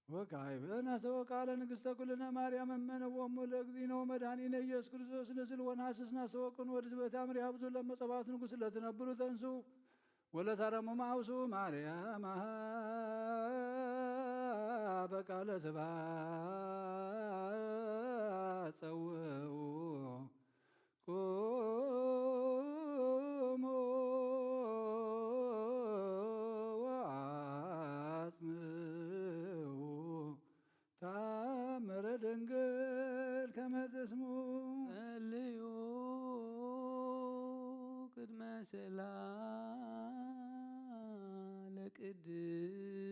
ወካዕበነ ሰወ ቃለ ንግሥተ ኩልነ ማርያም እመነ ወሙ ለእግዚእነ ወመድኃኒነ ኢየሱስ ክርስቶስ ንስል ወንሐስስ ናሰወቅን ወድስ በታምር ያብዙ ለመጸባት ንጉሥ ለትነብሩ ተንሱ ወለታረሙ ማውሱ ማርያም በቃለ ስባ ጸውኡ ቁሙ ወአጽምኡ ታምረ ድንግል ከመ ትስሙ። እልዩ ቅድመ ስእላ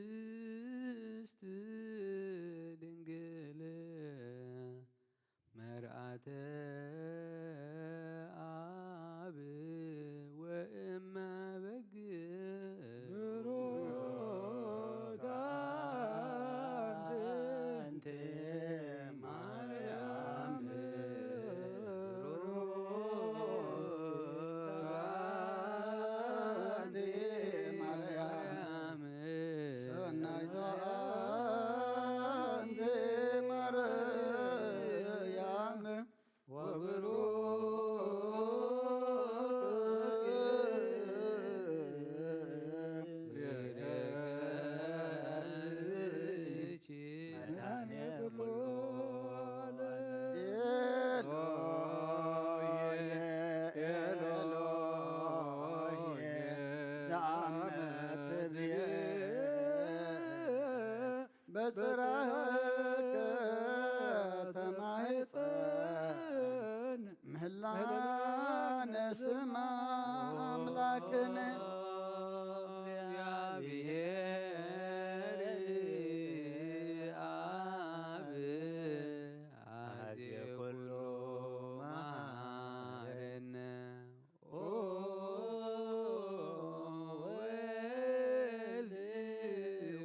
ለቅድስት ድንግል መርዓተ አብ ወእመ በግ ብሩክ አንቲ ስማ ኣምላክነ። እግዚኣብሔር ኣብ ኣዜ ኩሉ መሃረነ። ኦ ወልድ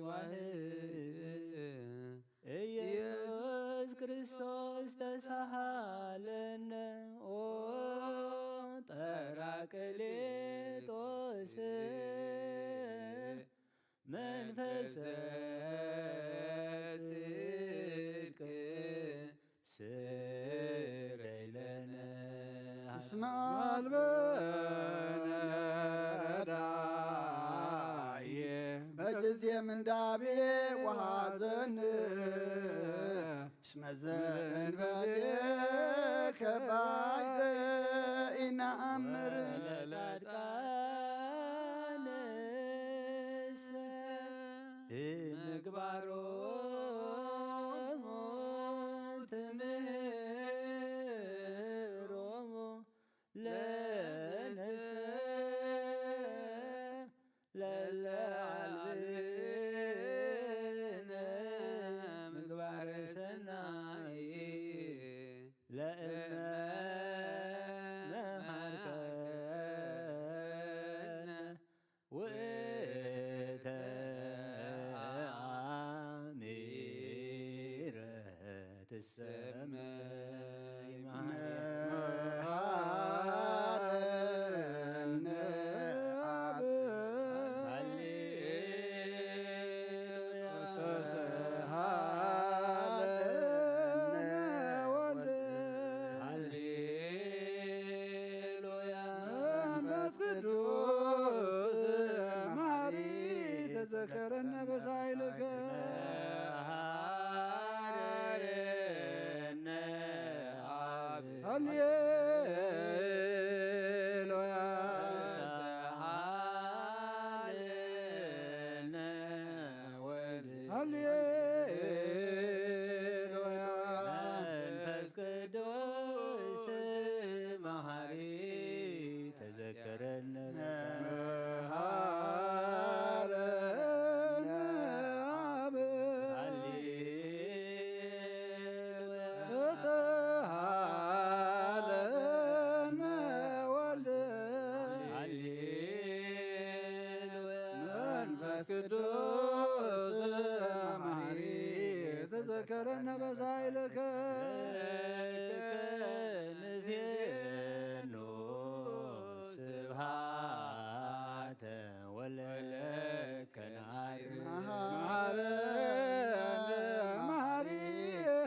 ዋህድ ኢየሱስ ክርስቶስ ተሳሃለነ። ኦ ጳራቅሊጦስ መንፈሰ ጽድቅ ስረይ ለነ። እስመ አልበነ ረዳኢ በጊዜ ምንዳቤ ወሐዘን። እስመ ዘእንበሌከ ባይደ ኢነአምር። ለጻድቃንስ ምግባሮሙ ትምህሮሙ ለነሰ ለለ አልብነ ምግባረ ሰናይ ለእመ መሃርከነ ውእተ አሚረ ትሰመይ መሃርከነ። መሃረነ አብ። ሃሌሉያ። ተሳሃለነ ወልድ። ሃሌሉያ። መንፈስ ቅዱስ መሐሪ ተዘከረነ በሳይልከ። መሃረነ አብ። ሃሌሉያ። ተሳሃለነ ወልድ። ሃሌሉያ። መንፈስ ቅዱስ መሐሪ ተዘከረነ። መሃረነ አብ። ሃሌሉያ። ተሳሃለነ ወልድ። ሃሌሉያ። መንፈስ ቅዱስ መሐሪ ተዘከረነ በሳይልከ። ንፌኖ ስብሃተ ወለከ ናሪ። መሐረነ መሐሪ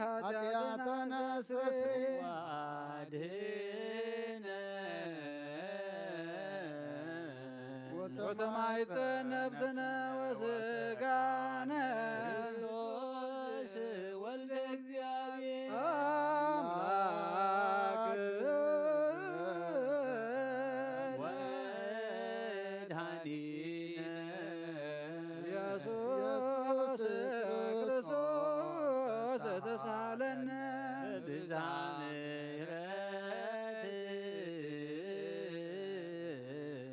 ኃጢአተነ አስተስሪ። ወአድህነ ወተማይፀን ነፍስነ ወስጋነ። ክርስቶስ ወልደ እግዚአብሔር አምላክ ወመድኃኒነ ኢየሱስ ክርስቶስ ተሳለነ። ብዝኃ ምሕረት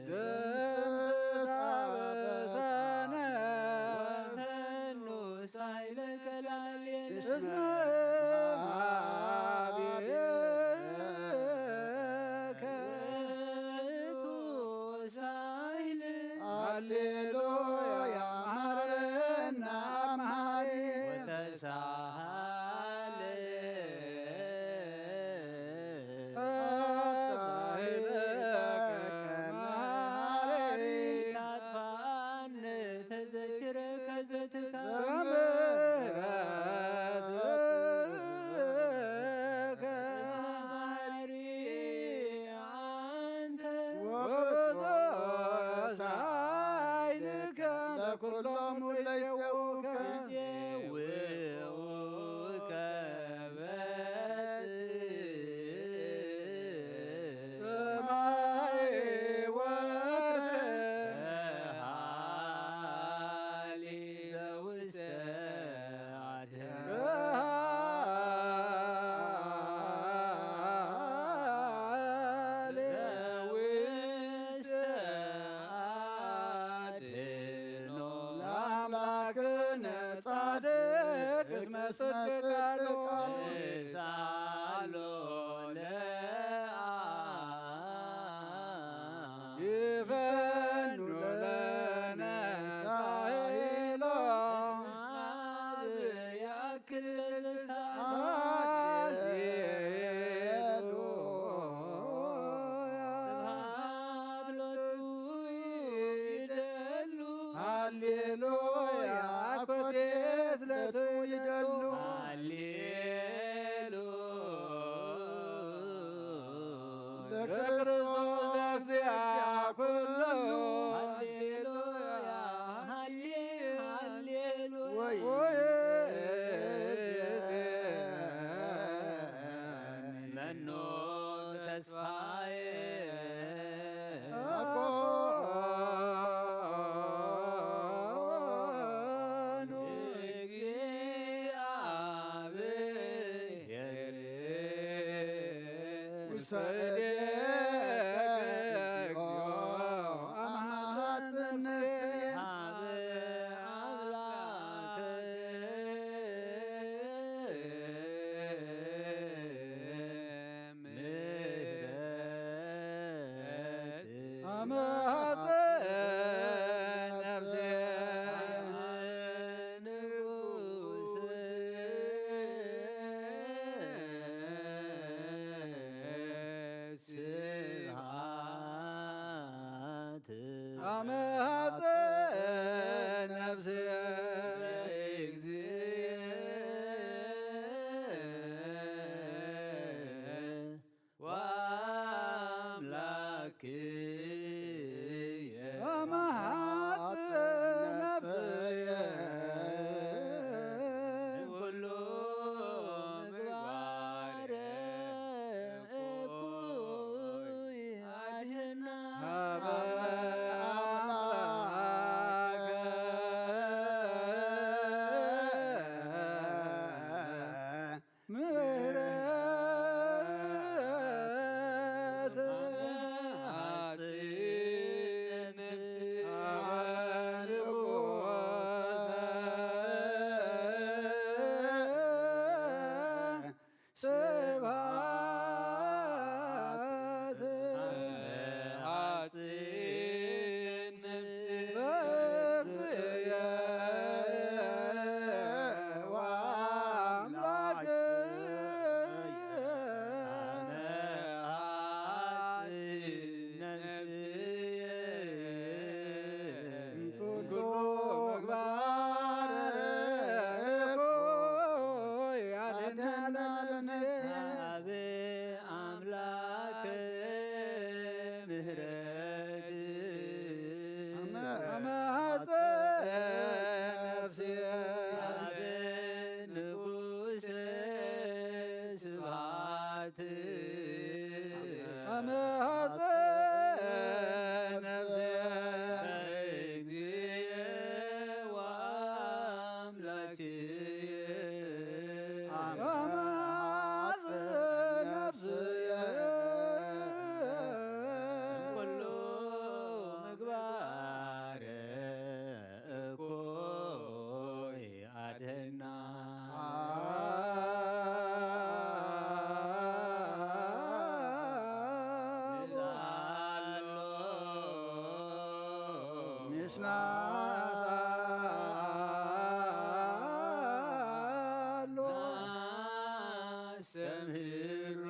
ደምስስ አበሳነ። ወፈኑ ሳይለ ከላሌነ። እስመ አብየከ ሳይል። ሃሌሉያ። መሐረነ አብ መሐሪ። ወተሳሃለ በክርስቶስ ዚኣ ኩሉ። ሃሌሉያ፣ ሃሌ-፣ ሃሌሉያ። ወይ። መኖ ተስፋዬ። አኮኑ እግዚአብሔር ውስተ እዴከ እግዚኦ አማሐጽን ነፍስየ። ሀበ አምላክ ምህረት አመ ሐዘን ነፍስየ ንጉሥ ስብሐት አመ ሐዘን ነፍስየ እግዚእ ወአምላክየ። አመሐጽእ ነፍስየ ኩሉ ምግባር እኩይ አድህና። ሀበ አምላክ ምህረት ስብሐት ኩሉ ምግባር እኮ ያድነናል። ሀበ አምላክ ምህረት አመ ሐዘን ነፍስየ ሀበ ንጉሥ ስብሐት አመ ሐዘን ነፍስየ እግዚእ ወአምላክየ አመ ሐዘን ነፍስየ ኩሉ ምግባር እኩይ አድህና። ንስአሎ ንስአሎ ናስተምህሮ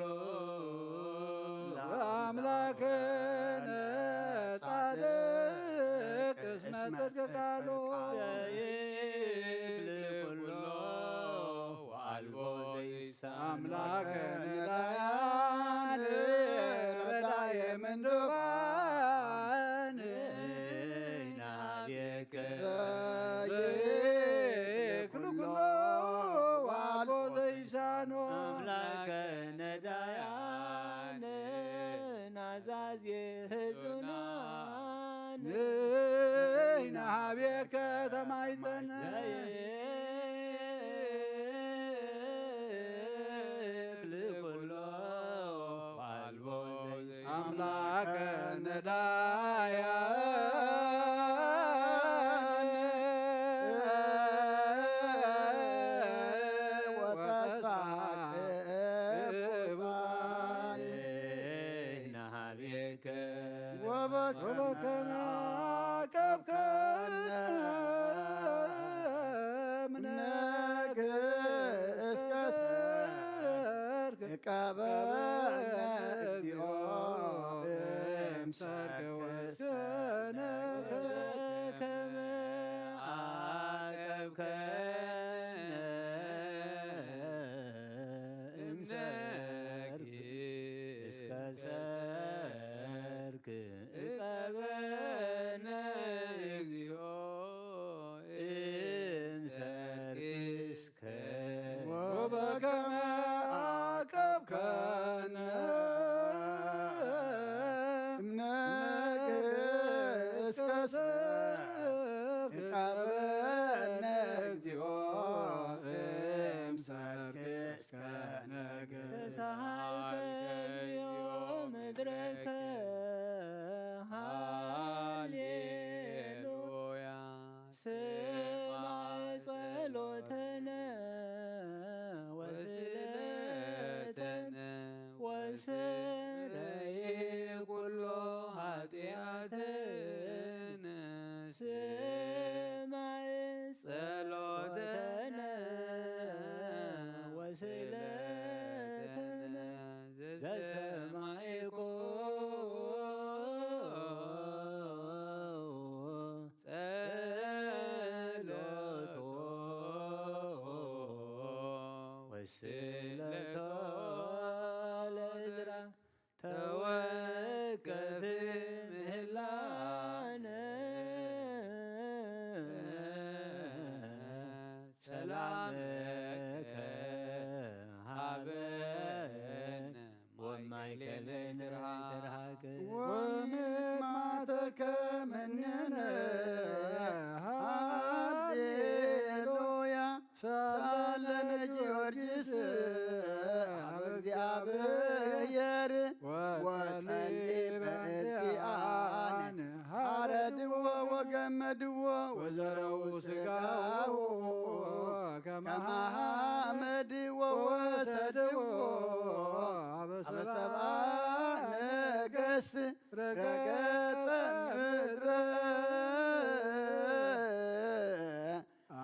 ለአምላክነ ጻድቅ እስመ ጽድቅ ቃሉ ዘይክል ኩሎ ወአልቦ ዘይሳ አምላክነ ዳያን ረዳየ ምንዱባን ናቤከ ዘይክል ኩሎ ወአልቦ ዘይሳኖ አምላክነ ዳያን ናዛዜ ህዙናን ንሕና ሀቤከ ተማይጸነ ዘይክል ኩሎ አልቦ ዘይስ አምላከ ነዳያን ወተስፋ ቅቡል ናሃቤከ ወበከመ አቀብከነ እምነግህ እስከ ሰርክ እቀበነ እግዚኦ እምሰርክ ወሰነ ከመ አቀብከነ እምሰርክ እስከ እቀበነ እግዚኦ እምሰርክስከ ወበከመ ዓቀብከነ እምነግስከ ሰብ እቀበነ እግዚኦ እምሰርክስከ ነግስከ ተሳሃልከ እግዚኦ ምድረከ ሃሌሉያ ስማዕ ጸሎተነ ወስእለተነ ወስረይ ኩሎ ኃጢአተነ ስማዕ ጸሎተነ ወስእለተነ ዘሰማዕኮ ጸሎቶ ወስእለቶ ለእዝራ ተወከፍ ምህላነ ሰላመከ ሃበነ ወማእከለነ ትርሃቅ ወምማተከ ምንነ ሃሌሉያ ሳለነ ጊዮርጊስ ኣብ እግዚኣብሔር ወጸሊ በእንቲኣነ ሓረድዎ ወገመድዎ ወዘረው ስጋሁ ከመ ሓመድ ወወሰድዎ ኣብ ሰብኣ ነገስት ረገጸ ምድረ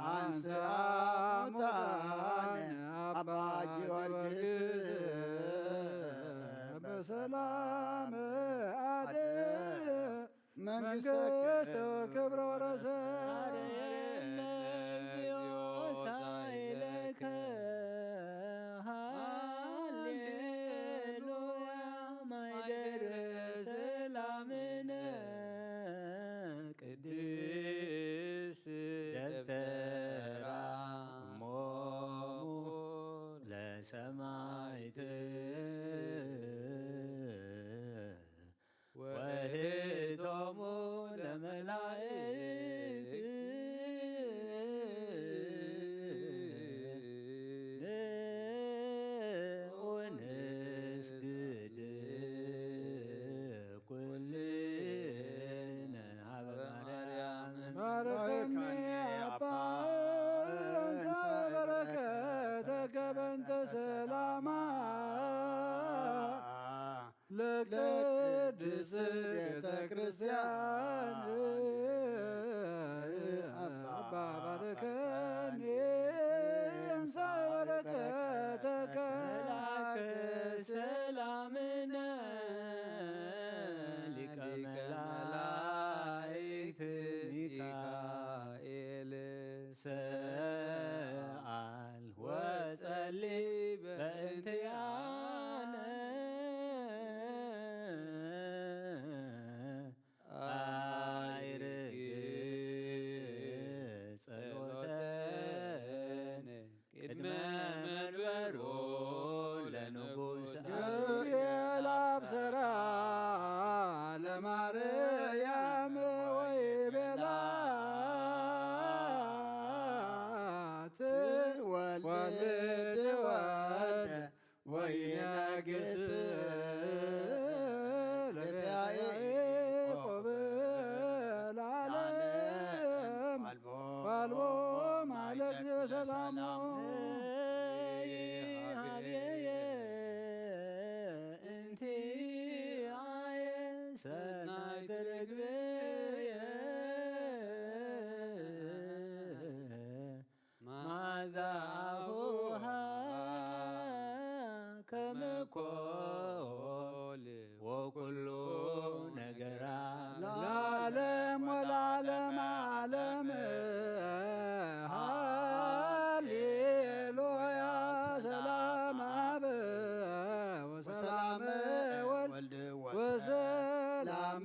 አንስአ ሙታነ አባ ጊዮርጊስ በሰላም አደ መንግስተ ክብረ ወረሰ እግዚኦ ሳይለከ ሃሌሉያ ማይደር ሰላምነ ቅድስ ደብተራ እሞሙ ለሰማይት ወህቶሙ ለመላእክት ንዑ ንስግድ ኩልነ ሀበ ማርያም። ባርከኒ አባ እንተ በረከተ ገበንተ ሰላማ ለቅድስት ቤተ ክርስቲያን አባ ባርከኒ እንተ በረከተከ መልአከ ሰላምነ ሊቀ መላእክት ሚካኤል ሰአል ወጸሊ በእንቲአነ አይርግ ጸሎተነ ቅድመ መንበሮ ለንጉሥ ገብርኤል አብሰራ ለማርያም ወይቤላ ትወልድ ወልደ ወይነግስ ለያዕቆብ ለዓለም አልቦ ማለት ሰላም ሀብየ እንቲአየ ሰናይት ርግብየ ማዛ አፉሃ ከመ ኮል ወኩሉ ነገራ ለዓለም ወለዓለም ዓለም ሃሌሉያ ሰላም አብ ወሰላም ወልድ ወሰላም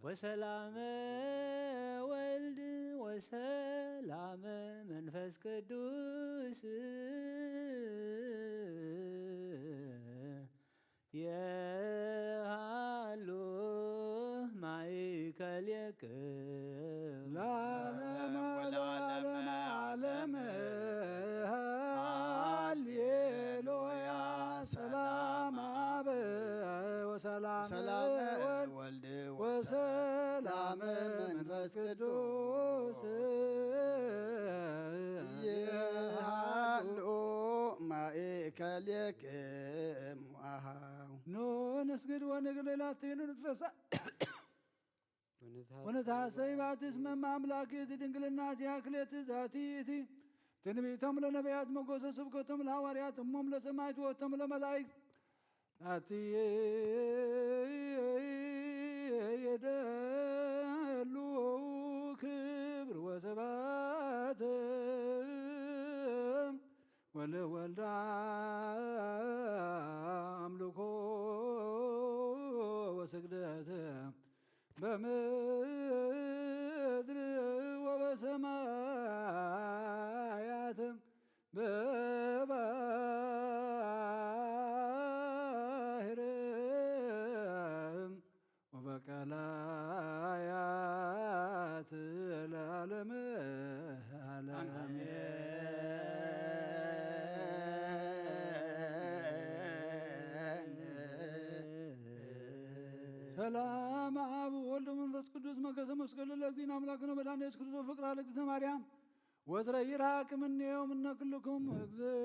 ወሰላመ ወልድ ወሰላመ መንፈስ ቅዱስ የሃሉ ማእከሌክም። ለዓለመ ለዓለመ ዓለም። ሃሌሉያ። ሰላም አብ ወሰላም ሰላም ወልድ ወልድ ወሰላም ወሰላም መንፈስ ቅዱስ ይሃሉ ማእከሌክም። አሃው። ኑ ንስግድ ወንግር ሌላቲኑ ንትፈሳ ወነትሐሰይ ባቲ እስመ እመ አምላክ እቲ ድንግልና እቲ አክሌት ዛቲ እቲ ትንቢቶም ለነቢያት መጎሰ ስብከቶም ለሐዋርያት እሞም ለሰማዕት ወቶም ለመላእክት ኣቲ የደሉ ክብር ወሰባት ወለወልድ አምልኮ ወስግደት በምድር ወበሰማያት በባህር ወበቀላያት ለዓለመ ዓለም። ሰላም አብ ወልድ መንፈስ ቅዱስ መገሰ መስቀሉ ለእግዚእነ አምላክነ መድኃኒነ ኢየሱስ ክርስቶስ ፍቅር ለእግዝእትነ ማርያም ወትረ ይርሐቅ እምኔሁ እምነ ኩልክሙ። እግዝእ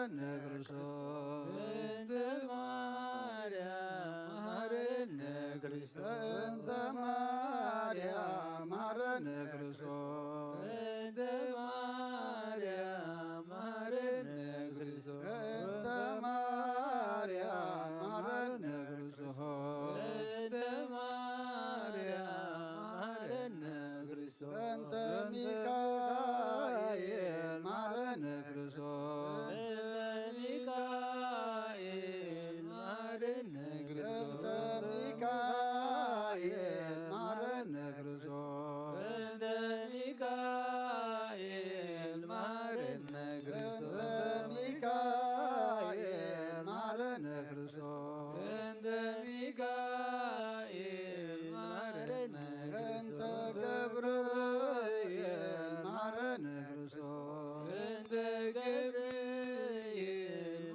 መሐረነ ክርስቶስ። እንተ ማርያም መሐረነ ክርስቶስ። እንተ ማርያም መሐረነ ክርስቶስ። እንተ ማርያም መሐረነ ክርስቶስ። እንተ ማርያም መሐረነ ክርስቶስ። እንተ ማርያም መሐረነ ክርስቶስ። እንተ ሚካኤል መሐረነ ክርስቶስ። እንተ ሚካኤል መሐረነ ክርስቶስ። እንተ ሚካኤል መሐረነ ክርስቶስ። እንተ ሚካኤል መሐረነ ክርስቶስ። እንተ ሚካኤል መሐረነ ክርስቶስ። እንተ ሚካኤል መሐረነ እንተ ገብርኤል መሐረነ ክርስቶስ። እንተ ገብርኤል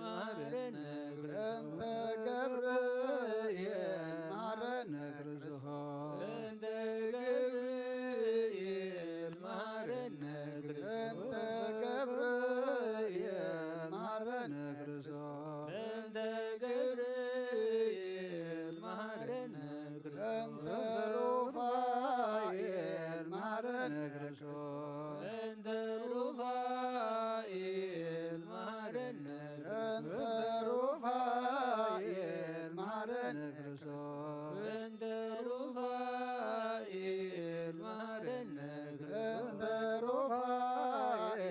መሐረነ ክርስቶስ። እንተ ገብርኤል መሐረነ ክርስቶስ። እንተ ገብርኤል መሐረነ ክርስቶስ። እንተ ገብርኤል መሐረነ ክርስቶስ። እንተ ገብርኤል መሐረነ ክርስቶስ። እንተ ሩፋኤል መሐረነ ክርስቶስ። እንተ ሩፋኤል መሐረነ እንተ ሩፋኤል መሐረነ ክርስቶስ። እንተ ሩፋኤል መሐረነ እንተ ሩፋኤል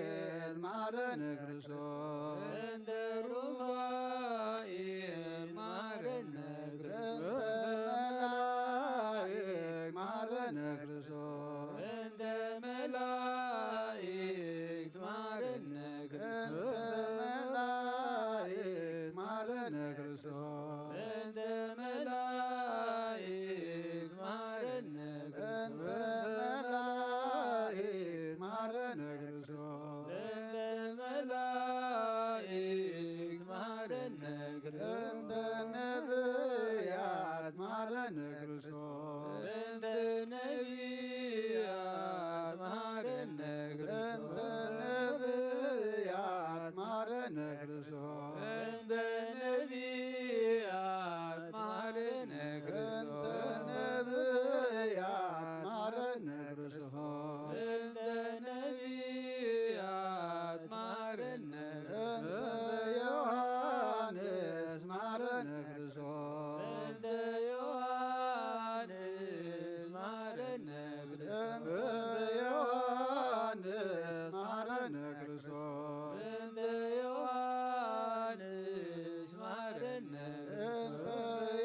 መሐረነ ክርስቶስ። እንተ ሩፋኤል መሐረነ እንተ መላእክት መሐረነ ክርስቶስ። እንተ መላእክት መሐረነ ክርስቶስ። እንተ መላእክት መሐረነ ክርስቶስ። እንተ መላእክት መሐረነ ክርስቶስ። እንተ መላእክት መሐረነ ክርስቶስ። እንተ መላእክት መሐረነ ክርስቶስ። እንተ ነቢያት መሐረነ ክርስቶስ። እንተ ነቢያት መሐረነ ክርስቶስ። እንተ ነቢያት መሐረነ ክርስቶስ። እንተ ነቢያት መሐረነ እንተ ክርስቶስ። ነቢያት መሐረነ ክርስቶስ። እንተ ነቢያት መሐረነ እንተ ዮሐንስ መሐረነ ክርስቶስ። እንተ ዮሐንስ መሐረነ እንተ ዮሐንስ መሐረነ ክርስቶስ። እንተ ዮሐንስ መሐረነ እንተ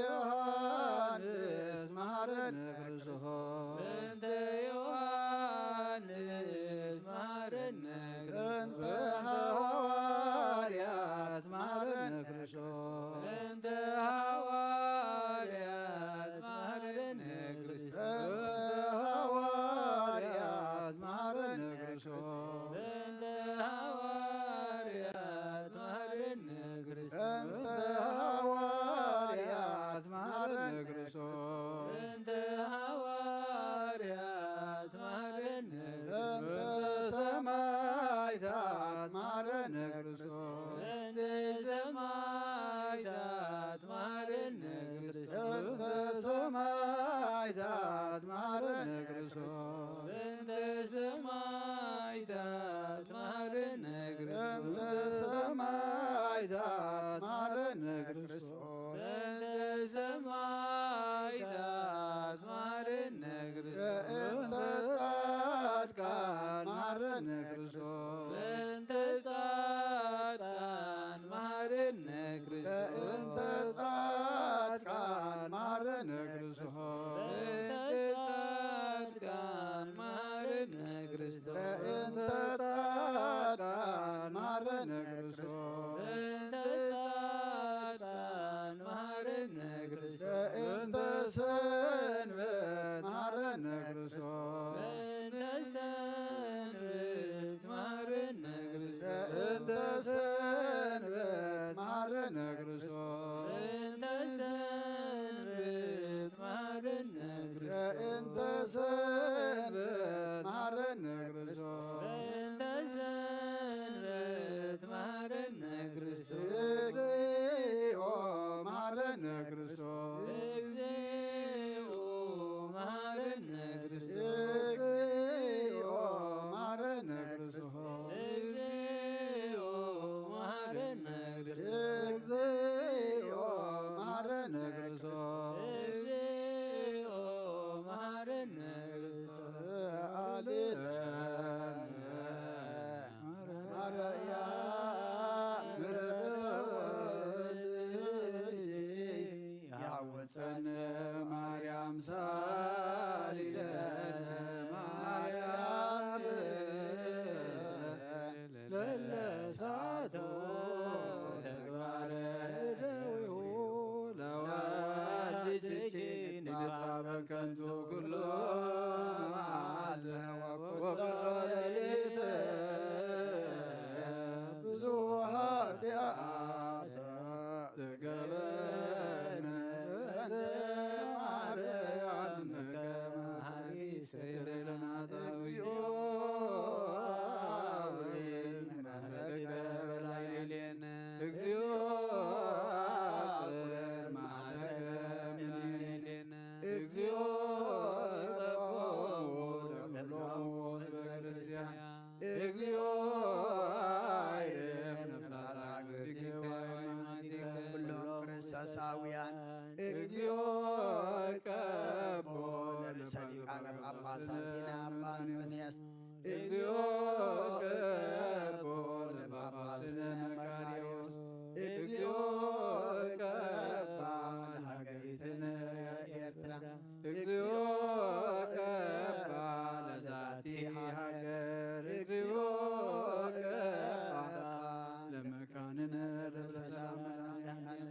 ዮሐንስ መሐረነ ክርስቶስ። እንተ ዮሐንስ መሐረነ እንተ ሐዋርያት መሐረነ ክርስቶስ። እንተ ሐዋርያት መሐረነ ክርስቶስ። እንተ ሐዋርያት መሐረነ ክርስቶስ። እንተ ሐዋርያት መሐረነ ክርስቶስ። እንተ ሐዋርያት መሐረነ ክርስቶስ። እንተ ሐዋርያት መሐረነ እንተ ሰማዕታት መሐረነ ክርስቶስ። እንተ ሰማዕታት መሐረነ ክርስቶስ። እንተ ሰማዕታት መሐረነ ክርስቶስ። እንተ ሰማዕታት መሐረነ ክርስቶስ። እንተ ሰማዕታት መሐረነ ክርስቶስ። እንተ ሰማዕታት መሐረነ ክርስቶስ። እንተ ጻድቃን መሐረነ ክርስቶስ። እንተ ጻድቃን መሐረነ ክርስቶስ። እንተ ጻድቃን መሐረነ ክርስቶስ። እንተ ጻድቃን መሐረነ ክርስቶስ። እንተ ጻድቃን መሐረነ ክርስቶስ። እንተ እነ ማርያም ሳሊለነ ማርያም ለለሳቶ ተግባረ ደዊሁ ለዋጅኪ ንግባበን ከንቱ ኩሎ መዓልተ ወኩሎ ሌሊተ ብዙ ኃጢአተ ተገበነ በእንተ ማርያም ከመ ኃሪሰ ለነ ኃጣውእ እግዚኦ አውረድ ምሕረትከ በላዕሌነ። እግዚኦ አውረድ ምሕረትከ በላዕሌነ። እግዚኦ ጸብኦሙ ለኩሎሙ ህዝበ ክርስቲያን። እግዚኦ አይርም ነፍሳት አግብርቲከ ወአይማኒከ ኩሎም ክርስቶሳውያን። እግዚኦ ቀቦ ለርእሰ ሊቃነ ጳጳሳቲነ አባ እንጦንዮስ። እግዚኦ ቀቦ ለጳጳስነ መቃርዮስ። እግዚኦ ቀባ ለሀገሪትነ ኤርትራ። እግዚኦ ቀባ ለዛቲ ሀገር። እግዚኦ ቀባ ለመካንነ በሰላም አድኃነነ።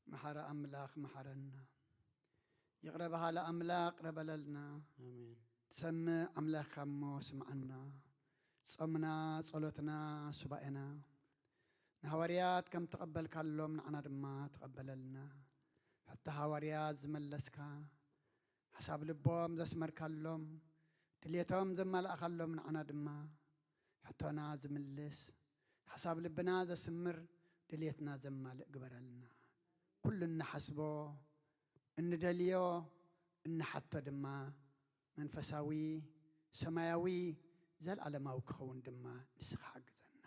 መሓሪ ኣምላኽ መሓረና። ይቕረ በሃሊ ኣምላኽ ይቕረ በለልና። ኣሜን። ትሰምዕ ኣምላኽካ እሞ ስምዓና። ጾምና፣ ጸሎትና፣ ሱባኤና ንሃዋርያት ከም ተቐበልካሎም ንዓና ድማ ተቐበለልና። ሕቶ ሃዋርያት ዝመለስካ፣ ሓሳብ ልቦም ዘስመርካሎም፣ ድሌቶም ዘማላእካሎም ንዓና ድማ ሕቶና ዝምልስ፣ ሓሳብ ልብና ዘስምር፣ ድሌትና ዘማልእ ግበረልና። ኩሉ እንሓስቦ፣ እንደልዮ፣ እንሓቶ ድማ መንፈሳዊ፣ ሰማያዊ፣ ዘለዓለማዊ ክኸውን ድማ ንስኻ ሓግዘና።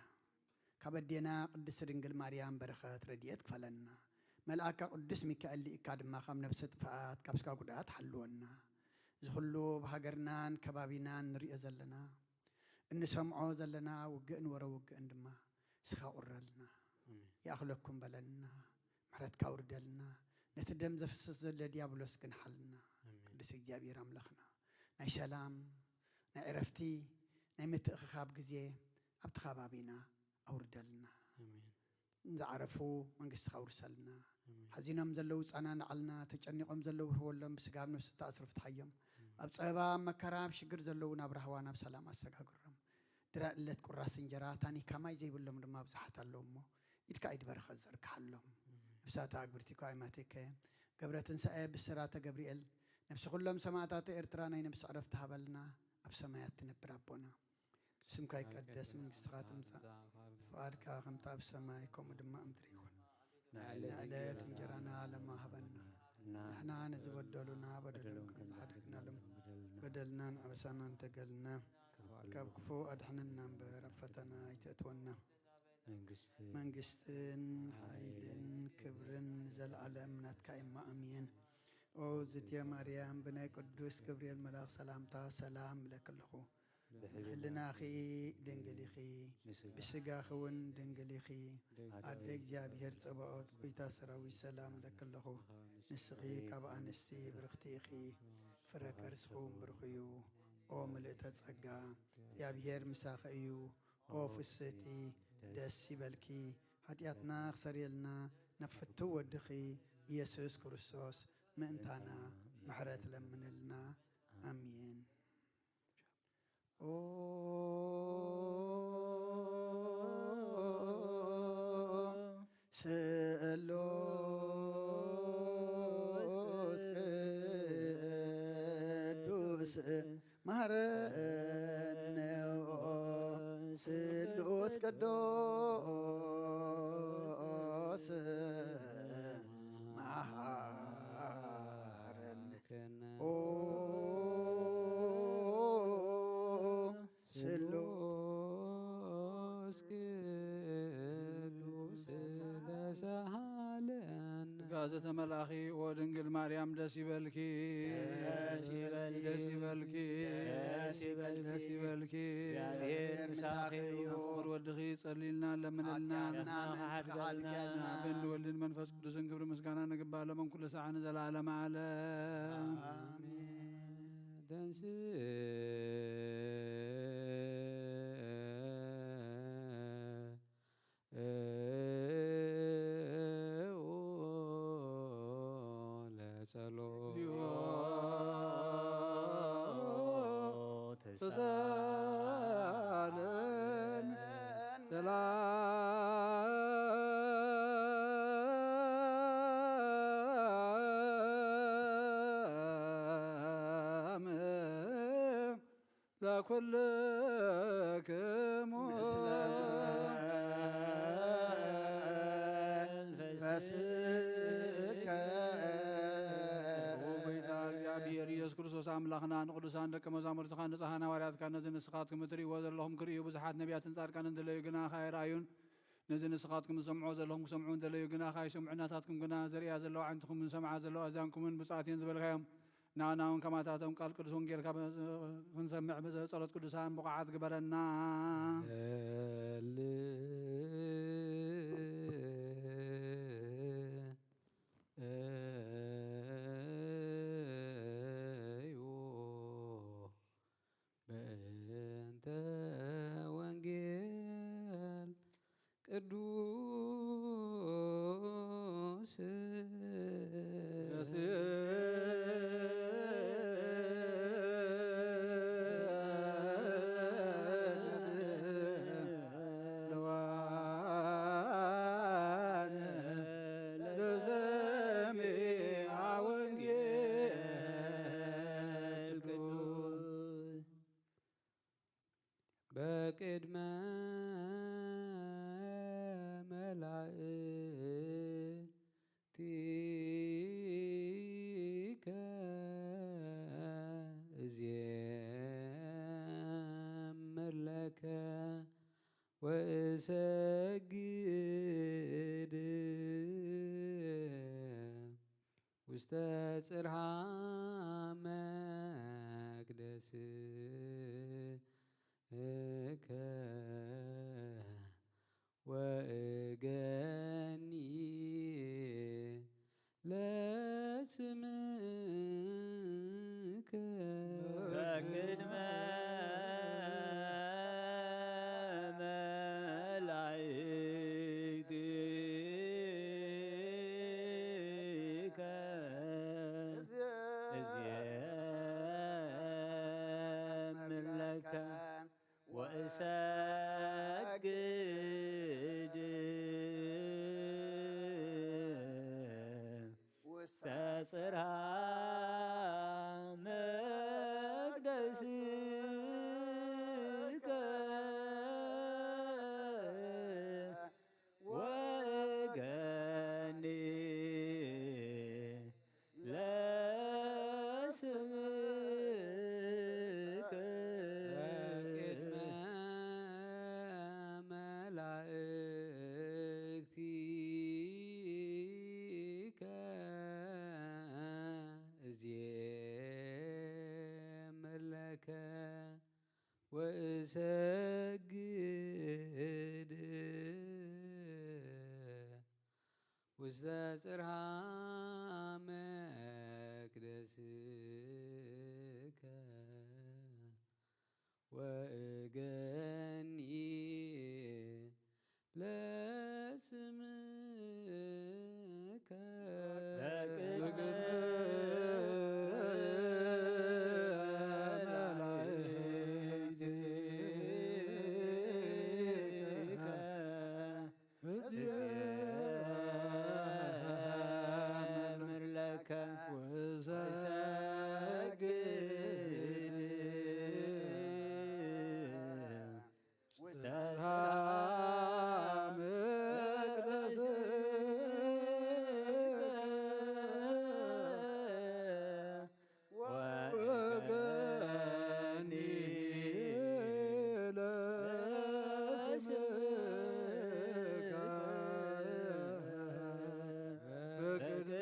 ካብ ኣዴና ቅድስቲ ድንግል ማርያም በረኸት ረድኤት ክፈለና። መልኣካ ቅዱስ ሚካኤል ልኢካ ድማ ካብ ነፍሰ ጥፍኣት፣ ካብ ስጋ ጉድኣት ሓልወና። እዚ ኩሉ ኣብ ሃገርናን ከባቢናን ንሪኦ ዘለና፣ እንሰምዖ ዘለና ውግእን ወረ ውግእን ድማ ንስኻ ቁረልና። ኣሜን። ይኣኽለኩም በለልና፣ ምሕረትካ ኣውርደልና። ነቲ ደም ዘፍስስ ዘሎ ዲያብሎስ ግንሓልና። ኣሜን። ቅዱስ እግዚኣብሔር ኣምላኽና፣ ናይ ሰላም፣ ናይ ዕረፍቲ፣ ናይ ምትእኽኻብ ግዜ ኣብቲ ከባቢና ኣውርደልና። ኣሜን። ንዝዓረፉ መንግስትኻ ኣውርሰልና። ኣሜን። ሓዚኖም ዘለዉ ጻና ንዓልና፣ ተጨኒቖም ዘለዉ ህርወሎም፣ ብስጋ ኣብ ነፍሲ ተኣስሩ ፍትሓዮም። ኣሜን። ኣብ ጸበባ፣ ኣብ መከራ፣ ኣብ ሽግር ዘለዉ ናብ ራህዋ፣ ናብ ሰላም ኣሰጋግሮም። ድራር ዕለት ቁራስ እንጀራ፣ ታኒካ ማይ ዘይብሎም ድማ ብዙሓት ኣለዉ እሞ፣ ኢድካ ኢድ በረኸት ዘርግሓሎም። ኣሜን። ነፍሳት ኣግብርቲኮ ኣይማቴከ፣ ገብረ ትንሳኤ፣ ብስራተ ገብርኤል፣ ነፍሲ ኩሎም ሰማዕታተ ኤርትራ ናይ ነፍሲ ዕረፍቲ ሃበልና፣ ኣብ ሰማያት ትነብር ኣቦና። ስምካ ይቀደስ፣ መንግስትኻ ትምጻእ፣ ፍቓድካ ከምቲ ኣብ ሰማይ ከምኡ ድማ ኣብ ምድሪ ይኹን። ንዕለት እንጀራና ለማ ሃበና፣ ንሕና ንዝበደሉና በደሎም ከም ዝሓደግናሎም፣ በደልናን ኣበሳናን ተገልና፣ ካብ ክፉ ኣድሕነና እምበር ኣብ ፈተና ኣይተእትወና። መንግስትን መንግስትን ሓይልን ክብርን ንዘለዓለም ናትካ እማ፣ ኣሜን። ኦ ዝትየ ማርያም፣ ብናይ ቅዱስ ገብርኤል መልኣኽ ሰላምታ ሰላም እብለኪ ኣለኹ። ብሕልናኺ ድንግል ኢኺ፣ ብስጋኺ እውን ድንግል ኢኺ። ኣደ እግዚኣብሔር ጸባኦት፣ ጎይታ ሰራዊት፣ ሰላም እብለኪ ኣለኹ። ንስኺ ካብ ኣንስቲ ብርኽቲ ኢኺ፣ ፍረ ከርስኺ እውን ብሩኽ እዩ። ኦ ምልእተ ጸጋ፣ እግዚኣብሔር ምሳኺ እዩ። ኦ ፍስህቲ፣ ደስ ይበልኪ፣ ሓጢኣትና ክሰርየልና ናብ ፍትው ወድኺ ኢየሱስ ክርስቶስ ምእንታና ምሕረት ለምንልና። ኣሜን። ኦ ስሉስ ቅዱስ መሃረነ፣ ኦ ስሉስ ቅዱስ መሃረነ፣ ኦ ስሉስ ቅዱስ ተሳሃለነ። ዘተመላኺ ወድንግል ማርያም ደስ ይበልኪ፣ ደስ ይበልኪ፣ ደስ ይበልኪ፣ ደስ ይበልኪ። ደስ ይበልኪ። እግዚአብሔር ምሳኺ እዩ። ፍቕር ወድኺ ጸልይልና ለምንልና። ኃጢአትና ይቕር በልና። ብእንዲ ወልድን መንፈስ ቅዱስን ክብሪ ምስጋና ንግባ ለመን ኩሉ ሰዓን ዘላለም ዓለም። ተንስ ለጸሎት ተሳለን ሰላም ለኩልክሙ ምስለ መንፈስከ። ጌታ እግዚኣብሔር ኢየሱስ ክርስቶስ ኣምላኽና ንቅዱሳን ደቀ መዛሙርትኻ ንጽሓን ሃዋርያትካ ነዚ ንስኻትኩም እትርእይዎ ዘለኹም ክርእዩ ብዙሓት ነቢያትን ጻድቃንን ደለዩ ግና ኣይረኣዩን። ነዚ ንስኻትኩም ዝሰምዕዎ ዘለኹም ክሰምዑ እንደለዩ ግና ኣይሰምዑን። ናታትኩም ግና ዘርእያ ዘለዋ ኣዒንትኹምን ዝሰምዓ ዘለዋ ኣእዛንኩምን ብፅዓት እየን ዝበልካዮም። ንኣና እውን ከማታቶም ቃል ቅዱስ ወንጌልካ ክንሰምዕ ብጸሎት ቅዱሳን ብቑዓት ግበረና። በእንተ ወንጌል ቅዱስ ለሰሚዐ ወንጌል ቅዱስ በቅድመ መላእክቲከ እዜምር ለከ ወእሰግድ ውስተ ጽርሃ መቅደስከ ወእገኒ ለስምከ በቅድመ መላእክቲከ እዜምር ለከ ወእሰግድ ውስተ ጽርሃ መቅደስከ ወእገኒ ለስምከ በቅድመ መላእክቲከ እዜምር ለከ ወእሰግድ ውስተ ጽርሃ መቅደስከ ወእገኒ ለስምከ በቅድመ መላእክቲከ እዜምር ለከ ወእሰግድ ውስተ መቅደስከ ወእገኒ ለስምከ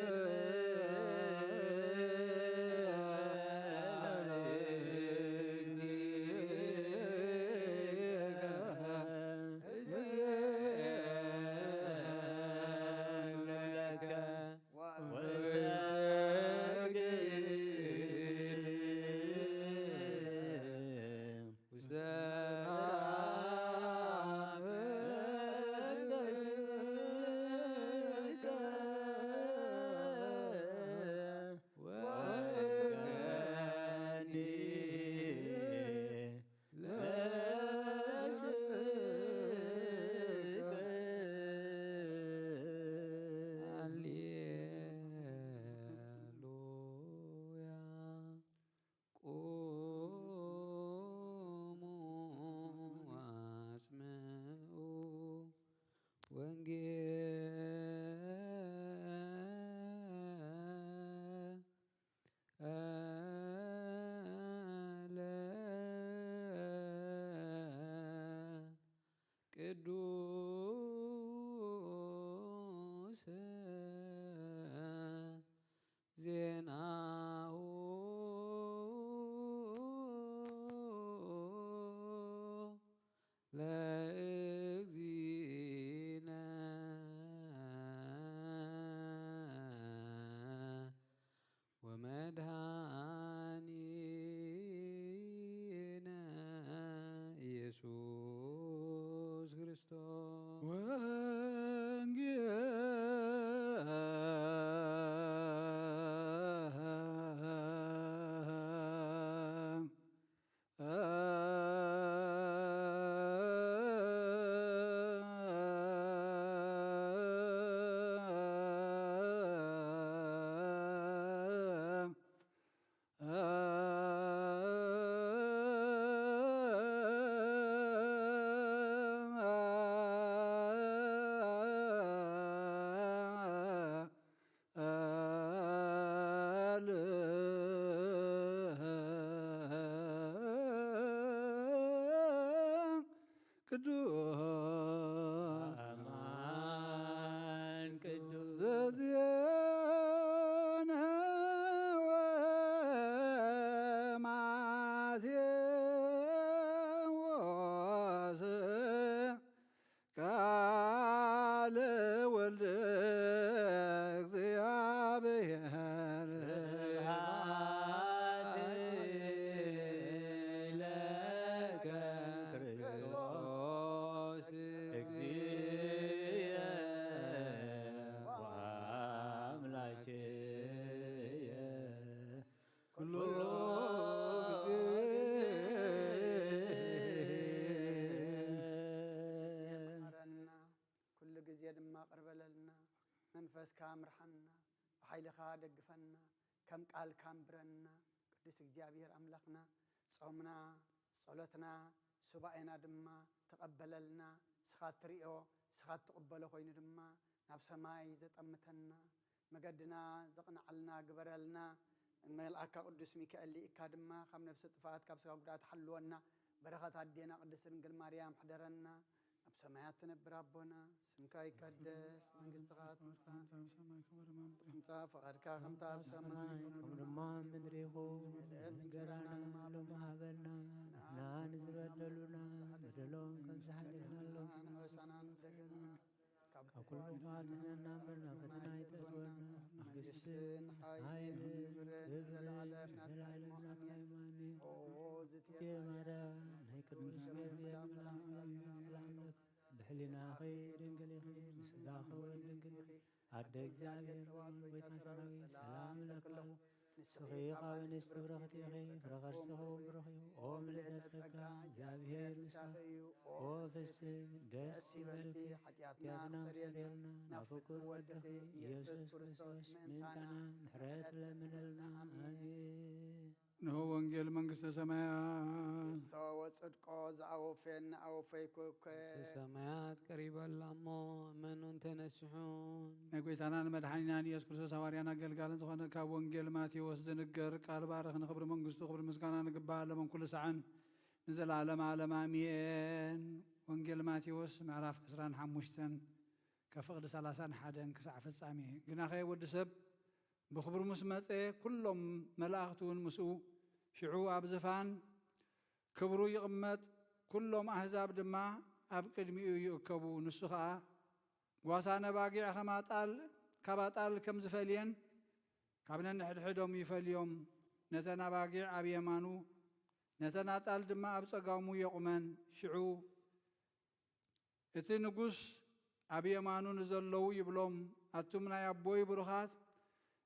ቅዱስ ዜናሁ ለእግዚእነ ወመድኃኒነ ኢየሱስ ክርስቶስ። ቅዱስ አማን ቅዱስ ዘዜነ ወማቴዎስ ቃለ ወልድ እግዚአብሔር። ስብሐት ለከ ክርስቶስ እግዚእ ወአምላኬ ኩሉ ጊዜ መረና፣ ኩሉ ግዜ ድማ ቅርበለልና። መንፈስካ ምርሓና፣ ብሓይልኻ ደግፈና፣ ከም ቃልካ ኣንብረና። ቅዱስ እግዚኣብሔር ኣምላኽና፣ ጾምና፣ ጸሎትና፣ ሱባኤና ድማ ተቐበለልና። ንስኻ እትርእዮ፣ ንስኻ እትቕበሎ ኮይኑ ድማ ናብ ሰማይ ዘጠምተና፣ መገድና ዘቕንዓልና ግበረልና። መልኣካ ቅዱስ ሚካኤል ልኢካ ድማ ካብ ነፍሲ ጥፍኣት ካብ ስጋ ጉድኣት ሓልወና። በረኸት ኣዴና ቅድስት ድንግል ማርያም ሕደረና። ኣብ ሰማያት ትነብር ኣቦና፣ ስምካ ይቀደስ፣ መንግስትኻ ትምጻእ፣ ትምጻእ፣ ፍቓድካ ከምታ ኣብ ሰማይ ከምኡ ድማ ኣብ ምድሪ ይኹን። እንጀራና ሎሚ ሃበና፣ ንሕና ንዝበደሉና በደሎም ከም ዝሓለና ንበሳና ንደገና ካብ ኩሉ ክፋት ንሕነና እምበር ናብ ፈተና ኣይተእትወና። መንግስትን ሓይልን ክብርን ዘለዓለም ናትካ እዩ። ኣሜን። ኦ ዝትየ ማርያም ናይ ቅዱስ ገብርኤል መልኣክ ሰላም ለኪ፣ ብሕሊናኺ ድንግል ኢኺ፣ ብስጋኺ እውን ድንግል ኢኺ። ኣደ እግዚኣብሔር፣ ጎይታ ሰራዊት፣ ሰላም እለኪ ኣለኹ። ንስኺ ካብ ኣንስቲ ብርኽቲ ኢኺ፣ ፍረ ከርስኺ እውን ብሩኽ እዩ። ኦ ምልእተ ጸጋ፣ እግዚኣብሔር ምሳኺ እዩ። ኦ ፍስህ፣ ደስ ይበልኪ፣ ሓጢኣትና ክፈርየልና፣ ናብ ፍቁር ወድኺ ኢየሱስ ክርስቶስ ምእንታና ምሕረት ለምነልና። ኣሜን። እንሆ ወንጌል መንግስተ ሰማያት። ርስቶ ወጽድቆ ዘአወፈየኒ አወፈይኩ እኮ። መንግስተ ሰማያት ቀሪባ ኣላ እሞ እመኑን ተነስሑን። ናይ ጎይታናን መድሓኒናን ኢየሱስ ክርስቶስ ሃዋርያን ኣገልጋልን ዝኾነ ካብ ወንጌል ማቴዎስ ዝንገር ቃል ባርኽ። ንኽብሪ መንግስቱ ክብሪ ምስጋና ንግባእ ኣለምን ኩሉ ሳዕን ንዘለዓለም ዓለም ኣሜን። ወንጌል ማቴዎስ ምዕራፍ ዕስራን ሓሙሽተን ከፍቕዲ ሰላሳን ሓደን ክሳዕ ፍጻሜ። ግናኸ ወዲ ሰብ ብኽብሩ ምስ መጸ፣ ኩሎም መላእኽቲ እውን ምስኡ። ሽዑ ኣብ ዝፋን ክብሩ ይቕመጥ፣ ኩሎም ኣህዛብ ድማ ኣብ ቅድሚኡ ይእከቡ። ንሱ ኸኣ ጓሳን ኣባጊዕ ከም ኣጣል፣ ካብ ኣጣል ከም ዝፈልየን፣ ካብ ነንሕድሕዶም ይፈልዮም። ነተን ኣባጊዕ ኣብ የማኑ፣ ነተን ኣጣል ድማ ኣብ ጸጋሙ የቑመን። ሽዑ እቲ ንጉስ ኣብ የማኑ ንዘለዉ ይብሎም፣ ኣቱም ናይ ኣቦይ ብሩኻት፣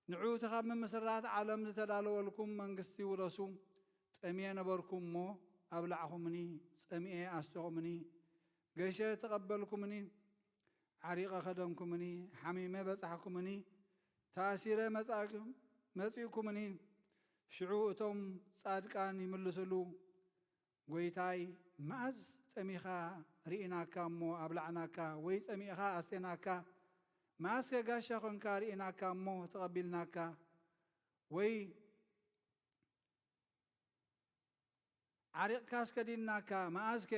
ንዑ እቲ ካብ ምምስራት ዓለም ዝተዳለወልኩም መንግስቲ ውረሱ። ጠምየ ነበርኩ እሞ ኣብላዕኹምኒ፣ ጸሚኤ ኣስተኹምኒ፣ ገሸ ተቐበልኩምኒ፣ ዓሪቐ ከደንኩምኒ፣ ሓሚመ በጻሕኩምኒ፣ ተኣሲረ መጻእኩ-፣ መጺእኩምኒ። ሽዑ እቶም ጻድቃን ይምልስሉ፣ ጎይታይ፣ መኣስ ጠሚኻ ርኢናካ እሞ ኣብላዕናካ፣ ወይ ጸሚእኻ ኣስቴናካ? መኣስከ ጋሻ ኾንካ ርኢናካ እሞ ተቐቢልናካ? ወይ ዓሪቕካ ኣስከዲንናካ? መኣስከ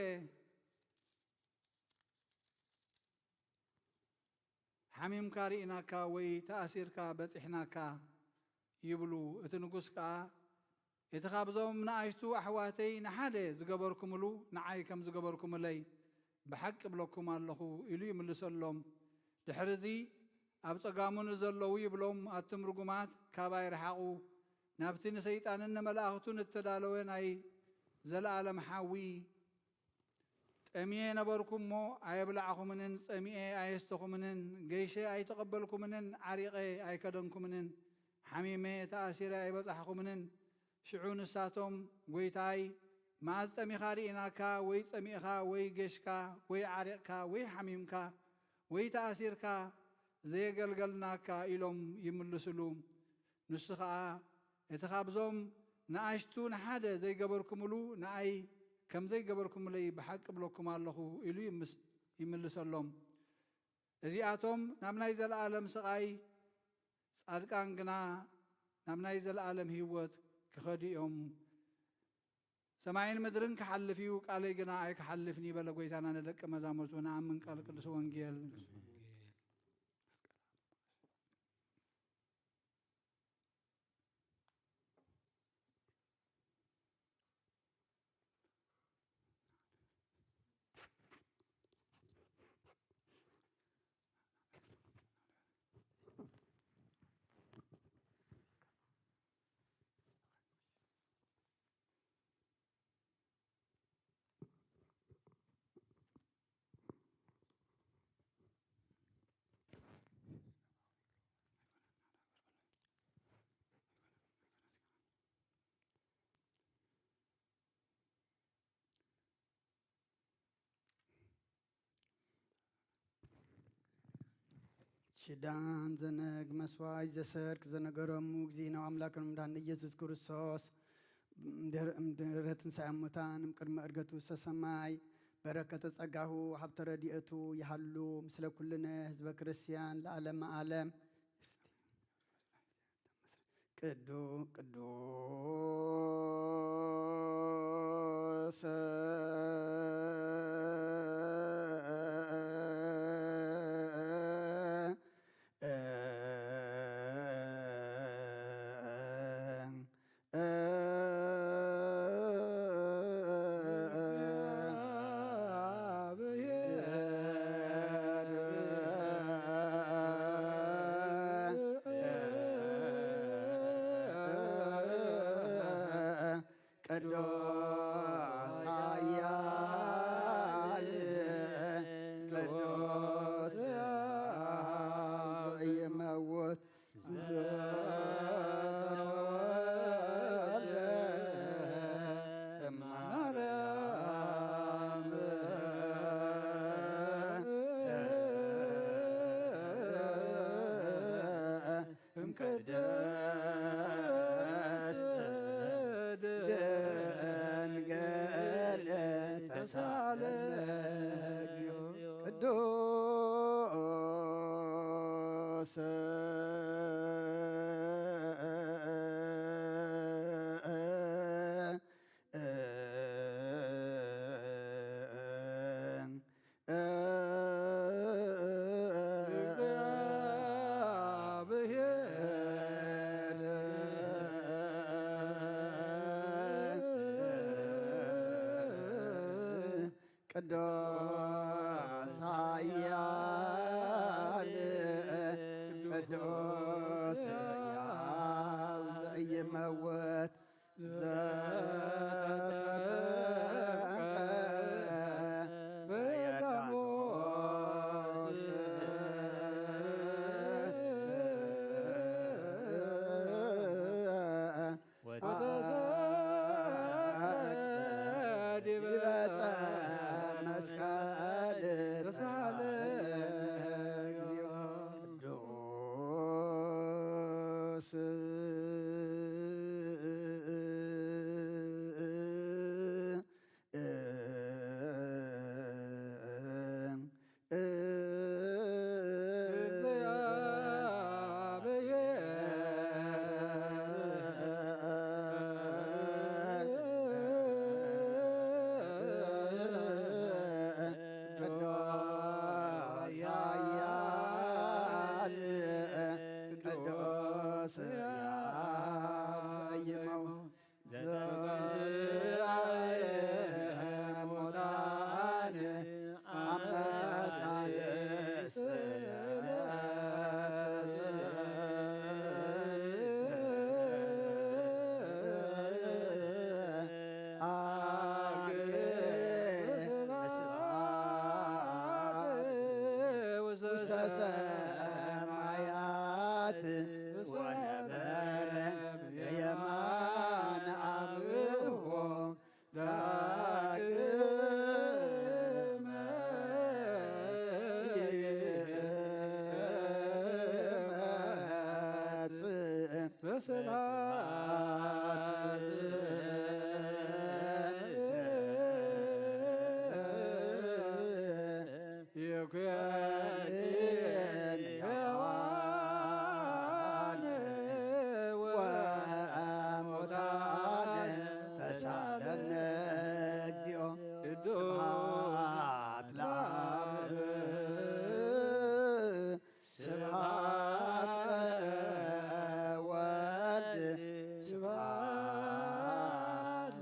ሓሚምካ ርኢናካ ወይ ተኣሲርካ በጺሕናካ ይብሉ። እቲ ንጉስ ከኣ፣ እቲ ካብዞም ንኣሽቱ ኣሕዋተይ ንሓደ ዝገበርኩምሉ ንዓይ ከም ዝገበርኩምለይ ብሓቂ እብለኩም ኣለኹ ኢሉ ይምልሰሎም። ድሕርዚ ኣብ ጸጋሙ ንዘለዉ ይብሎም፣ ኣቱም ርጉማት ካባይ ርሓቑ፣ ናብቲ ንሰይጣንን ንመላእኽቱን እተዳለወ ናይ ዘለኣለም ሓዊ። ጠምየ ነበርኩ እሞ ኣየብላዕኹምንን፣ ጸሚኤ ኣየስተኹምንን፣ ገይሸ ኣይተቐበልኩምንን፣ ዓሪቐ ኣይከደንኩምንን፣ ሓሚመ ተኣሲረ ኣይበጻሕኹምንን። ሽዑ ንሳቶም፣ ጐይታይ፣ መኣዝ ጠሚኻ ርኢናካ፣ ወይ ጸሚእኻ፣ ወይ ገሽካ፣ ወይ ዓሪቕካ፣ ወይ ሓሚምካ፣ ወይ ተኣሲርካ ዘየገልገልናካ? ኢሎም ይምልስሉ። ንሱ ኸኣ፣ እቲ ኻብዞም ንኣሽቱ ንሓደ ዘይገበርኩምሉ፣ ንኣይ ከም ዘይገበርኩምለይ ብሓቂ እብለኩም ኣለኹ፣ ኢሉ ይምስ-፣ ይምልሰሎም። እዚኣቶም ናብ ናይ ዘለኣለም ስቓይ፣ ጻድቃን ግና ናብ ናይ ዘለኣለም ህይወት ክኸዱ እዮም። ሰማይን ምድርን ክሓልፍ እዩ፣ ቃለይ ግና ኣይክሓልፍን እዩ በለ ጐይታና ንደቀ መዛሙርቱ። ንኣምን ቃል ቅዱስ ወንጌል። ሽዳን ዘነግ መስዋዕት ዘሰርክ ዘነገሮሙ እግዚእነ ኣምላክን መድኃኒነ ኢየሱስ ክርስቶስ፣ እምድህረ ትንሣኤ ሙታን እምቅድመ ዕርገቱ ውስተ ሰማይ፣ በረከተ ጸጋሁ ሀብተ ረድኤቱ ይሃሉ ምስለ ኩልነ ህዝበ ክርስቲያን ለዓለመ ዓለም። ቅዱ-፣ ቅዱስ ቅዱስ ኃያል ቅዱስ አብ ዘኢይመውት ዘተወልደ እማርያም እምቅድስት ድንግል ተሳለነ። ቅዱስ ቅዱስ ኃያል ቅዱስ አብ ዘኢይመውት ዘተጠምቀ በዮርዳኖስ ወተሰቅለ ዲበ ዕፀ መስቀል ተሳለ እግዚኦ። ቅዱስ ሰማያት ወነበረ የማነ አብሆ ዳግመ ይመጽእ በስብሐት ይኩን ሕያዋን ወሙታን ተሳለነ እግዚኦ። ስብሐት ለአብ ስብሐት ለወልድ ስብሐት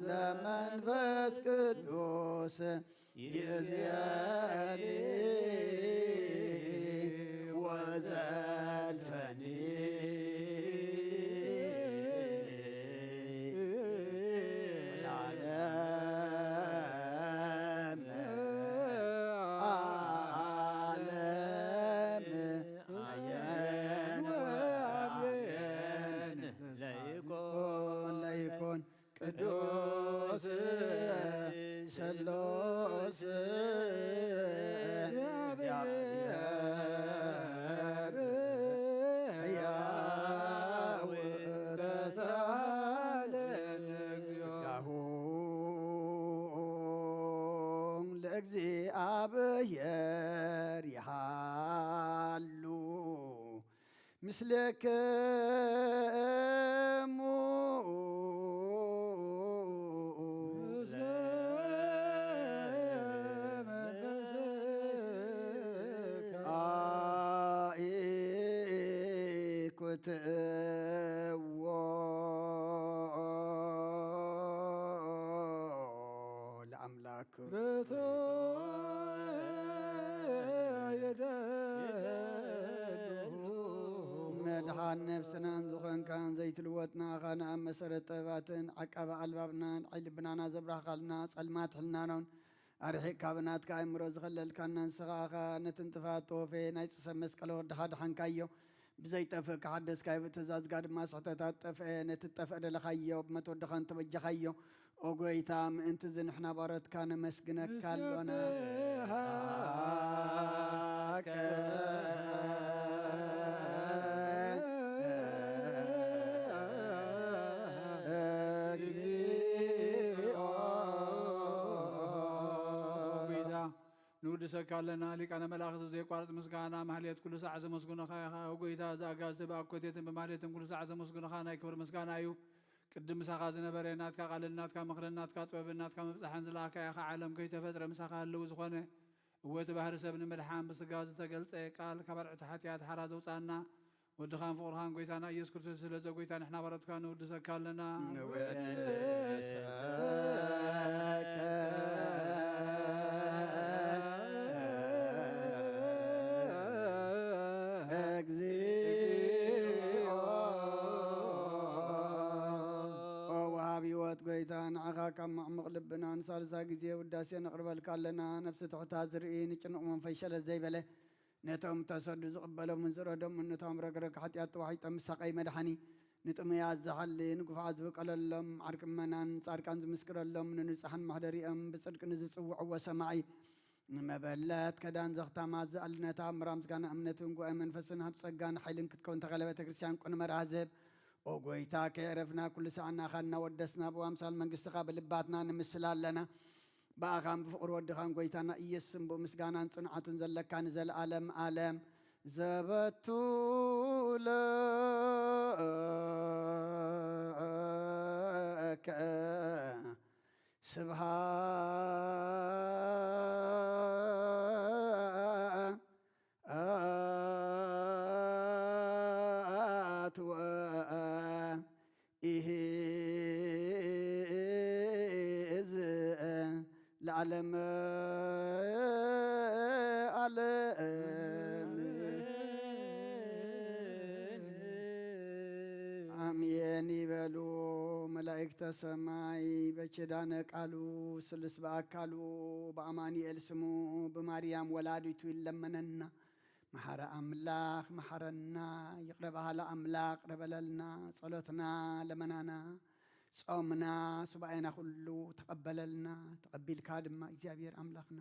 ለመንፈስ ቅዱስ ይእዜኒ ወዘልፈኒ ለዓለመ ዓለም። አሜን ወአሜን። ለይኩን ለይኩን ቅዱስ ስሉስ እግዚአብሔር ሕያው ተሳለን እግዚኦ። ጸጋሁ ለእግዚአብሔር ይሃሉ ምስሌክሙ። አኢኩትዎ ለአምላክ። መድሓን ነፍስናን ዝኾንካን ዘይትልወጥ ንኣኻ ንኣብ መሰረት ጥበባትን ዓቃቢ ኣልባብናን ዓይኒ ልብናና ዘብራህካልና ጸልማት ሕልናናን ኣርሒቕካ ብናትካ ኣእምሮ ዝኸለልካና ንስኻ ኢኻ ነቲ ንጥፋት ተወፈየ ናይ ጽሰብ መስቀል ወርድኻ ድሓንካዮ። ብዘይጠፍእ ክሓደስካዮ ብትእዛዝካ ድማ ስሕተታት ጠፍአ። ነቲ ትጠፍእ ደለኻዮ ብመትወድኻን ተበጀኻዮ። ኦ ጎይታ፣ ምእንቲ እዚ ንሕና ባሮትካ ነመስግነካ ኣሎና። ንስብሐከ እግዚኦ። ጎይታ፣ ንውድሰካ ኣለና። ሊቃነ መላእኽት ብዘየቋርጽ ምስጋና ማህሌት ኩሉ ሳዕ ዘመስግኑኻ ኢኻ። ኦ ጎይታ፣ እዚ ኣጋዝእቲ ብኣኮቴትን ብማህሌትን ኩሉ ሳዕ ዘመስግኑኻ ናይ ክብሪ ምስጋና እዩ። ቅድም ምሳኻ ዝነበረ ናትካ ቃልን ናትካ ምኽርን ናትካ ጥበብን ናትካ ምብጻሕን ዝለኣካ ኢኻ። ዓለም ከይተፈጥረ ምሳኻ ህልው ዝኾነ፣ እወ እቲ ባህሪ ሰብ ንምድሓን ብስጋ ዝተገልጸ ቃል ካብ ኣርዑት ሓጢኣት ሓራ ዘውጻና ወድኻን ፍቕርኻን ጎይታና ኢየሱስ ክርስቶስ፣ ስለዚ ጎይታ ንሕና ባሮትካ ንውድሰካ ኣለና። ንውድሰከ እግዚኦ። ኦ ወሃቢ ህይወት ጎይታ፣ ንዓኻ ካብ መዕሙቕ ልብና ንሳልሳ ግዜ ውዳሴ ነቕርበልካ ኣለና። ነፍሲ ትሑታ ዝርኢ ንጭኑቕ መንፈስ ሸለል ዘይበለ ነቶም ተሰዱ ዝቕበሎምን ዝረዶምን ነቶም ረግረግ ሓጢኣት ተዋሒጦም ምስ ሳቐይ መድሓኒ ንጥሙያት ዝሓሊ ንግፉዓት ዝብቀለሎም ዓርቂ ምእመናን ጻድቃን ዝምስክረሎም ንንጹሓን መሕደሪኦም ብጽድቂ ንዝጽውዕዎ ሰማዒ ንመበለት ከዳን ዘኽታማት ዝኣልነታ እምራ ምስጋና እምነትን ጉባኤ መንፈስን ሃብ ጸጋን ሓይልን ክትከውን ተኸለ ቤተ ክርስቲያን ቁን መርሃ ዝህብ ኦ ጎይታ ከየዕረፍና ኩሉ ሰዓት ናኻ እናወደስና ብዋምሳል መንግስትኻ ብልባትና ንምስል ኣለና። ብኣኻን ብፍቕሪ ወድኻን ጎይታና ኢየሱስን ብኡ ምስጋናን ጽንዓቱን ዘለካ ንዘለኣለም ኣለም ዘበቱ ለከ ስብሃት ወ ኢሂ እዝ ለዓለመ ዓለም። ኣሜን ይበሉ መላእክተ ሰማይ። በኪዳነ ቃሉ ስሉስ በአካሉ በአማኑኤል ስሙ በማርያም ወላዲቱ ይለመነና። መሓረ ኣምላኽ መሓረና፣ ይቕረ በሃሊ ኣምላኽ ይቕረ በለልና፣ ጸሎትና፣ ለመናና፣ ጾምና፣ ሱባኤና ኩሉ ተቐበለልና። ተቐቢልካ ድማ እግዚኣብሔር ኣምላኽና፣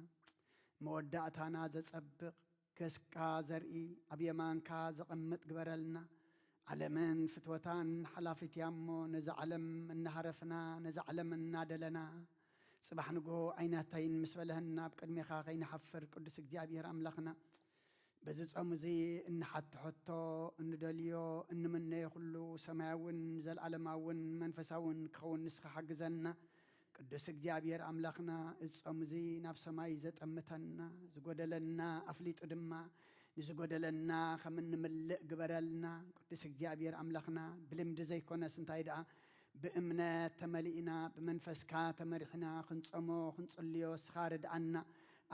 መወዳእታና ዘጸብቕ፣ ገስካ ዘርኢ፣ ኣብ የማንካ ዘቐምጥ ግበረልና። ዓለምን ፍትወታን ሓላፊት እያ እሞ፣ ነዛ ዓለም እናሃረፍና፣ ነዛ ዓለም እናደለና፣ ጽባሕ ንግሆ ኣይናተይን ምስ በለህና፣ ኣብ ቅድሜኻ ከይንሓፍር፣ ቅዱስ እግዚኣብሔር ኣምላኽና፣ በዚ ጾም እዚ እንሓትሖቶ፣ እንደልዮ፣ እንምነዮ ኩሉ ሰማያውን ዘልኣለማውን መንፈሳውን ክኸውን ንስኻ ሓግዘና። ቅዱስ እግዚኣብሔር ኣምላኽና፣ እዚ ጾም እዚ ናብ ሰማይ ዘጠምተና፣ ዝጎደለና ኣፍሊጡ ድማ ንዝጎደለና ከም እንምልእ ግበረልና። ቅዱስ እግዚኣብሔር ኣምላኽና፣ ብልምዲ ዘይኮነስ እንታይ ደኣ ብእምነት ተመሊእና፣ ብመንፈስካ ተመሪሕና ክንጾሞ ክንጽልዮ እስኻ ርድኣና።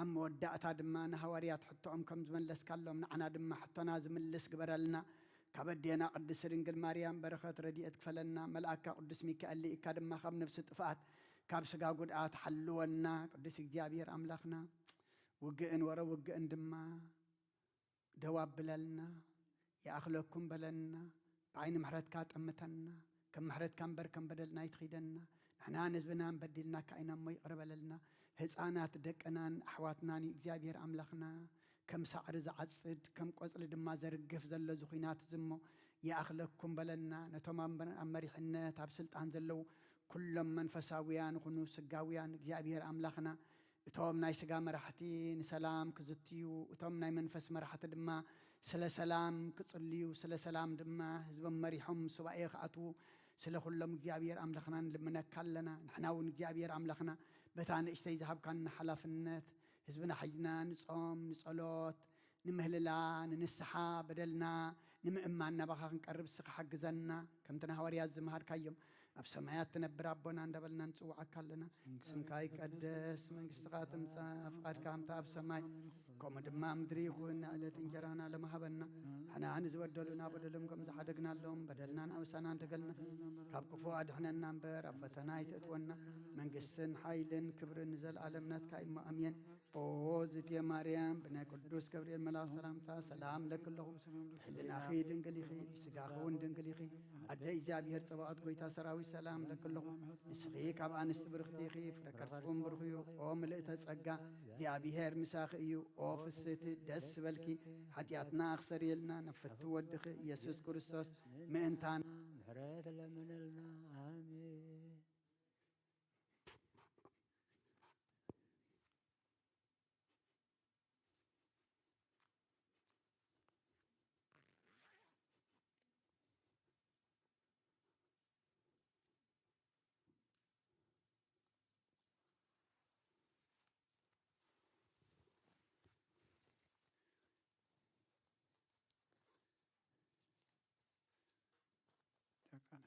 ኣብ መወዳእታ ድማ ንሃዋርያት ሕቶኦም ከም ዝመለስካሎም፣ ንዓና ድማ ሕቶና ዝምልስ ግበረልና። ካብ ኣዴና ቅድስት ድንግል ማርያም በረኸት ረድኤት ክፈለና። መልኣካ ቅዱስ ሚካኤል ልኢካ ድማ ካብ ነፍሲ ጥፍኣት፣ ካብ ስጋ ጉድኣት ሓልወና። ቅዱስ እግዚኣብሔር ኣምላኽና፣ ውግእን ወረ ውግእን ድማ ደው ኣብለልና፣ ይኣኽለኩም በለና፣ ብዓይኒ ምሕረትካ ጠምተና፣ ከም ምሕረትካ እምበር ከም በደልና ኣይትኺደና። ንሕናን ህዝብናን በዲልናካ ኢና እሞ ይቕረ በለልና። ህፃናት ደቅናን ኣሕዋትናን እዩ እግዚኣብሔር ኣምላኽና፣ ከም ሳዕሪ ዝዓጽድ፣ ከም ቆጽሊ ድማ ዘርግፍ ዘሎ እዚ ኹናት እዚ እሞ ይኣኽለኩም በለና። ነቶም ኣብ መ-፣ ኣብ መሪሕነት፣ ኣብ ስልጣን ዘለዉ ኩሎም መንፈሳውያን ይኹኑ ስጋውያን እግዚኣብሔር ኣምላኽና፣ እቶም ናይ ስጋ መራሕቲ ንሰላም ክዝትዩ፣ እቶም ናይ መንፈስ መራሕቲ ድማ ስለ ሰላም ክጽልዩ፣ ስለ ሰላም ድማ ህዝቦም መሪሖም ሱባኤ ክኣትዉ፣ ስለ ኩሎም እግዚኣብሔር ኣምላኽና ንልምነካ ኣለና። ንሕና እውን እግዚኣብሔር ኣምላኽና በታ ንእሽተይ ዝሃብካና ሓላፍነት ህዝብና ሒዝና ንጾም፣ ንጸሎት፣ ንምህልላ፣ ንንስሓ፣ በደልና ንምእማን ናባኻ ክንቀርብ እስኻ ሓግዘና። ከምቲ ንሃዋርያት ዝመሃርካዮም፣ ኣብ ሰማያት ትነብር ኣቦና እንዳበልና ንጽውዓካ ኣለና። ስምካ ይቀደስ፣ መንግስትኻ ትምጻእ፣ ፍቓድካ ከምቲ ኣብ ሰማይ ከምኡ ድማ ኣብ ምድሪ ይኹን። ንዕለት እንጀራና ሎሚ ሃበና። ንሕና ንዝበደሉና በደሎም ከም ዝሓደግናሎም በደልናን ኣበሳናን ተገልና፣ ካብ ክፉ ኣድሕነና እምበር ኣብ ፈተና ኣይተእትወና። መንግስትን ሓይልን ክብርን ንዘለኣለም ናትካ እዩ እሞ ኣሜን። ኦ ዝትየ ማርያም፣ ብናይ ቅዱስ ገብርኤል መልኣኽ ሰላምታ ሰላም ለኪ ኣለኹ። ብሕልናኺ ድንግል ኢኺ፣ ብስጋኺ እውን ድንግል ኢኺ። ኣደ እግዚኣብሔር ጸባኦት፣ ጎይታ ሰራዊት፣ ሰላም ለኪ ኣለኹ። ንስኺ ካብ ኣንስቲ ብርኽቲ ኢኺ፣ ፍረ ከርስኺ እውን ብሩኽ እዩ። ኦ ምልእተ ጸጋ፣ እግዚኣብሔር ምሳኺ እዩ። ኦ ፍስህቲ፣ ደስ ይበልኪ። ሓጢኣትና ክሰርየልና፣ ንፍቱ ወድኺ ኢየሱስ ክርስቶስ ምእንታና ምሕረት ለምነልና። ኣሜን። ጨካነ።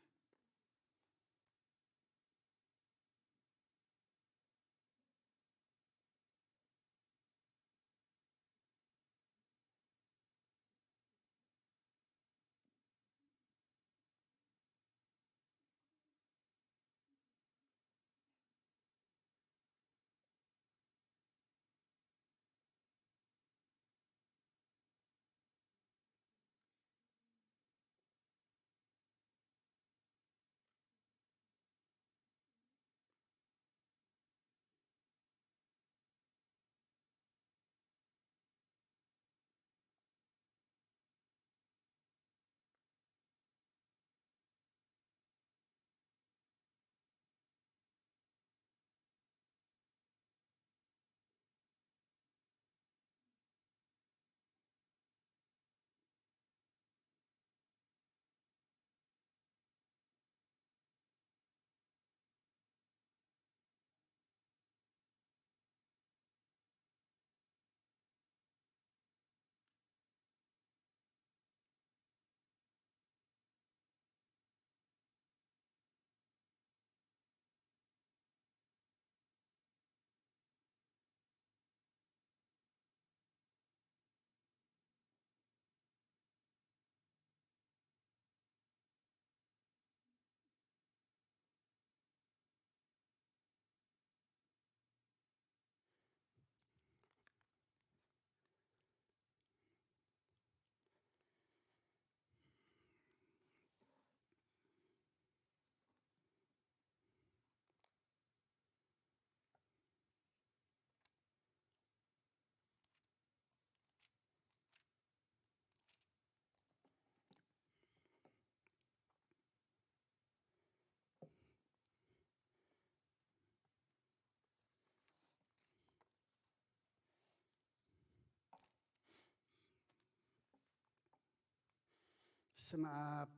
በስመ አብ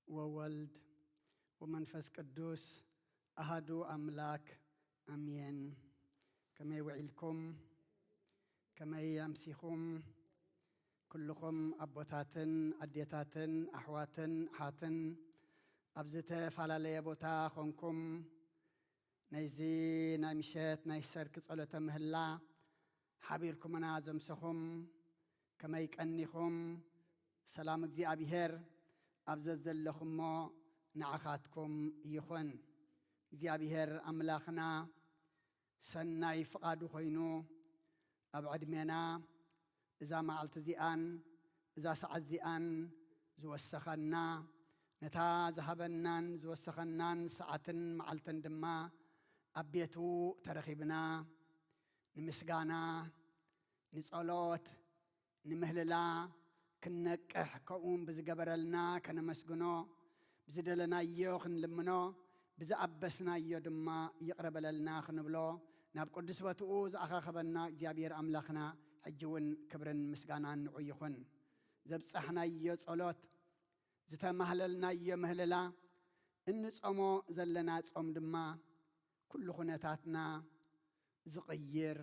ወወልድ ወመንፈስ ቅዱስ አሃዱ አምላክ አሜን። ከመይ ውዒልኩም? ከመይ ኣምሲኹም? ኩልኹም ኣቦታትን ኣዴታትን ኣሕዋትን ኣሓትን ኣብ ዝተፈላለየ ቦታ ኾንኩም ነዚ ናይ ምሸት ናይ ሰርክ ጸሎተ ምህላ ሓቢርኩምና ዘምሰኹም ከመይ ቀኒኹም? ሰላም እግዚኣብሔር ኣብ ዘዘለኹሞ ንዓኻትኩም ይኹን። እግዚኣብሔር ኣምላኽና ሰናይ ፍቓዱ ኮይኑ ኣብ ዕድሜና እዛ መዓልቲ እዚኣን እዛ ሰዓት እዚኣን ዝወሰኸና፣ ነታ ዝሃበናን ዝወሰኸናን ሰዓትን መዓልትን ድማ ኣብ ቤቱ ተረኺብና ንምስጋና፣ ንጸሎት፣ ንምህልላ ክንነቅሕ፣ ከምኡ እውን ብዝገበረልና ከነመስግኖ፣ ብዝደለናዮ ክንልምኖ፣ ብዝኣበስናዮ ድማ ይቕረ በለልና ክንብሎ፣ ናብ ቅዱስ ቦትኡ ዝኣኻኸበና እግዚኣብሔር ኣምላኽና ሕጂ እውን ክብርን ምስጋናን ንዑ ይኹን። ዘብጻሕናዮ ጸሎት፣ ዝተማህለልናዮ ምህልላ፣ እንጾሞ ዘለና ጾም ድማ ኩሉ ኩነታትና ዝቕይር፣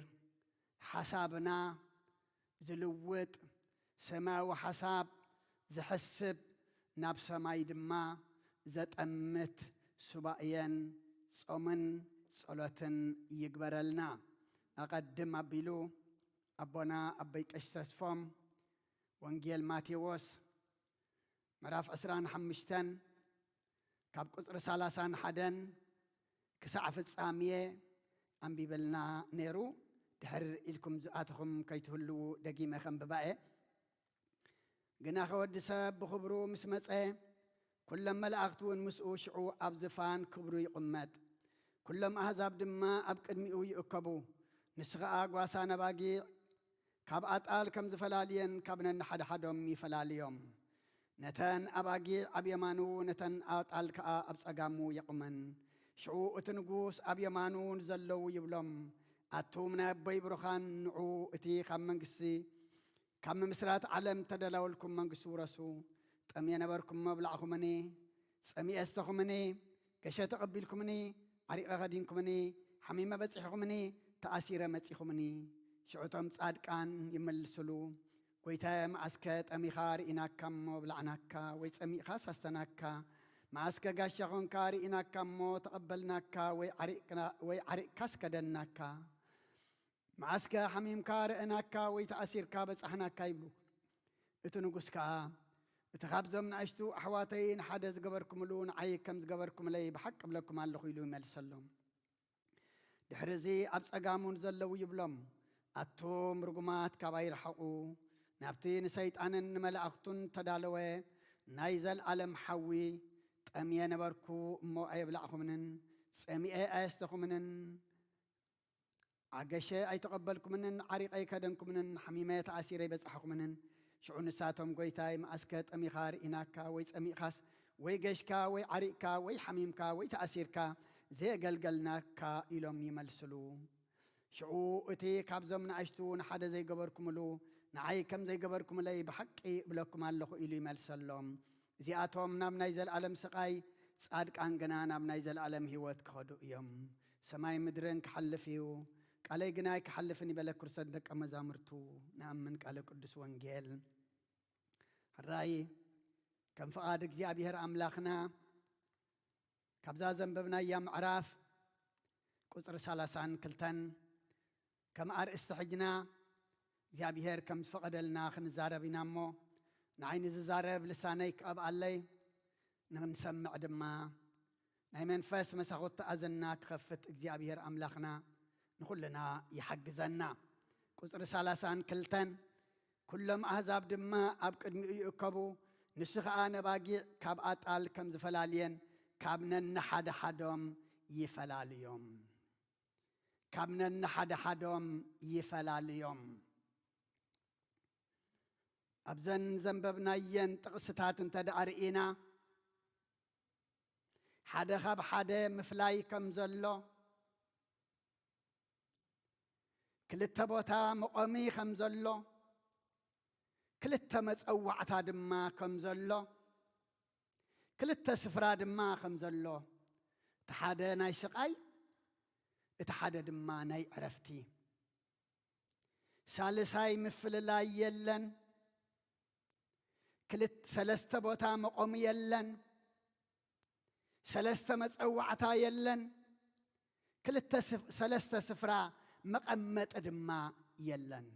ሓሳብና ዝልውጥ፣ ሰማያዊ ሓሳብ ዝሕስብ፣ ናብ ሰማይ ድማ ዘጠምት ሱባኤን ጾምን ጸሎትን ይግበረልና። ኣቐድም ኣቢሉ ኣቦና ኣቦይ ቀሺ ተስፎም ወንጌል ማቴዎስ ምዕራፍ ዕስራን ሓሙሽተን ካብ ቁጽሪ ሰላሳን ሓደን ክሳዕ ፍጻሜ ኣንቢበልና ነይሩ። ድሕር ኢልኩም ዝኣተኹም ከይትህልዉ ደጊመ ከንብባ እየ። ግናኸ ወዲ ሰብ ብኽብሩ ምስ መጸ፣ ኩሎም መላእኽቲ እውን ምስኡ ሽዑ ኣብ ዝፋን ክብሩ ይቕመጥ። ኩሎም ኣህዛብ ድማ ኣብ ቅድሚኡ ይእከቡ። ንሱ ኸኣ ጓሳን ኣባጊዕ ካብ ኣጣል ከም ዝፈላልየን ካብ ነንሓድሓዶም ይፈላልዮም። ነተን ኣባጊዕ ኣብ የማኑ፣ ነተን ኣጣል ከኣ ኣብ ጸጋሙ የቑመን። ሽዑ እቲ ንጉስ ኣብ የማኑ ንዘለዉ ይብሎም፣ ኣቱም ናይ ኣቦይ ብሩኻን፣ ንዑ እቲ ካብ መንግስቲ ካብ ምምስራት ዓለም እተዳለወልኩም መንግስቲ ውረሱ። ጠምየ ነበርኩሞ ኣብላዕኹምኒ፣ ጸሚኤ ኣስተኹምኒ፣ ገሸ ተቐቢልኩምኒ፣ ዓሪቐ ኸዲንኩምኒ፣ ሓሚመ በጺሕኹምኒ፣ ተኣሲረ መጺኹምኒ። ሽዑ እቶም ጻድቃን ይመልስሉ፣ ጐይታየ፣ መዓስከ ጠሚኻ ርኢናካ እሞ ኣብላዕናካ፣ ወይ ጸሚእኻስ ኣስተናካ? መዓስከ ጋሻ ኾንካ ርኢናካ እሞ ተቐበልናካ፣ ወይ ዓሪቕና-፣ ወይ ዓሪቕካስ ከደንናካ? መዓስከ ሓሚምካ ረእናካ ወይ ተኣሲርካ በጻሕናካ? ይብሉ። እቲ ንጉስ ከኣ፣ እቲ ካብዞም ንኣሽቱ ኣሕዋተይ ንሓደ ዝገበርኩምሉ ንዓይ ከም ዝገበርኩምለይ ብሓቂ እብለኩም ኣለኹ፣ ኢሉ ይመልሰሎም። ድሕሪ እዚ ኣብ ጸጋሙ ንዘለዉ ይብሎም፣ ኣቱም ርጉማት ካባይ ርሓቑ፣ ናብቲ ንሰይጣንን ንመላእኽቱን ተዳለወ ናይ ዘልኣለም ሓዊ። ጠምየ ነበርኩ እሞ ኣየብላዕኹምንን፣ ጸሚኤ ኣየስተኹምንን፣ ኣገሸ ኣይተቐበልኩምንን፣ ዓሪቐ ኣይከደንኩምንን፣ ሓሚመ ተኣሲረ ኣይበጻሕኹምንን። ሽዑ ንሳቶም፣ ጐይታይ፣ መኣስከ ጠሚኻ ርኢናካ፣ ወይ ጸሚእኻስ፣ ወይ ገሽካ፣ ወይ ዓሪቕካ፣ ወይ ሓሚምካ፣ ወይ ተኣሲርካ ዘየገልገልናካ? ኢሎም ይመልስሉ። ሽዑ እቲ ካብዞም ንኣሽቱ ንሓደ ዘይገበርኩምሉ፣ ንዓይ ከም ዘይገበርኩምለይ ብሓቂ እብለኩም ኣለኹ፣ ኢሉ ይመልሰሎም። እዚኣቶም ናብ ናይ ዘለኣለም ስቓይ፣ ጻድቃን ግና ናብ ናይ ዘለኣለም ህይወት ክኸዱ እዮም። ሰማይ ምድርን ክሓልፍ እዩ፣ ቃለይ ግና ኣይክሓልፍን እዩ በለ ክርስቶስ ንደቀ መዛሙርቱ። ንኣምን ቃለ ቅዱስ ወንጌል። ሕራይ ከም ፍቓድ እግዚኣብሔር ኣምላኽና፣ ካብዛ ዘንበብናያ ምዕራፍ ቁጽሪ ሰላሳን ክልተን ከም ኣርእስቲ ሒዝና እግዚኣብሔር ከም ዝፈቐደልና ክንዛረብ ኢና እሞ፣ ንዓይ ንዝዛረብ ልሳነይ ክቐብኣለይ፣ ንኽንሰምዕ ድማ ናይ መንፈስ መሳኹቲ ኣዘንና ክኸፍት እግዚኣብሔር ኣምላኽና ንኹልና ይሓግዘና። ቁጽሪ ሰላሳን ክልተን፣ ኩሎም ኣህዛብ ድማ ኣብ ቅድሚኡ ይእከቡ፣ ንሱ ኸኣ ነባጊዕ ካብ ኣጣል ከም ዝፈላልየን ካብ ነንሓድሓዶም ይፈላልዮም። ካብ ነንሓድሓዶም ይፈላልዮም። ኣብዘን ዘንበብናየን ጥቕስታት እንተ ደኣ ርኢና፣ ሓደ ካብ ሓደ ምፍላይ ከም ዘሎ፣ ክልተ ቦታ መቖሚ ከም ዘሎ፣ ክልተ መጸዋዕታ ድማ ከም ዘሎ፣ ክልተ ስፍራ ድማ ከም ዘሎ፣ እቲ ሓደ ናይ ስቓይ፣ እቲ ሓደ ድማ ናይ ዕረፍቲ። ሳልሳይ ምፍልላይ የለን። ክልተ፣ ሰለስተ ቦታ መቆሚ የለን። ሰለስተ መጸዋዕታ የለን። ክልተ ስፍ-፣ ሰለስተ ስፍራ መቐመጢ ድማ የለን።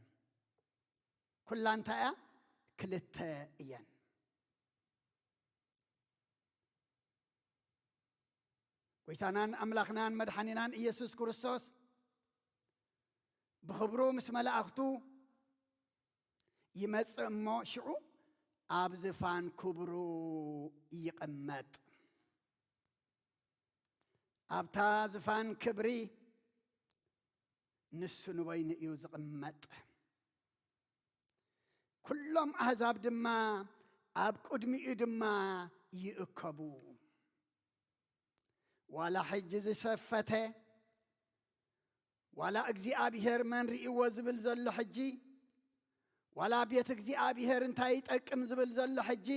ኩላ እንታይ እያ? ክልተ እየን። ጎይታናን ኣምላኽናን መድሓኒናን ኢየሱስ ክርስቶስ ብኽብሩ ምስ መላእኽቱ ይመጽእ እሞ፣ ሽዑ ኣብ ዝፋን ክብሩ ይቕመጥ። ኣብታ ዝፋን ክብሪ ንሱ ንበይኑ እዩ ዝቕመጥ። ኩሎም ኣህዛብ ድማ ኣብ ቅድሚኡ ድማ ይእከቡ። ዋላ ሕጂ ዝሰፈተ፣ ዋላ እግዚኣብሔር መን ርእይዎ ዝብል ዘሎ ሕጂ፣ ዋላ ቤት እግዚኣብሔር እንታይ ይጠቅም ዝብል ዘሎ ሕጂ፣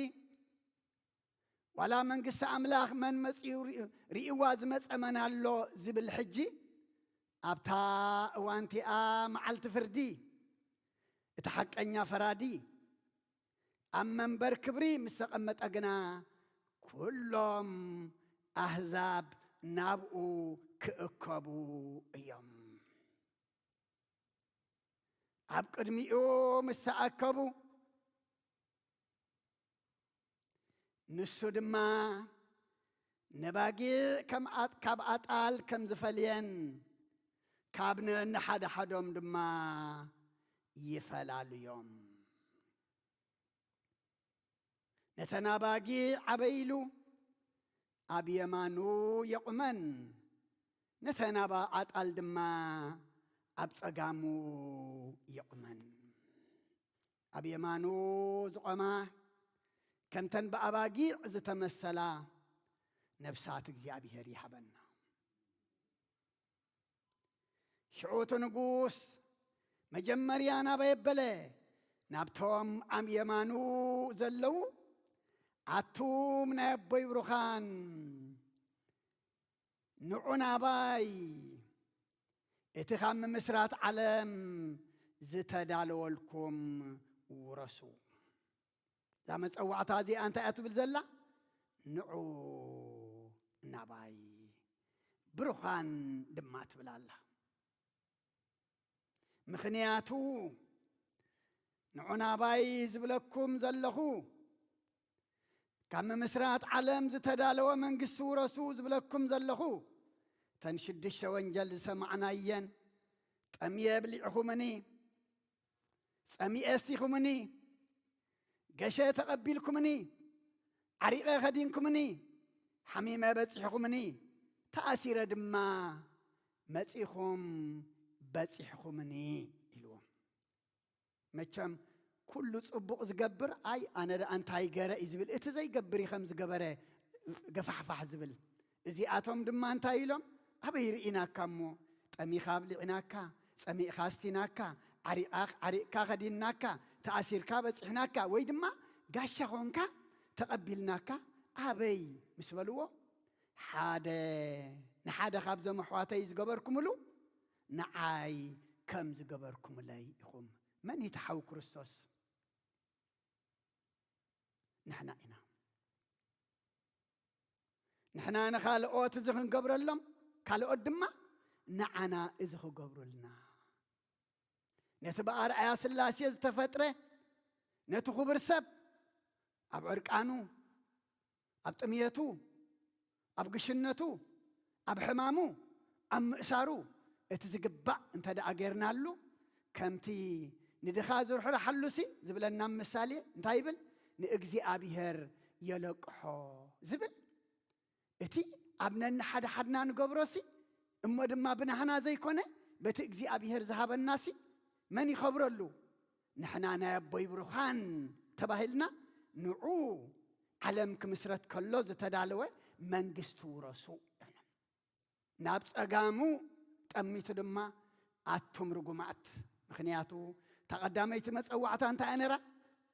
ዋላ መንግስቲ ኣምላኽ መን መጺኡ ርኢ-፣ ርእይዋ ዝመጸ መን ኣሎ ዝብል ሕጂ፣ ኣብታ እዋንቲኣ መዓልቲ ፍርዲ፣ እቲ ሓቀኛ ፈራዲ ኣብ መንበር ክብሪ ምስ ተቐመጠ ግና፣ ኩሎም ኣህዛብ ናብኡ ክእከቡ እዮም። ኣብ ቅድሚኡ ምስ ተኣከቡ፣ ንሱ ድማ ነባጊዕ ከም ኣጥ-፣ ካብ ኣጣል ከም ዝፈልየን፣ ካብ ነንሓድሓዶም ድማ ይፈላልዮም። ነተን ኣባጊዕ ዓበይ ኢሉ ኣብ የማኑ የቑመን፣ ነተን ኣባ-፣ ኣጣል ድማ ኣብ ጸጋሙ የቑመን። ኣብ የማኑ ዝቖማ፣ ከምተን ብኣባጊዕ ዝተመሰላ ነፍሳት እግዚኣብሔር ይሃበና። ሽዑ እቲ ንጉስ መጀመርያ ናበይ ኣበለ? ናብቶም ኣብ የማኑ ዘለዉ፣ ኣቱም ናይ ኣቦይ ብሩኻን፣ ንዑ ናባይ፣ እቲ ካብ ምምስራት ዓለም ዝተዳለወልኩም ውረሱ። እዛ መጸዋዕታ እዚኣ እንታይ እያ ትብል ዘላ? ንዑ ናባይ፣ ብሩኻን ድማ ትብል ኣላ። ምኽንያቱ ንዑ ናባይ ዝብለኩም ዘለኹ፣ ካብ ምምስራት ዓለም ዝተዳለወ መንግስቲ ውረሱ ዝብለኩም ዘለኹ፣ እተን ሽዱሽተ ወንጀል ዝሰማዕናየን፣ ጠምየ ብሊዕኹምኒ፣ ጸሚኤ ኣስቲኹምኒ፣ ገሸ ተቐቢልኩምኒ፣ ዓሪቐ ከዲንኩምኒ፣ ሓሚመ በጺሕኹምኒ፣ ተኣሲረ ድማ መጺኹም በጺሕኹምኒ ኢልዎም። መቸም ኩሉ ጽቡቕ ዝገብር፣ ኣይ ኣነ ደኣ እንታይ ገረ እዩ ዝብል፣ እቲ ዘይገብር እዩ ከም ዝገበረ ገፋሕፋሕ ዝብል። እዚኣቶም ድማ እንታይ ኢሎም? ኣበይ ርኢናካ እሞ? ጠሚኻ ኣብሊዕናካ፣ ጸሚእኻ ኣስቲናካ፣ ዓሪቓ-፣ ዓሪቕካ ከዲንናካ፣ ተኣሲርካ በጺሕናካ፣ ወይ ድማ ጋሻ ኾንካ ተቐቢልናካ፣ ኣበይ ምስ በልዎ፣ ሓደ ንሓደ ካብዞም ኣሕዋተይ ዝገበርኩምሉ ንዓይ ከም ዝገበርኩምለይ ኢኹም። መን እዩ እቲ ሓው ክርስቶስ? ንሕና ኢና። ንሕና ንኻልኦት እዚ ክንገብረሎም፣ ካልኦት ድማ ንዓና እዚ ክገብሩልና። ነቲ ብኣርኣያ ስላሴ ዝተፈጥረ፣ ነቲ ክቡር ሰብ ኣብ ዕርቃኑ፣ ኣብ ጥምየቱ፣ ኣብ ግሽነቱ፣ ኣብ ሕማሙ፣ ኣብ ምእሳሩ፣ እቲ ዝግባእ እንተ ደኣ ጌርናሉ፣ ከምቲ ንድኻ ዝርሕርሓሉሲ ዝብለና ምሳሌ እንታይ ይብል? ንእግዚኣብሔር የለቅሖ ዝብል። እቲ ኣብ ነንሓድሓድና ንገብሮሲ፣ እሞ ድማ ብናህና ዘይኮነ፣ በቲ እግዚኣብሔር ዝሃበናሲ፣ መን ይኸብረሉ? ንሕና ናይ ኣቦይ ብሩኻን ተባሂልና፣ ንዑ ዓለም ክምስረት ከሎ ዝተዳለወ መንግስቲ ውረሱ። ናብ ጸጋሙ ጠሚቱ ድማ፣ ኣቱም ርጉማት። ምኽንያቱ፣ እታ ቀዳመይቲ መጸዋዕታ እንታይ እያ ነይራ?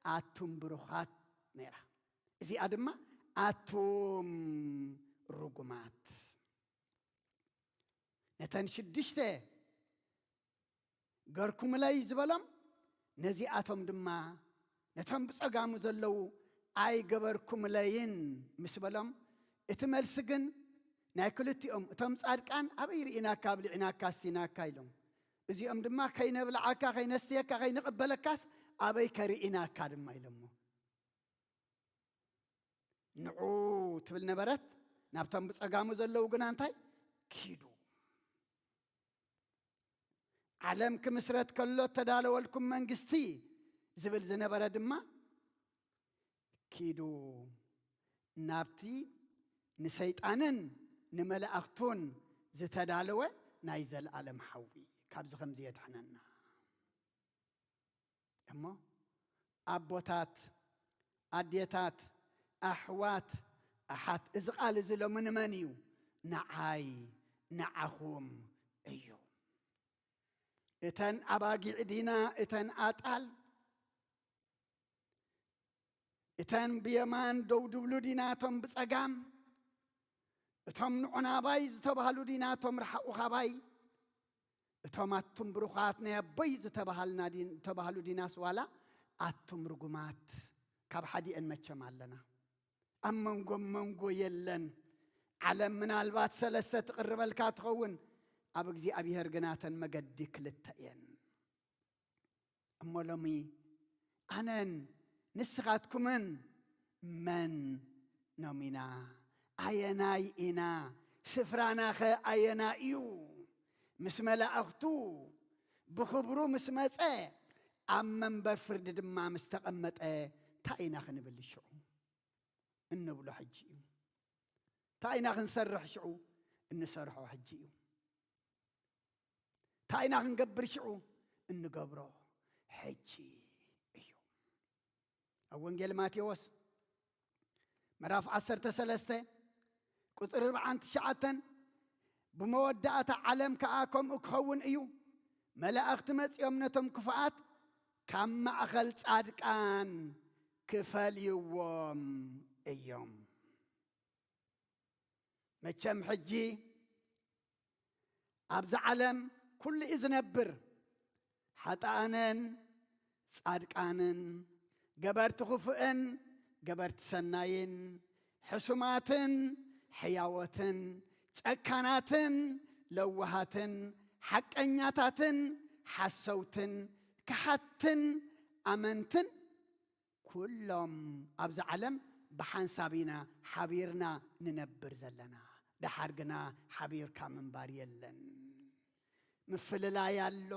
ኣቱም ብሩኻት ነይራ። እዚኣ ድማ ኣቱም ርጉማት። ነተን ሽዱሽተ ገርኩምለይ ዝበሎም፣ ነዚኣቶም ድማ ነቶም ብጸጋሙ ዘለዉ ኣይገበርኩምለይን ምስ በሎም፣ እቲ መልሲ ግን ናይ ክልቲኦም፣ እቶም ጻድቃን ኣበይ ርኢናካ ኣብሊዕናካ ኣስቲናካ ኢሎም፣ እዚኦም ድማ ከይነብልዓካ ከይነስትየካ ከይንቕበለካስ ኣበይ ከርኢናካ ድማ ኢሎሞ። ንዑ ትብል ነበረት፣ ናብቶም ብጸጋሙ ዘለዉ ግና እንታይ? ኪዱ። ዓለም ክምስረት ከሎ እተዳለወልኩም መንግስቲ ዝብል ዝነበረ ድማ ኪዱ ናብቲ ንሰይጣንን ንመላእኽቱን ዝተዳለወ ናይ ዘለኣለም ሓዊ፣ ካብዚ ከምዚ የድሕነና። እሞ ኣቦታት፣ ኣዴታት፣ ኣሕዋት፣ ኣሓት፣ እዚ ቃል እዚ ሎሚ ንመን እዩ? ንዓይ፣ ንዓኹም እዩ። እተን ኣባጊዕ ዲና፣ እተን ኣጣል፣ እተን ብየማን ደው ድብሉ ዲና፣ እቶም ብጸጋም፣ እቶም ንዑ ናባይ ዝተባህሉ ዲና፣ እቶም ርሓቑ ካባይ፣ እቶም ኣቱም ብሩኻት ናይ ኣቦይ ዝተባሃልና ዲን-፣ ዝተባህሉ ዲናስ ዋላ ኣቱም ርጉማት? ካብ ሓዲአን መቸም ኣለና። ኣብ መንጎ መንጎ የለን። ዓለም ምናልባት ሰለስተ ትቕርበልካ ትኸውን፣ ኣብ እግዚኣብሔር ግና እተን መገዲ ክልተ እየን። እሞ ሎሚ ኣነን ንስኻትኩምን መን ኖም ኢና? ኣየናይ ኢና? ስፍራናኸ ኣየናይ እዩ? ምስ መላእኽቱ ብኽብሩ ምስ መጸ፣ ኣብ መንበር ፍርዲ ድማ ምስ ተቐመጠ፣ እንታይ ኢና ክንብል ሽዑ? እንብሎ ሕጂ እዩ። እንታይ ኢና ክንሰርሕ ሽዑ? እንሰርሖ ሕጂ እዩ። እንታይ ኢና ክንገብር ሽዑ? እንገብሮ ሕጂ እዩ። ኣብ ወንጌል ማቴዎስ ምዕራፍ ዓሰርተ ሰለስተ ቁጽሪ ኣርብዓን ትሽዓተን፣ "ብመወዳእታ ዓለም ከኣ ከምኡ ክኸውን እዩ፣ መላእኽቲ መጺኦም ነቶም ክፉኣት ካብ ማእከል ጻድቃን ክፈልይዎም እዮም።" መቸም ሕጂ ኣብዚ ዓለም ኩሉ እዩ ዝነብር። ሓጥኣንን ጻድቃንን፣ ገበርቲ ክፉእን ገበርቲ ሰናይን፣ ሕሱማትን ሕያዎትን፣ ጨካናትን ለዋሃትን፣ ሓቀኛታትን ሓሰውትን፣ ከሓትን ኣመንትን፣ ኩሎም ኣብዚ ዓለም ብሓንሳብ ኢና ሓቢርና ንነብር ዘለና። ደሓር ግና ሓቢርካ ምንባር የለን። ምፍልላይ ኣሎ።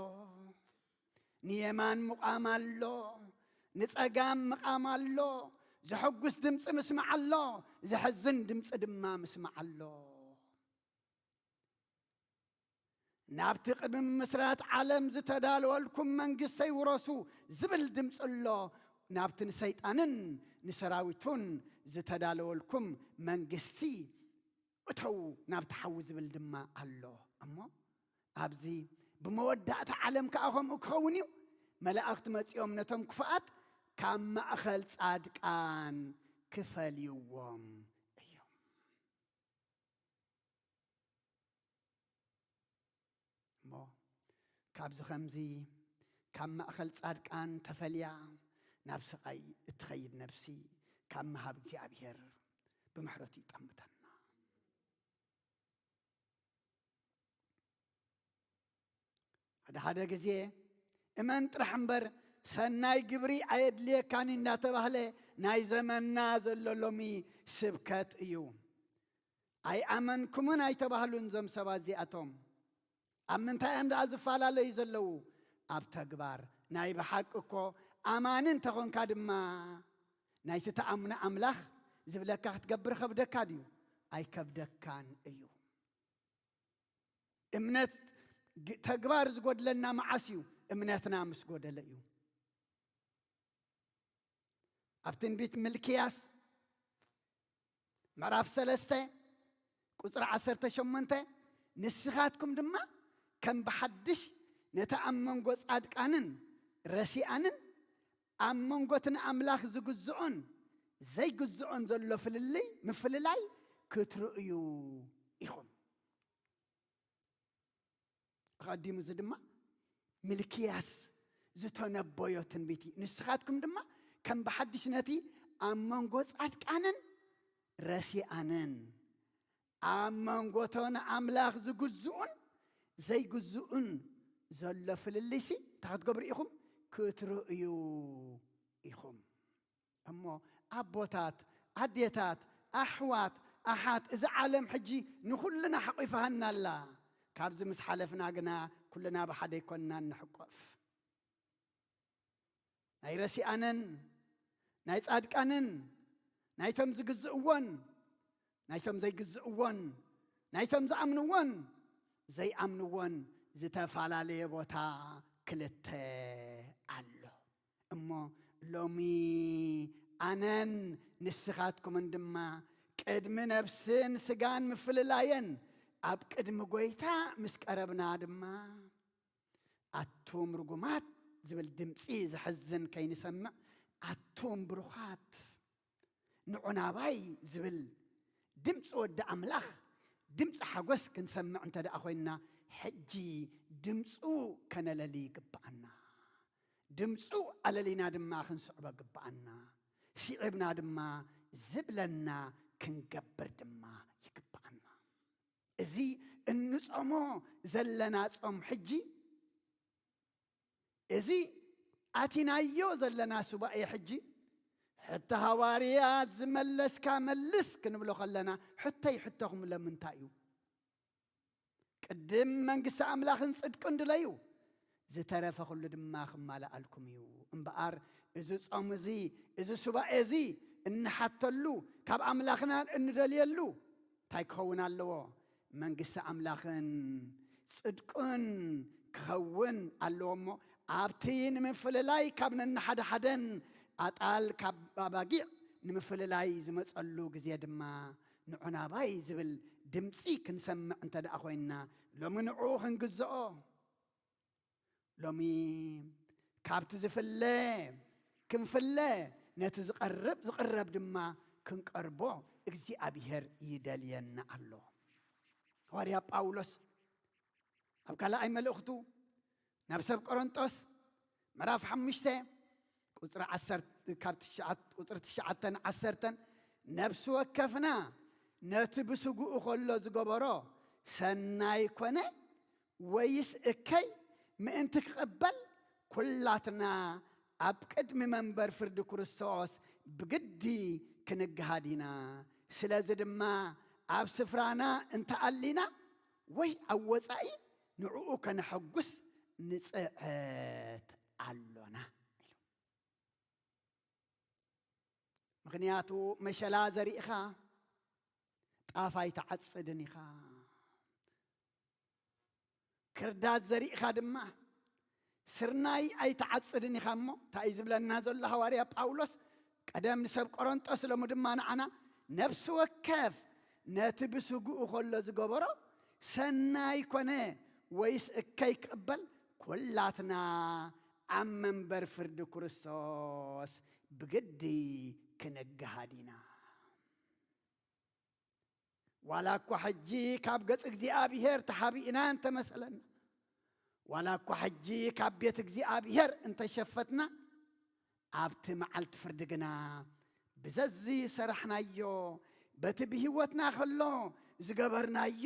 ንየማን ምቋም ኣሎ። ንጸጋም ምቓም ኣሎ። ዘሐጉስ ድምጺ ምስማዕ ኣሎ። ዘሐዝን ድምጺ ድማ ምስማዕ ኣሎ። "ናብቲ ቅድሚ ምስራት ዓለም ዝተዳለወልኩም መንግስተይ ውረሱ" ዝብል ድምፂ ኣሎ። ናብቲ ንሰይጣንን ንሰራዊቱን ዝተዳለወልኩም መንግስቲ እተዉ ናብቲ ሓዊ ዝብል ድማ ኣሎ። እሞ ኣብዚ "ብመወዳእታ ዓለም ከኣ ከምኡ ክኸውን እዩ፣ መላእኽቲ መጺኦም ነቶም ክፉኣት ካብ ማእኸል ጻድቃን ክፈልይዎም እዮም።" እሞ ካብዚ ከምዚ ካብ ማእኸል ጻድቃን ተፈልያ ናብ ስቓይ እትኸይድ ነፍሲ ካብ ምሃብ እግዚኣብሔር ብምሕረቱ ይጠምተና። ሓደ ሓደ ግዜ እመን ጥራሕ እምበር ሰናይ ግብሪ ኣየድልየካን እንዳተባህለ ናይ ዘመንና ዘሎ ሎሚ ስብከት እዩ። ኣይኣመንኩምን ኣይተባህሉን እዞም ሰባት እዚኣቶም። ኣብ ምንታይ እዮም ደኣ ዝፈላለዩ ዘለዉ? ኣብ ተግባር። ናይ ብሓቂ እኮ ኣማኒ እንተኾንካ ድማ ናይቲ ትኣምኖ ኣምላኽ ዝብለካ ክትገብር ከብደካ ድዩ? ኣይከብደካን እዩ። እምነት ግ-፣ ተግባር ዝጎድለና መዓስ እዩ? እምነትና ምስ ጎደለ እዩ። ኣብ ትንቢት ሚልክያስ ምዕራፍ ሰለስተ ቁጽሪ ዓሰርተ ሸሞንተ፣ "ንስኻትኩም ድማ ከም ብሓድሽ ነቲ ኣብ መንጎ ጻድቃንን ረሲኣንን ኣብ መንጎ እቲ ንኣምላኽ ዝግዝኦን ዘይግዝኦን ዘሎ ፍልልይ፣ ምፍልላይ ክትርእዩ ኢኹም። ኣቐዲሙ እዚ ድማ ሚልክያስ ዝተነበዮ ትንቢት እዩ። ንስኻትኩም ድማ ከም ብሓድሽ ነቲ ኣብ መንጎ ጻድቃንን ረሲኣንን፣ ኣብ መንጎ እቶ ንኣምላኽ ዝግዝኡን ዘይግዝኡን ዘሎ ፍልልይሲ እንታይ ክትገብሩ ኢኹም? ክትርእዩ ኢኹም። እሞ ኣቦታት፣ ኣዴታት፣ ኣሕዋት፣ ኣሓት፣ እዛ ዓለም ሕጂ ንኹልና ሓቂፋሃና ኣላ። ካብዚ ምስ ሓለፍና ግና ኩልና ብሓደ ኣይኮንና እንሕቆፍ። ናይ ረሲኣንን ናይ ጻድቃንን፣ ናይቶም ዝግዝእዎን ናይቶም ዘይግዝእዎን፣ ናይቶም ዝኣምንዎን ዘይኣምንዎን ዝተፈላለየ ቦታ ክልተ ኣሎ። እሞ ሎሚ ኣነን ንስኻትኩምን ድማ ቅድሚ ነፍስን ስጋን ምፍልላየን ኣብ ቅድሚ ጐይታ ምስ ቀረብና ድማ፣ ኣቱም ርጉማት ዝብል ድምፂ ዘሕዝን ከይንሰምዕ፣ ኣቱም ብሩኻት ንዑ ናባይ ዝብል ድምፂ ወዲ ኣምላኽ፣ ድምፂ ሓጎስ ክንሰምዕ እንተ ደኣ ኮይንና፣ ሕጂ ድምፁ ከነለሊ ይግብኣና። ድምፁ ኣለሊና ድማ ክንስዕቦ ግብኣና። ስዒብና ድማ ዝብለና ክንገብር ድማ ይግብኣና። እዚ እንጾሞ ዘለና ጾም ሕጂ፣ እዚ ኣቲናዮ ዘለና ሱባኤ ሕጂ፣ ሕቶ ሃዋርያ ዝመለስካ መልስ ክንብሎ ከለና፣ ሕቶይ ሕቶኹም ለምንታይ እዩ? ቅድም መንግስቲ ኣምላኽን ጽድቅን ድለዩ፣ ዝተረፈ ኩሉ ድማ ክማልኣልኩም እዩ። እምበኣር እዚ ጾም እዚ፣ እዚ ሱባኤ እዚ እንሓተሉ፣ ካብ ኣምላኽና እንደልየሉ እንታይ ክኸውን ኣለዎ? መንግስቲ ኣምላኽን ጽድቅን ክኸውን ኣለዎ። እሞ ኣብቲ ንምፍልላይ ካብ ነንሓደሓደን ኣጣል ካብ ኣባጊዕ ንምፍልላይ ዝመጸሉ ግዜ ድማ ንዑ ናባይ ዝብል ድምፂ ክንሰምዕ እንተ ደኣ ኮይንና፣ ሎሚ ንዑ ክንግዝኦ። ሎሚ ካብቲ ዝፍለ ክንፍለ፣ ነቲ ዝቐርብ ዝቕረብ ድማ ክንቀርቦ እግዚኣብሔር ይደልየና ኣሎ። ሃዋርያ ጳውሎስ ኣብ ካልኣይ መልእኽቱ ናብ ሰብ ቆሮንጦስ ምዕራፍ ሓሙሽተ ቁጽሪ ዓሰርተ፣ ካብ ትሽዓተ፣ ቁጽሪ ትሽዓተን ዓሰርተን፣ ነፍሲ ወከፍና ነቲ ብስግኡ ኸሎ ዝገበሮ ሰናይ ኮነ ወይስ እከይ ምእንቲ ክቕበል፣ ኩላትና ኣብ ቅድሚ መንበር ፍርዲ ክርስቶስ ብግዲ ክንገሃድ ኢና። ስለዚ ድማ ኣብ ስፍራና እንተኣሊና ወይ ኣብ ወጻኢ ንዕኡ ከነሐጉስ ንጽዕት ኣሎና ኢሉ። ምኽንያቱ መሸላ ዘሪእኻ ጣፍ ኣይትዓጽድን ኢኻ። ክርዳድ ዘሪእኻ ድማ ስርናይ ኣይትዓጽድን ኢኻ። እሞ እንታይ እዩ ዝብለና ዘሎ ሃዋርያ ጳውሎስ? ቀደም ንሰብ ቆሮንጦስ፣ ሎሚ ድማ ንዓና፣ ነፍሲ ወከፍ ነቲ ብስግኡ ኸሎ ዝገበሮ ሰናይ ኮነ ወይስ እከይ ክቕበል፣ ኩላትና ኣብ መንበር ፍርዲ ክርስቶስ ብግዲ ክንገሃድ ኢና። ዋላ እኳ ሕጂ ካብ ገጽ እግዚኣብሔር ተሓቢእና እንተመሰለና፣ ዋላ እኳ ሕጂ ካብ ቤት እግዚኣብሔር እንተሸፈትና፣ ኣብቲ መዓልቲ ፍርዲ ግና ብዘዚ ሰራሕናዮ፣ በቲ ብህይወትና ኸሎ ዝገበርናዮ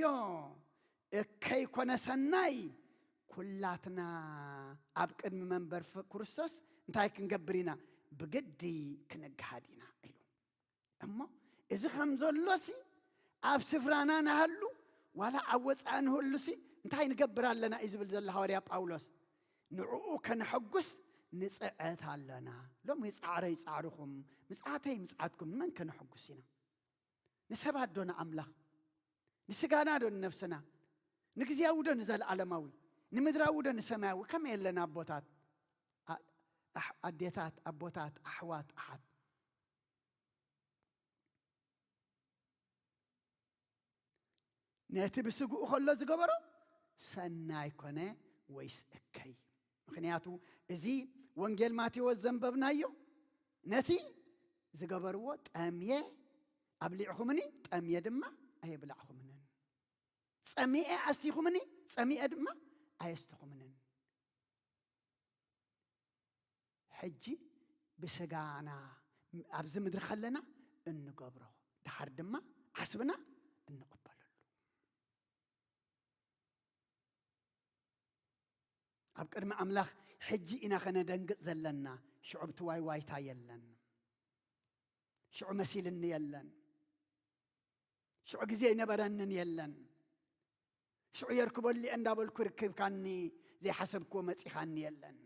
እከይ ኮነ ሰናይ፣ ኩላትና ኣብ ቅድሚ መንበር ፍ-፣ ክርስቶስ እንታይ ክንገብር ኢና? ብግዲ ክንገሃድ ኢና ኢሉ። እሞ እዚ ከም ዘሎሲ ኣብ ስፍራና ንሃሉ ዋላ ኣብ ወጻኢ ንህሉሲ እንታይ ንገብር ኣለና እዩ ዝብል ዘሎ ሃዋርያ ጳውሎስ። ንዕኡ ከነሐጉስ ንጽዕት ኣለና። ሎሚ ጻዕረይ ጻዕርኹም፣ ምጽኣተይ ምጽኣትኩም ንመን ከነሐጉስ ኢና? ንሰባት ዶ ንኣምላኽ? ንስጋና ዶ ንነፍስና? ንግዜያዊ ዶ ንዘለኣለማዊ? ንምድራዊ ዶ ንሰማያዊ? ከመይ ኣለና ኣቦታት፣ ኣ-፣ ኣሕ-፣ ኣዴታት፣ ኣቦታት፣ ኣሕዋት፣ ኣሓት? ነቲ ብስግኡ ከሎ ዝገበሮ ሰናይ ኮነ ወይስ እከይ? ምኽንያቱ እዚ ወንጌል ማቴዎስ ዘንበብናዮ፣ ነቲ ዝገበርዎ፣ "ጠምየ ኣብሊዕኹምኒ፣ ጠምየ ድማ ኣየብላዕኹምንን፣ ጸሚኤ ኣስቲኹምኒ፣ ጸሚኤ ድማ ኣየስተኹምንን." ሕጂ ብስጋና ኣብዚ ምድሪ ከለና እንገብሮ፣ ድሓር ድማ ዓስብና እንቕበለሉ። ኣብ ቅድሚ ኣምላኽ ሕጂ ኢና ከነደንግጽ ዘለና። ሽዑ ብቲ ዋይ ዋይታ የለን። ሽዑ መሲልኒ የለን። ሽዑ ግዜ ኣይነበረንን የለን። ሽዑ የርክበሉ እየ እንዳበልኩ ርክብካኒ፣ ዘይሓሰብክዎ መጺኻኒ የለን።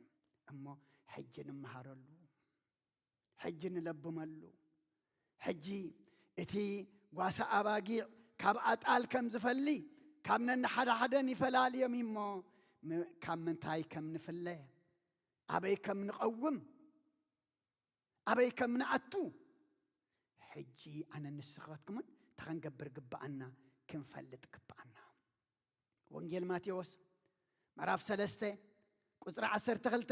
እሞ ሕጂ ንምሃረሉ፣ ሕጂ ንለብመሉ። ሕጂ እቲ ጓሳ ኣባጊዕ ካብ ኣጣል ከም ዝፈሊ፣ ካብ ነንሓድሓደን ይፈላልዮም እሞ፣ ም-፣ ካብ ምንታይ ከም ንፍለ፣ ኣበይ ከም ንቐውም፣ ኣበይ ከም ንኣቱ፣ ሕጂ ኣነ ንስኻትኩምን እንታይ ክንገብር ግብኣና፣ ክንፈልጥ ግብኣና። ወንጌል ማቴዎስ ምዕራፍ ሰለስተ ቁጽሪ ዓሰርተ ክልተ፣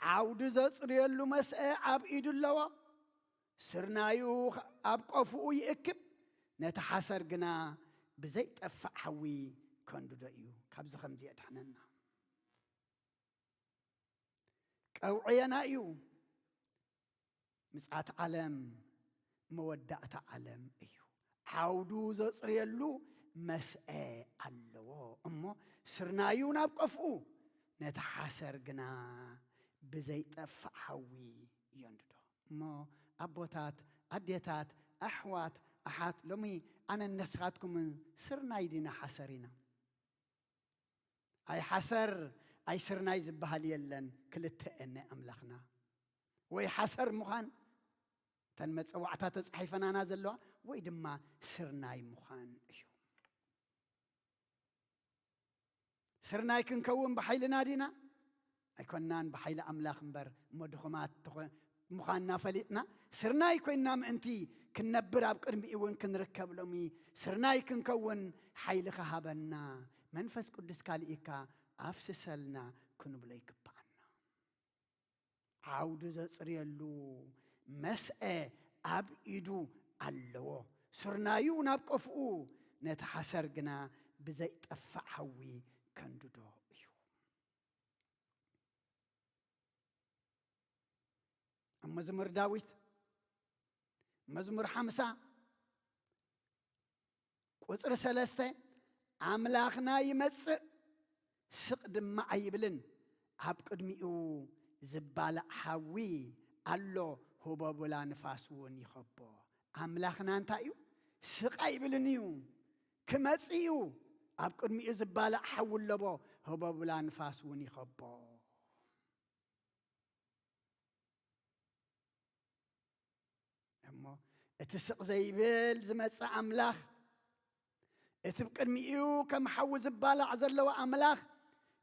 "ዓውዲ ዘጽርየሉ መስአ ኣብ ኢዱ ኣለዎ፣ ስርናዩ ኣብ ቆፍኡ ይእክብ፣ ነቲ ሓሰር ግና ብዘይጠፍእ ሓዊ ከንድዶ እዩ።" ካብዚ ከምዚ የድሕነና። ቀውዕየና እዩ። ምጽኣት ዓለም፣ መወዳእታ ዓለም እዩ። ዓውዱ ዘጽርየሉ መስአ ኣለዎ እሞ፣ ስርናዩ ናብ ቆፍኡ፣ ነቲ ሓሰር ግና ብዘይጠፍእ ሓዊ የንድዶ። እሞ ኣቦታት፣ ኣዴታት፣ ኣሕዋት፣ ኣሓት፣ ሎሚ ኣነን ንስኻትኩምን ስርናይ ዲና ሓሰር ኢና? ኣይ ሓሰር ኣይ ስርናይ ዝበሃል የለን፣ ክልተኤ ናይ ኣምላኽና። ወይ ሓሰር ምዃን፣ እተን መጸዋዕታ ተጻሒፈናና ዘለዋ፣ ወይ ድማ ስርናይ ምዃን እዩ። ስርናይ ክንከውን ብሓይልና ዲና? ኣይኮናን፣ ብሓይሊ ኣምላኽ እምበር እሞ ድኹማት ተኾ-፣ ምዃንና ፈሊጥና፣ ስርናይ ኮይንና ምእንቲ ክንነብር፣ ኣብ ቅድሚኡ እውን ክንርከብ፣ ሎሚ ስርናይ ክንከውን ሓይሊ ክሃበና፣ መንፈስ ቅዱስ ካልኢካ ኣፍስሰልና ክንብሎ ይግብኣና። ዓውዱ ዘጽርየሉ መስአ ኣብ ኢዱ ኣለዎ። ስርናዩ ናብ ቆፍኡ፣ ነቲ ሓሰር ግና ብዘይጠፍእ ሓዊ ከንድዶ እዩ። ኣብ መዝሙር ዳዊት፣ መዝሙር ሓምሳ ቁጽሪ ሰለስተ፣ ኣምላኽና ይመጽእ፣ ስቕ ድማ ኣይብልን፣ ኣብ ቅድሚኡ ዝባላዕ ሓዊ ኣሎ፣ ህቦብላ ንፋስ እውን ይኸቦ። ኣምላኽና እንታይ እዩ? ስቕ ኣይብልን እዩ፣ ክመጽእ እዩ። ኣብ ቅድሚኡ ዝባላዕ ሓዊ ኣለዎ፣ ህቦብላ ንፋስ እውን ይኸቦ። እሞ እቲ ስቕ ዘይብል ዝመጽእ ኣምላኽ፣ እቲ ብቅድሚኡ ከም ሓዊ ዝባላዕ ዘለዎ ኣምላኽ፣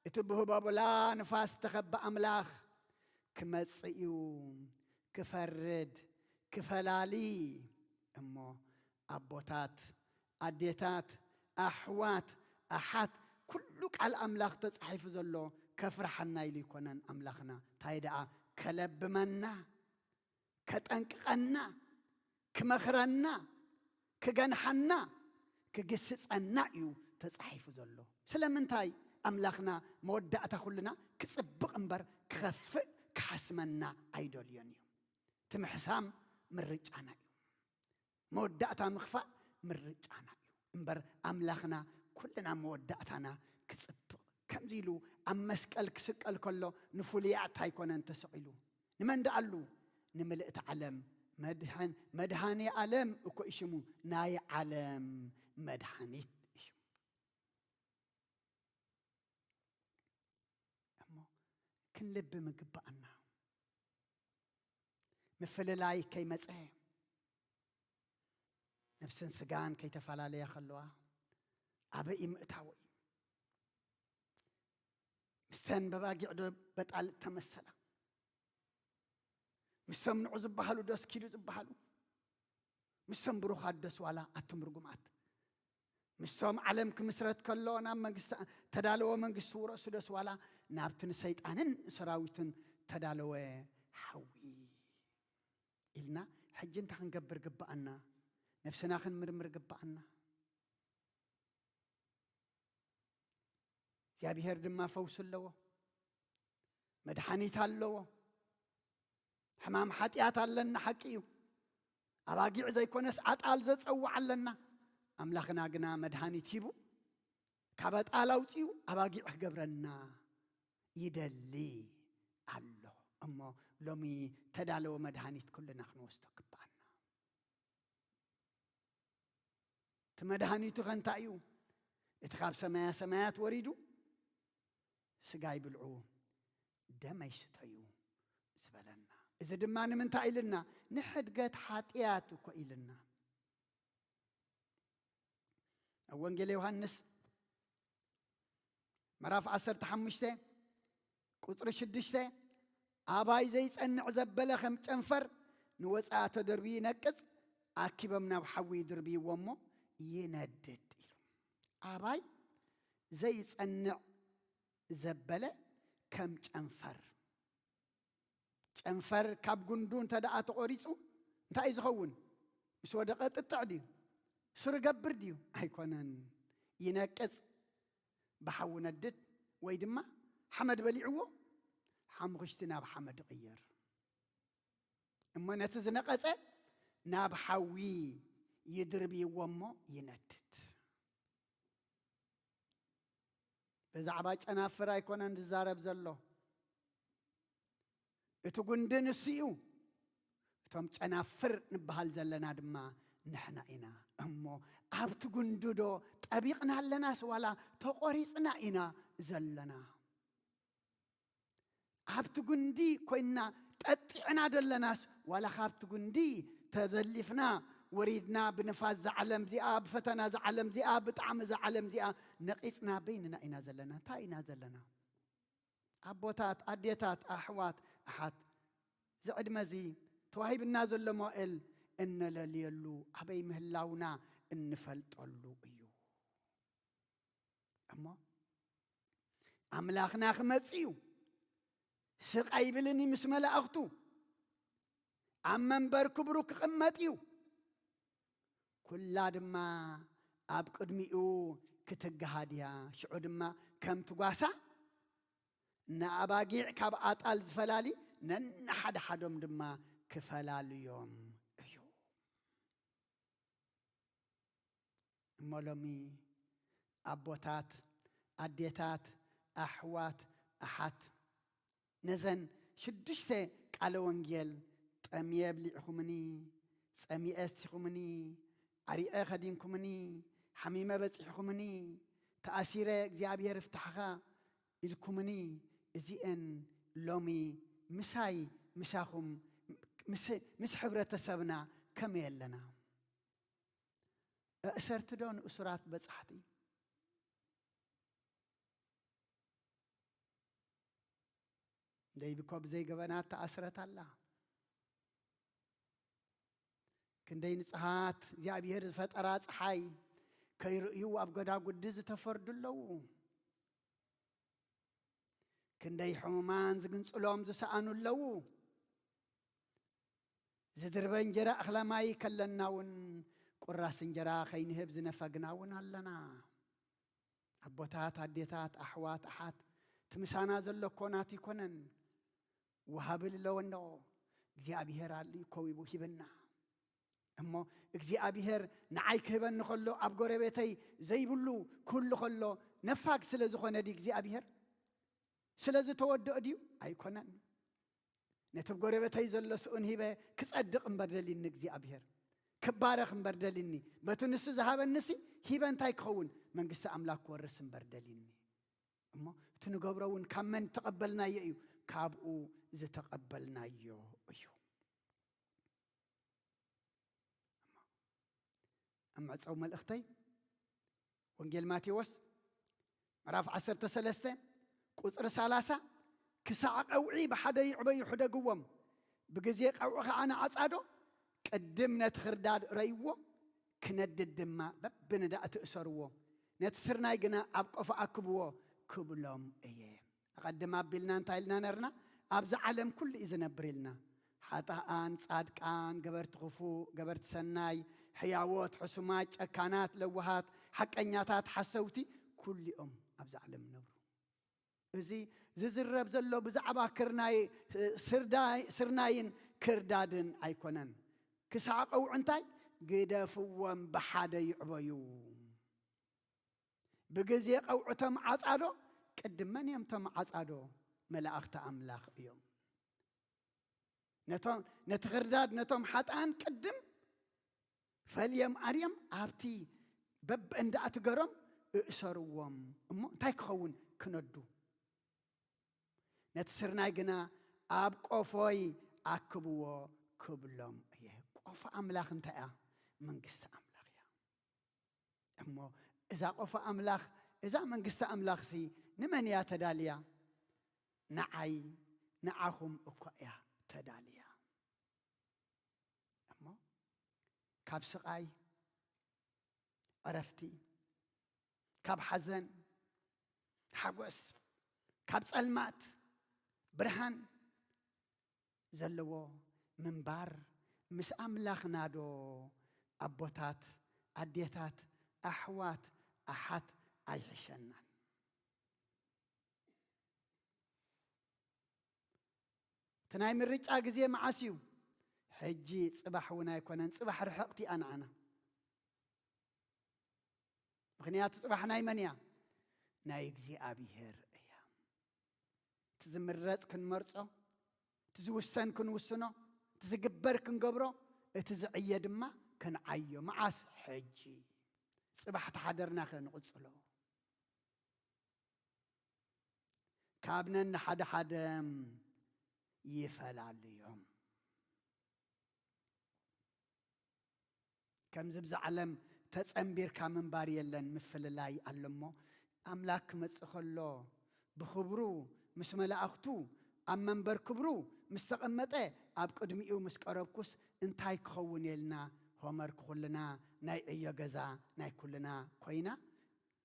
እቲ ብህቦብላ ንፋስ ዝተኸበ ኣምላኽ ክመጽእ እዩ፣ ክፈርድ፣ ክፈላሊ። እሞ ኣቦታት፣ ኣዴታት፣ ኣሕዋት፣ ኣሓት፣ ኩሉ ቃል ኣምላኽ ተጻሒፉ ዘሎ ከፍርሓና ኢሉ ኣይኮነን ኣምላኽና። እንታይ ደኣ፣ ከለብመና፣ ከጠንቅቐና፣ ክመኽረና፣ ክገንሓና፣ ክግስጸና እዩ ተጻሒፉ ዘሎ። ስለምንታይ? ኣምላኽና መወዳእታ ኩልና ክጽብቕ እምበር ክኸፍእ ክሓስመና ኣይደልዮን እዩ። እቲ ምሕሳም ምርጫና እዩ። መወዳእታ ምኽፋእ ምርጫና እዩ። እምበር ኣምላኽና ኩልና መወዳእታና ክጽብቕ። ከምዚ ኢሉ ኣብ መስቀል ክስቀል ከሎ ንፍሉያት ኣይኮነን ተሰቒሉ። ንመን ደኣሉ? ንምልእቲ ዓለም። መድሕን-፣ መድሃኒ ዓለም እኮ እዩ ሽሙ። ናይ ዓለም መድሃኒት እዩ ሽሙ። እሞ ክንልብም ይግብኣና። ምፍልላይ ከይመጸ፣ ነፍስን ስጋን ከይተፈላለያ ከለዋ፣ ኣበይ እዩ ምእታወይ? ምስተን በባጊዕ ዶ በጣል ተመሰላ? ምስቶም ንዑ ዝበሃሉ ዶስ ኪዱ ዝበሃሉ? ምስቶም ብሩኻት ዶስ ዋላ ኣቱም ርጉማት? ምስቶም ዓለም ክምስረት ከሎ ናብ መንግስቲ፣ ተዳለወ መንግስቲ ውረሱ ዶስ ዋላ ናብቲ ንሰይጣንን ሰራዊትን ተዳለወ ሓዊ ኢልና፣ ሕጂ እንታይ ክንገብር ግብኣና? ነብስና ክንምርምር ግብኣና። እግዚኣብሔር ድማ ፈውሲ ኣለዎ፣ መድሓኒት ኣለዎ። ሕማም ሓጢኣት ኣለና፣ ሓቂ እዩ። ኣባጊዕ ዘይኮነስ ኣጣል ዘጸውዕ ኣለና። ኣምላኽና ግና መድሃኒት ሂቡ፣ ካብ ኣጣል ኣውጺኡ ኣባጊዕ ክገብረና ይደሊ ኣሎ። እሞ ሎሚ ተዳለወ መድሃኒት ኩልና ክንወስዶ ግባኣና። እቲ መድሃኒቱ ከ እንታይ እዩ? እቲ ካብ ሰማያ ሰማያት ወሪዱ፣ "ስጋይ ብልዑ፣ ደመይ ስተዩ" ዝበለና። እዚ ድማ ንምንታይ ኢልና? ንሕድገት ሓጢኣት እኮ ኢልና። ኣብ ወንጌል ዮሃንስ ምዕራፍ ዓሰርተ ሓሙሽተ ቁጽሪ ሽዱሽተ፣ "ኣባይ ዘይጸንዕ ዘበለ ከም ጨንፈር ንወጻኢ ተደርብዩ ይነቅጽ፣ ኣኪቦም ናብ ሓዊ ይድርብይዎ እሞ ይነድድ" ኢሉ። ኣባይ ዘይጸንዕ ዘበለ ከም ጨንፈር። ጨንፈር ካብ ጉንዱ እንተ ደኣ ተቖሪጹ እንታይ እዩ ዝኸውን? ምስ ወደቐ ጥጥዕ ድዩ? ስር ገብር ድዩ? ኣይኮነን። ይነቅጽ፣ ብሓዊ ነድድ፣ ወይ ድማ ሓመድ በሊዕዎ፣ ሓሙኽሽቲ ናብ ሓመድ ይቕየር። እሞ ነቲ ዝነቐጸ ናብ ሓዊ ይድርብይዎ እሞ ይነድድ። ብዛዕባ ጨናፍር ኣይኮነን ዝዛረብ ዘሎ። እቲ ጉንዲ ንሱ እዩ። እቶም ጨናፍር ንበሃል ዘለና ድማ ንሕና ኢና። እሞ ኣብቲ ጉንዲ ዶ ጠቢቕና ኣለናስ ዋላ ተቖሪጽና ኢና ዘለና? ኣብቲ ጉንዲ ኮይንና ጠጢዕና ዶ ኣለናስ ዋላ ካብቲ ጉንዲ ተዘሊፍና ወሪድና፣ ብንፋስ እዛ ዓለም እዚኣ፣ ብፈተና እዛ ዓለም እዚኣ፣ ብጣዕሚ እዛ ዓለም እዚኣ ነቒጽና በይንና ኢና ዘለና? እንታይ ኢና ዘለና? ኣቦታት፣ ኣዴታት፣ ኣሕዋት፣ ኣሓት፣ እዚ ዕድመ እዚ ተዋሂብና ዘሎ መዋእል እነለልየሉ፣ ኣበይ ምህላውና እንፈልጠሉ እዩ። እሞ ኣምላኽና ክመጽእ እዩ፣ ስቕ ኣይብልን እዩ፣ ምስ መላእኽቱ ኣብ መንበር ክብሩ ክቕመጥ እዩ። ኩላ ድማ ኣብ ቅድሚኡ ክትገሃድ እያ። ሽዑ ድማ ከምቲ ጓሳ ንኣባጊዕ ካብ ኣጣል ዝፈላሊ፣ ነንሓድሓዶም ድማ ክፈላልዮም እዩ። እሞ ሎሚ ኣቦታት፣ ኣዴታት፣ ኣሕዋት፣ ኣሓት፣ ነዘን ሽዱሽተ ቃለ ወንጌል፣ "ጠምየ ኣብሊዕኹምኒ፣ ጸሚኤ ኣስቲኹምኒ፣ ዓሪቐ ከዲንኩምኒ፣ ሓሚመ በጺሕኹምኒ፣ ተኣሲረ እግዚኣብሔር ይፍታሕኻ ኢልኩምኒ"፣ እዚኤን ሎሚ ምሳይ ምሳኹም ምስ፣ ምስ ሕብረተሰብና ከመይ ኣለና? ኣእሰርቲ ዶ ንእሱራት በጻሕቲ? ክንደይ ብኮ ብዘይ ገበናት ተኣስረት ኣላ። ክንደይ ንጹሃት እግዚኣብሔር ዝፈጠራ ጸሓይ ከይርእዩ ኣብ ጎዳጉዲ ዝተፈርዱ ኣለዉ። ክንደይ ሕሙማን ዝግንጽሎም ዝሰኣኑ ኣለዉ። ዝድርበ እንጀራ እኽለ ማይ ከለና እውን ቁራስ እንጀራ ከይንህብ ዝነፈግና እውን ኣለና። ኣቦታት፣ ኣዴታት፣ ኣሕዋት፣ ኣሓት፣ እቲ ምሳና ዘሎ እኮ ናቱ ኣይኮነን። ወሃቢ ኣለዎ እንዶ እግዚኣብሔር ኣሉ ከዊቡ ሂበና። እሞ እግዚኣብሔር ንዓይ ክህበኒ ከሎ ኣብ ጎረቤተይ ዘይብሉ ክህሉ ከሎ ነፋግ ስለ ዝኾነ ድዩ እግዚኣብሔር? ስለ ዝተወደኦ ድዩ? ኣይኮነን። ነቲ ኣብ ጎረቤተይ ዘሎ ስኡን ሂበ ክጸድቕ እምበር ደልኒ እግዚኣብሔር፣ ክባረኽ እምበር ደልኒ። በቲ ንሱ ዝሃበኒሲ ሂበ እንታይ ክኸውን? መንግስቲ ኣምላኽ ክወርስ እምበር ደልኒ። እሞ እቲ ንገብሮ እውን ካብ መን ተቐበልናዮ እዩ? ካብኡ ዝተቐበልናዮ እዩ። እሞ ኣብ መዕጸዊ መልእኽተይ ወንጌል ማቴዎስ ምዕራፍ ዓሰርተ ሰለስተ ቁጽሪ ሰላሳ፣ "ክሳዕ ቀውዒ ብሓደ ይዕበዩ ሕደግዎም፣ ብግዜ ቀውዒ ኸዓ ንዓጻዶ ቅድም ነቲ ክርዳድ ረይዎ፣ ክነድድ ድማ በብንዳእ ትእሰርዎ፣ ነቲ ስርናይ ግና ኣብ ቆፎ ኣክብዎ ክብሎም እየ።" ኣቐድም ኣቢልና እንታይ ኢልና ነርና? ኣብዚ ዓለም ኩሉ እዩ ዝነብር ኢልና። ሓጣኣን፣ ጻድቃን፣ ገበርቲ ክፉእ፣ ገበርቲ ሰናይ፣ ሕያዎት፣ ሕሱማት፣ ጨካናት፣ ለዋሃት፣ ሓቀኛታት፣ ሓሰውቲ፣ ኩሊኦም ኣብዚ ዓለም ይነብሩ። እዚ ዝዝረብ ዘሎ ብዛዕባ ክርናይ፣ ስርዳይ-፣ ስርናይን ክርዳድን ኣይኮነን። ክሳዕ ቀውዒ እንታይ? ግደፍዎም፣ ብሓደ ይዕበዩ። ብግዜ ቀውዒ እቶም ዓጻዶ፣ ቅድም መን እዮም እቶም ዓጻዶ? መላእኽቲ ኣምላኽ እዮም። ነቶም፣ ነቲ ክርዳድ፣ ነቶም ሓጥኣን ቅድም ፈልዮም ኣርዮም ኣብቲ በብእንዳ እቲ ገሮም እእሰርዎም። እሞ እንታይ ክኸውን? ክነዱ። ነቲ ስርናይ ግና ኣብ ቆፎይ ኣክብዎ ክብሎም እየ። ቆፎ ኣምላኽ እንታይ እያ? መንግስቲ ኣምላኽ እያ። እሞ እዛ ቆፎ ኣምላኽ፣ እዛ መንግስቲ ኣምላኽሲ ንመን እያ ተዳልያ? ንዓይ፣ ንዓኹም እኳ እያ ተዳልያ። እሞ ካብ ስቓይ ዕረፍቲ፣ ካብ ሓዘን ሓጎስ፣ ካብ ጸልማት ብርሃን ዘለዎ ምንባር ምስ ኣምላኽና ዶ ኣቦታት፣ ኣዴታት፣ ኣሕዋት፣ ኣሓት ኣይሕሸናን? እቲ ናይ ምርጫ ግዜ መዓስ እዩ? ሕጂ፣ ጽባሕ እውን ኣይኮነን። ጽባሕ ርሕቕቲ እያ ንዓና። ምኽንያቱ ጽባሕ ናይ መን እያ? ናይ እግዚኣብሔር እያ። እቲ ዝምረጽ ክንመርጾ፣ እቲ ዝውሰን ክንውስኖ፣ እቲ ዝግበር ክንገብሮ፣ እቲ ዝዕየ ድማ ክንዓዮ። መዓስ? ሕጂ። ጽባሕ ተሓደርናኸ ንቕጽሎ? ካብ ነንሓድሓደም ይፈላልዮም። ከምዚ ብዛ ዓለም ተጸንቢርካ ምንባር የለን፣ ምፍልላይ ኣሎ እሞ፣ ኣምላኽ ክመጽእ ከሎ ብኽብሩ ምስ መላእኽቱ ኣብ መንበር ክብሩ ምስ ተቐመጠ፣ ኣብ ቅድሚኡ ምስ ቀረብኩስ እንታይ ክኸውን የልና? ሆመርክ ኩልና ናይ ዕዮ ገዛ ናይ ኩልና ኮይና፣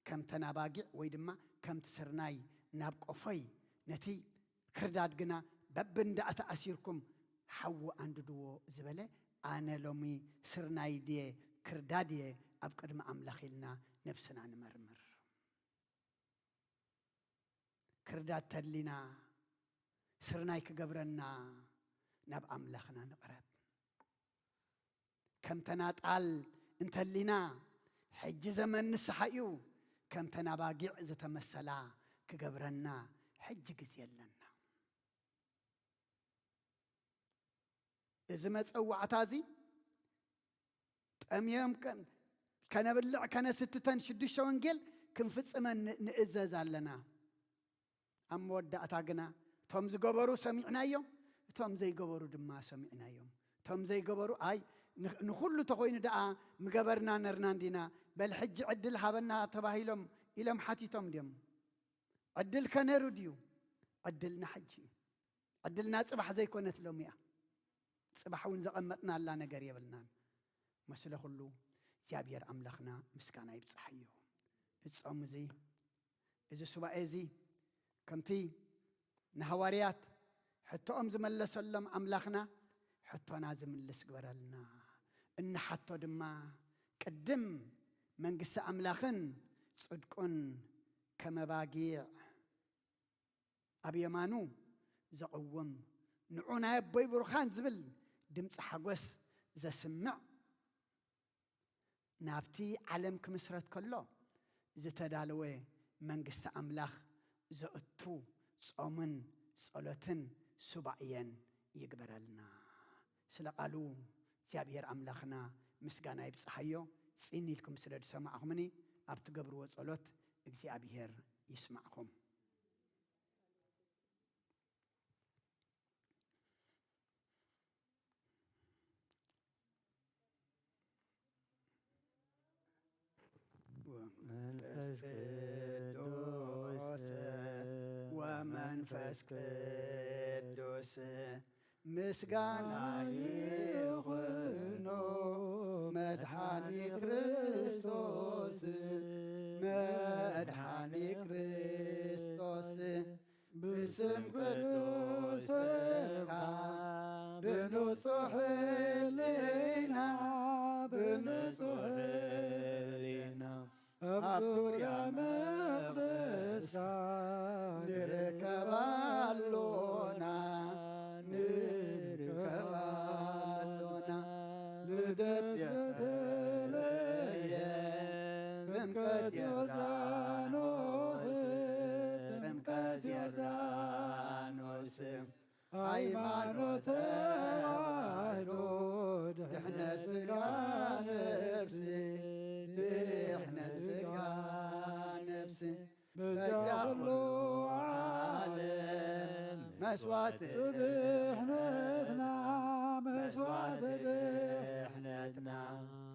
ከምተን ኣባጊዕ ወይ ድማ ከምቲ ስርናይ ናብ ቆፎይ፣ ነቲ ክርዳድ ግና በብእንዳእቲ ኣሲርኩም ሓዊ ኣንድድዎ ዝበለ፣ ኣነ ሎሚ ስርናይ ድየ ክርዳድ እየ ኣብ ቅድሚ ኣምላኽ ኢልና ነብስና ንመርምር። ክርዳድ ተድሊና፣ ስርናይ ክገብረና፣ ናብ ኣምላኽና ንቕረብ። ከም ተናጣል እንተሊና፣ ሕጂ ዘመን ንስሓ እዩ። ከም ተናባጊዕ ዝተመሰላ ክገብረና ሕጂ ግዜ ኣለና። እዚ መጸዋዕታ እዚ ጠምዮም ከ-፣ ከነብልዕ ከነስትተን ሽዱሽተ ወንጌል ክንፍጽመን ን-፣ ንእዘዝ ኣለና። ኣብ መወዳእታ ግና፣ እቶም ዝገበሩ ሰሚዕናዮም፣ እቶም ዘይገበሩ ድማ ሰሚዕናዮም። እቶም ዘይገበሩ፣ ኣይ፣ ን-፣ ንኹሉ ተኾይኑ ደኣ ምገበርና ነርና እንዲና፣ በል ሕጂ ዕድል ሃበና ተባሂሎም ኢሎም ሓቲቶም ድዮም? ዕድል ከ ነይሩ ድዩ? ዕድልና ሕጂ እዩ። ዕድልና ጽባሕ ዘይኮነት ሎሚ እያ። ጽባሕ እውን ዘቐመጥናላ ነገር የብልናን። መስለ ኩሉ እግዚኣብሔር ኣምላኽና ምስጋና ይብጽሓዮ። እዚ ጾም እዚ፣ እዚ ሱባኤ እዚ ከምቲ ንሃዋርያት ሕቶኦም ዝመለሰሎም ኣምላኽና ሕቶና ዝምልስ ግበረልና። እንሓቶ ድማ ቅድም መንግስቲ ኣምላኽን ጽድቁን ከመባጊዕ ኣብ የማኑ ዘቕውም፣ ንዑ ናይ ኣቦይ ብሩኻን ዝብል ድምፂ ሓጎስ ዘስምዕ፣ ናብቲ ዓለም ክምስረት ከሎ ዝተዳለወ መንግስቲ ኣምላኽ ዘእቱ ጾምን ጸሎትን ሱባኤን ይግበረልና። ስለ ቃሉ እግዚኣብሔር ኣምላኽና ምስጋና ይብጽሓዮ። ጽን ኢልኩም ስለ ዝሰማዕኹምኒ ኣብ ትገብርዎ ጸሎት እግዚኣብሔር ይስማዕኹም። መንፈስ ቅዱስ፣ ወመንፈስ ቅዱስ ምስጋና ይኹኖ መድሓኒ ክርስቶስ፣ መድሓኒ ክርስቶስ ብስም ቅዱስ ስምካ ብንጹሕ ህሊና፣ ብንጹሕ ህሊና ኣብ ዙርያ መቕደስካ ንርከብ ኣሎና፣ ንርከብ ኣሎና። ልደት የተለየ ጥምቀት ዮርዳኖስ፣ ጥምቀት ዮርዳኖስ። ሃይማኖት ተዋህዶ ድሕነ ስጋ ነፍሲ፣ ድሕነ ስጋ ነፍሲ። በጃ ኩሉ ዓለም መስዋዕቲ ድሕነትና፣ መስዋዕቲ ድሕነትና።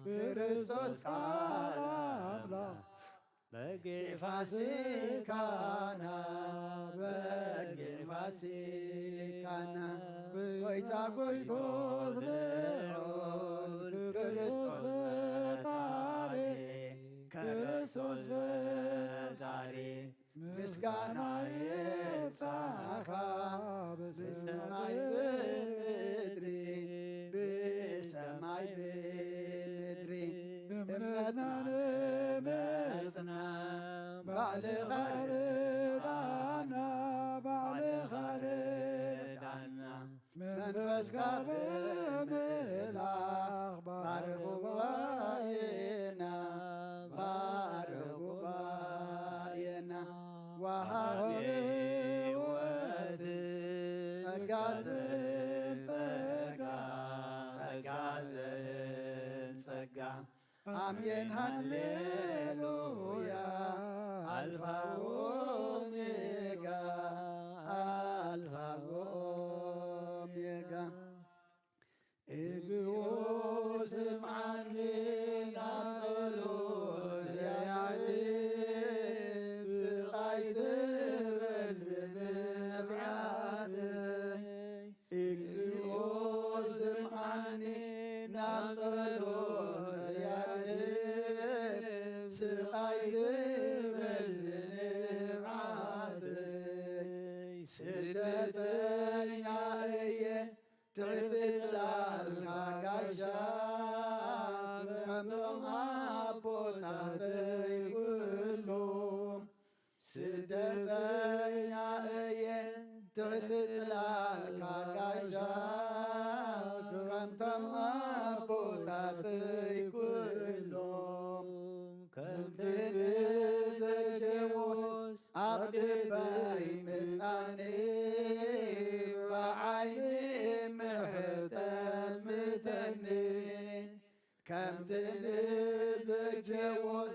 ክርስቶስ ቃል ኣምላኽ በጊዕ ፋሲካና፣ በጊዕ ፋሲካና። ጎይታ ጎይቶት ልዑል ክርስቶስ ፈጣሪ፣ ክርስቶስ ፈጣሪ። ምስጋና ይብጻኻ ብሰማይ ብምድሪ፣ ብሰማይ ብምድሪ። እምነትና ንመጽና ባዕልኻ ርዳና፣ ባዕልኻ ርዳና። መንፈስካ ብምልኣኽ ባርኽ ጉባኤና፣ ባርኽ ጉባኤና። ወሃቢ ሕይወት ጸጋ ዘእም ጸጋ፣ ጸጋ ዘእም ጸጋ። ኣሜን ሃሌሉያ። ኣልፋ ኦሜጋ፣ ኣልፋ ኦሜጋ። እግዚኦ ስምዓኒ ናብ ጸሎት ያድህብ፣ ስቓይ ትበል ብመብራህተይ። እግዚኦ ስምዓኒ ናብ ጸሎት ያድህብ፣ ስቓይ ትበል ብንብዓተይ። ስደተኛ እየ ትሕቲ ጽላልካ ጋሻ፣ ከምቶም ኣቦታተይ ኩሎም። ስደተኛ እየ ትሕቲ ጽላልካ ጋሻ፣ ከምቶም ኣቦታተይ ኩሎም። ከምቲ ንዘኬዎስ ኣብ ልበይ ምጻኒ፣ ብዓይኒ ምሕረት ጠምተኒ። ከምቲ ንዘኬዎስ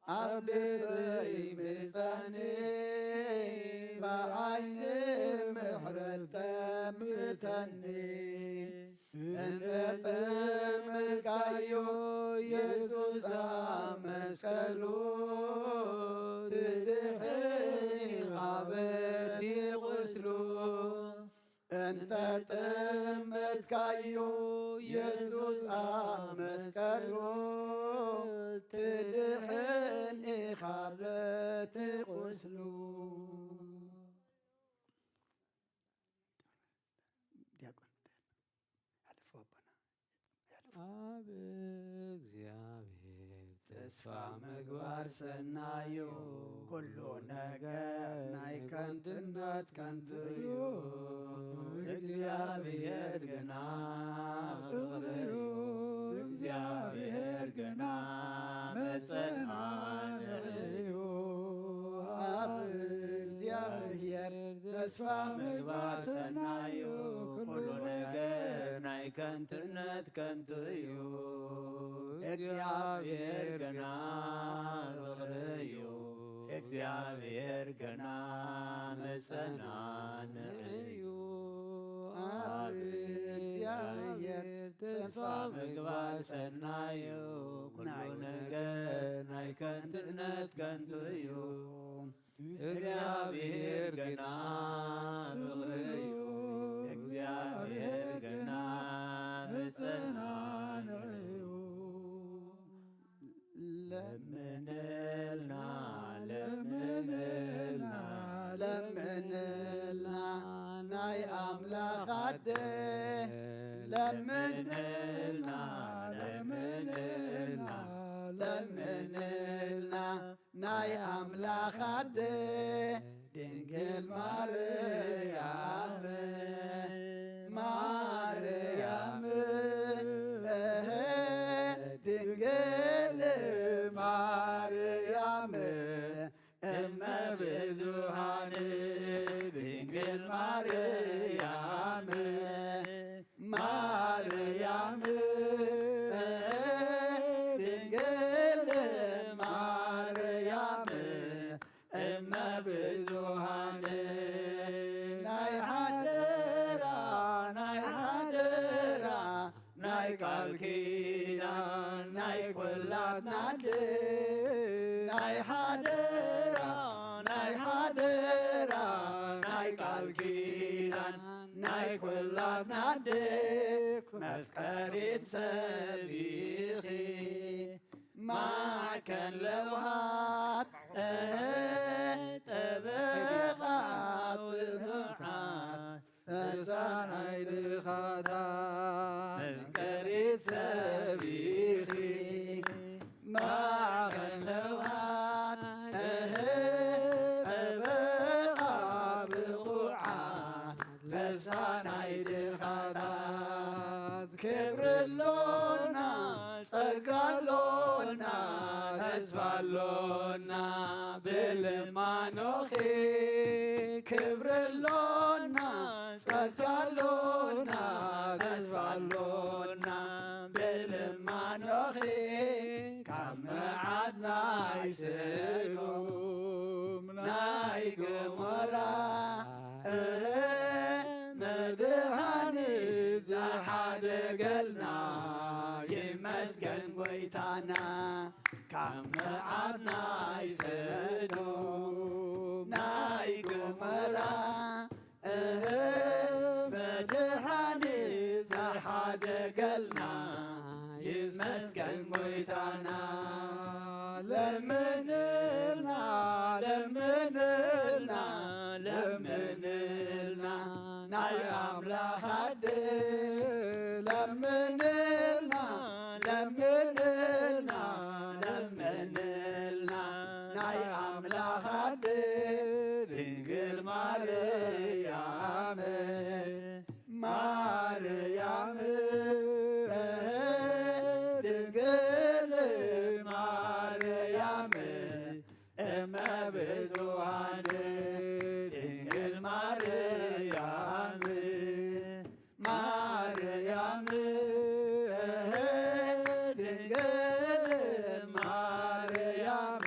ኣብ ልበይ ምጻኒ፣ ብዓይኒ ምሕረት ጠምተኒ። እንተ ጠመትካዮ የሱስ ኣብ መስቀሉ፣ ትድሕን ኢኻ በቲ ቁስሉ። እንተ ጠመትካዮ የሱስ ኣብ መስቀሉ፣ ትድሕን ኢኻ በቲ ቁስሉ። ዲያቆን ሓልፎ ኣቦና። ኣብ እግዚኣብሔር ተስፋ ምግባር ሰናዩ፣ ኩሉ ነገር ናይ ከንቱነት ከንቱ እዩ። እግዚኣብሔር ግና ፍቕሪ እዩ። እግዚኣብሔር ግና መጸናንዒ እዩ። ኣብ እግዚኣብሔር ተስፋ ምግባር ሰናዩ፣ ኩሉ ነገር ናይ ከንቱነት ከንቱ እዩ። እግዚኣብሔር ግና ፍቕሪ እዩ። እግዚኣብሔር ግና መጸናንዒ እዩ። ኣብ እግዚኣብሔር ተስፋ ምግባር ሰናዩ፣ ኩሉ ነገር ናይ ከንቱነት ከንቱ እዩ። እግዚኣብሔር ግና ፍቕሪ እዩ። እግዚኣብሔር ግና መጸናንዒ እዩ። ለምንልና፣ ለምንልና፣ ለምንልና። ለምንልና ለምንልና ለምንልና ናይ ኣምላኽ ኣደ ድንግል ማርያም ማርያም እህ ድንግል ማርያም እመ ብዙኃን ድንግል ማርያም ማርያም ድንግል ማርያም እመ ብዙኃን ናይ ሓደራ ናይ ሓደራ ናይ ቃል ኪዳን ናይ ኲላትና ኣደ ናይ ሓደራ ናይ ሓደራ ናይ ቃል ኪዳን ናይ ኲላትና ኣደ መፍቀሪት ሰብ ኢኺ ማዕከን ለውሃት እህ ጠበቓ ጽኑዓት ተሳናይ ድኻታት መፍቀሪት ሰብ ኢኺ ማዕከን ለውሃት እህ ጠበቓ ብቑዓት ተስፋ ናይ ድኻታት ክብሪ ኣሎና ጸጋ ኣሎና ተስፋ ኣሎና ብልማኖኺ ክብሪ ኣሎና ጸጋ ኣሎና ተስፋ ኣሎና ብልማኖኺ ካብ መዓት ናይ ሰዶም ናይ ገሞራ እህ መድኃኒ ዝሓደገልና ይመስገን ጐይታና ካብ መዓት ናይ ሰዶም ናይ ገሞራ እህ መድኃኒ ዝሓደገልና ይመስገን ጐይታና ለምንልና ለምንልና ለምንልና ናይ ኣምላኽ ኣደ ለምንልና ለምንልና ለምንልና ናይ ኣምላኽ ኣደ ድንግል ማርያም ማርያም ድንግል ማርያም እመ ብዙኃን ድንግል ማርያም ማርያም ድንግል ማርያም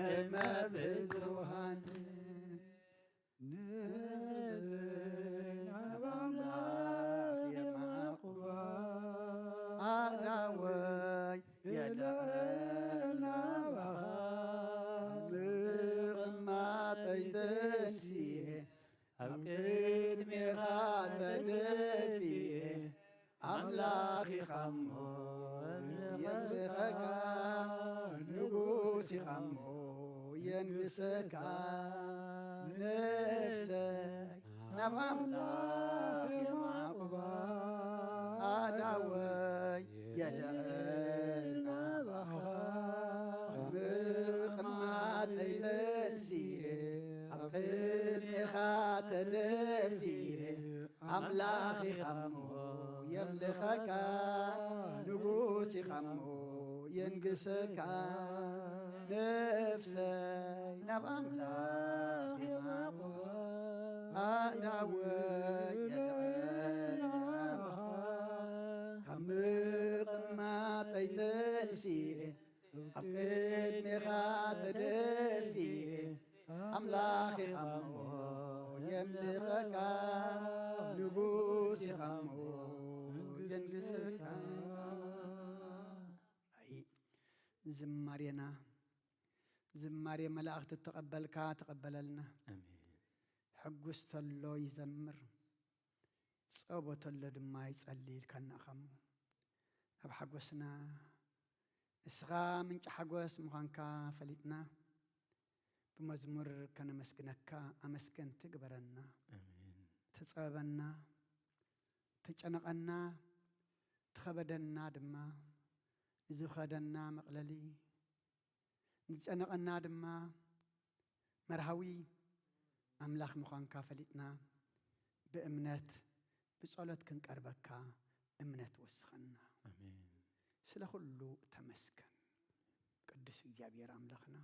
እመ ብዙኃን ነፍሰይ ናብ ኣምላኽ የማዕቁባ ኣዳወይ የለዕል ናባኻ ምቕማጠይ ተንሲኤ ኣብ ቅድሜኻ ተደፊኤ ኣምላኽ ኢኻሞ የምልኸካ ንጉስ ኢኻሞ የንግሰካ ነፍሰይ ናብ ኣምላኽ የማዕቁባ ኣዳወይ የልዕል ናባኻ ምቕማጠይ ተንሲኤ ኣብ ቅድሜኻ ተደፊኤ ኣምላኽ ኢኻሞ የምልኸካ ንጉስ ኢኻሞ የንግሰካ ነፍሰይ ናብ ኣምላኽ የማዕቁባ ኣዳወይ የልዕል ናባኻ ካብ ምቕማጠይ ተንሲኤ ኣብ ቅድሜኻ ተደፊኤ ኣምላኽ ኢኻሞ የምልኸካ ንጉስ ኢኻሞ የንግሰካ ዝማሬና ዝማሬ መላእኽቲ እተቐበልካ ተቐበለልና። ኣሜን። ሕጉስ ተሎ ይዘምር፣ ጸቦ ተሎ ድማ ይጸሊ ኢልካና ኢኻ እሞ፣ ናብ ሓጎስና፣ ንስኻ ምንጪ ሓጎስ ምዃንካ ፈሊጥና፣ ብመዝሙር ከነመስግነካ ኣመስገንቲ ግበረና። ኣሜን። ተጸበበና፣ ተጨነቐና፣ ንዝኸበደና ድማ፣ ንዝኸደና መቕለሊ፣ ንዝጨነቐና ድማ መርሃዊ ኣምላኽ ምዃንካ ፈሊጥና፣ ብእምነት ብጸሎት ክንቀርበካ እምነት ወስኸና። ኣሜን። ስለ ኩሉ ተመስገን ቅዱስ እግዚኣብሔር ኣምላኽና።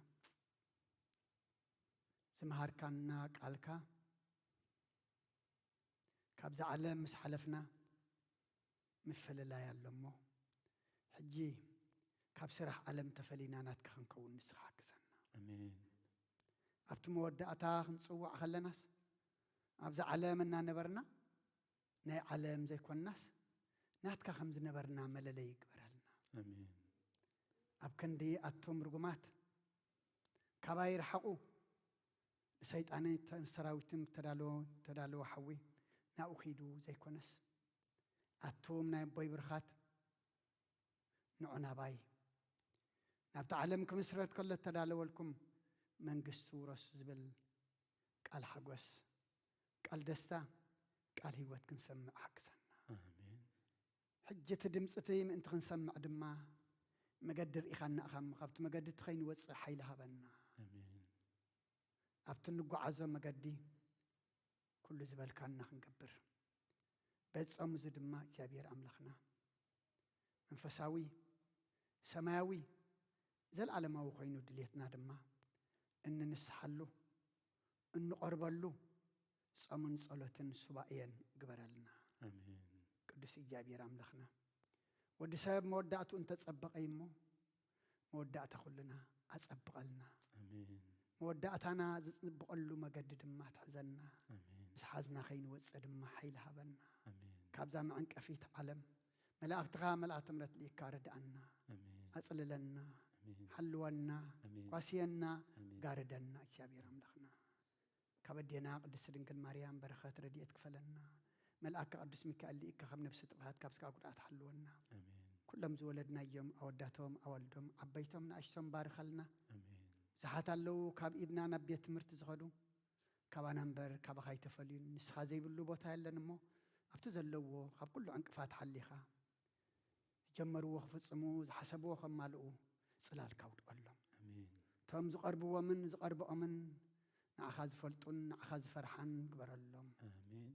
ዝመሃርካና ቃልካ ካብዛ ዓለም ምስ ሓለፍና ምፍልላይ ኣሎ እሞ፣ ሕጂ ካብ ስራሕ ዓለም ተፈሊና ናትካ ክንከውን ንስኻ ሓግዘና። ኣሜን። ኣብቲ መወዳእታ ክንጽዋዕ ከለናስ፣ ኣብዛ ዓለም እናነበርና ናይ ዓለም ዘይኮንናስ፣ ናትካ ከም ዝነበርና መለለይ ይግበረልና። ኣሜን። ኣብ ክንዲ ኣቱም ርጉማት ካባይ ርሓቑ፣ ንሰይጣንን ሰራዊትን ተዳለወ፣ ተዳለወ ሓዊ ናብኡ ኺዱ ዘይኮነስ፣ ኣቱም ናይ ኣቦይ ብርኻት ንዑ ናባይ፣ ናብቲ ዓለም ክምስረት ከሎ እተዳለወልኩም መንግስቲ ውረሱ ዝብል ቃል ሓጎስ፣ ቃል ደስታ፣ ቃል ህይወት ክንሰምዕ ሓግዘና። ኣሜን። ሕጂ እቲ ድምፂ እቲ ምእንቲ ክንሰምዕ ድማ መገዲ ርኢኻና ኢኻ እሞ፣ ካብቲ መገዲ እቲ ከይንወፅእ ሓይሊ ሃበና። ኣሜን። ኣብቲ እንጓዓዞ መገዲ ኩሉ ዝበልካና ክንገብር፣ በዚ ጾም እዚ ድማ እግዚኣብሔር ኣምላኽና መንፈሳዊ፣ ሰማያዊ፣ ዘለዓለማዊ ኮይኑ ድሌትና ድማ እንንስሓሉ፣ እንቐርበሉ ጾምን ጸሎትን ሱባኤን ግበረልና። ኣሜን። ቅዱስ እግዚኣብሔር ኣምላኽና፣ ወዲ ሰብ መወዳእቱ እንተጸበቐ እሞ፣ መወዳእታ ኩልና ኣጸብቐልና። ኣሜን። መወዳእታና ዝጽብቐሉ መገዲ ድማ ትሕዘና። ኣሜን። ምስ ሓዝና ከይንወጽእ ድማ ሓይሊ ሃበና። ኣሜን። ካብዛ መዐንቀፊት ዓለም መላእኽትኻ መልኣኽቲ ምሕረት ልኢካ ርድኣና። ኣሜን። ኣጽልለና። ኣሜን። ሓልወና። ኣሜን። ጓስየና። ኣሜን። ጋርደና እግዚኣብሔር ኣምላኽና። ካብ ኣዴና ቅድስቲ ድንግል ማርያም በረኸት ረድኤት ክፈለና። መልኣካ ቅዱስ ሚካኤል ልኢካ ካብ ነብሲ ጥፍኣት ካብ ስጋ ጉድኣት ሓልወና። ኣሜን። ኩሎም ዝወለድናዮም ኣወዳቶም ኣዋልዶም ዓበይቶም ንኣሽቶም ባርኸልና። ኣሜን። ብዙሓት ኣለዉ ካብ ኢድና ናብ ቤት ትምህርቲ ዝኸዱ፣ ካባና እምበር ካባኻ ኣይተፈልዩን። ንስኻ ዘይብሉ ቦታ የለን እሞ፣ ኣብቲ ዘለዎ ካብ ኩሉ ዕንቅፋት ሓሊኻ ዝጀመርዎ ክፍጽሙ፣ ዝሓሰብዎ ከማልኡ ጽላልካ ኣውድቐሎም። ኣሜን። እቶም ዝቐርብዎምን ዝቐርብኦምን ንዓኻ ዝፈልጡን ንዓኻ ዝፈርሓን ግበረሎም። ኣሜን።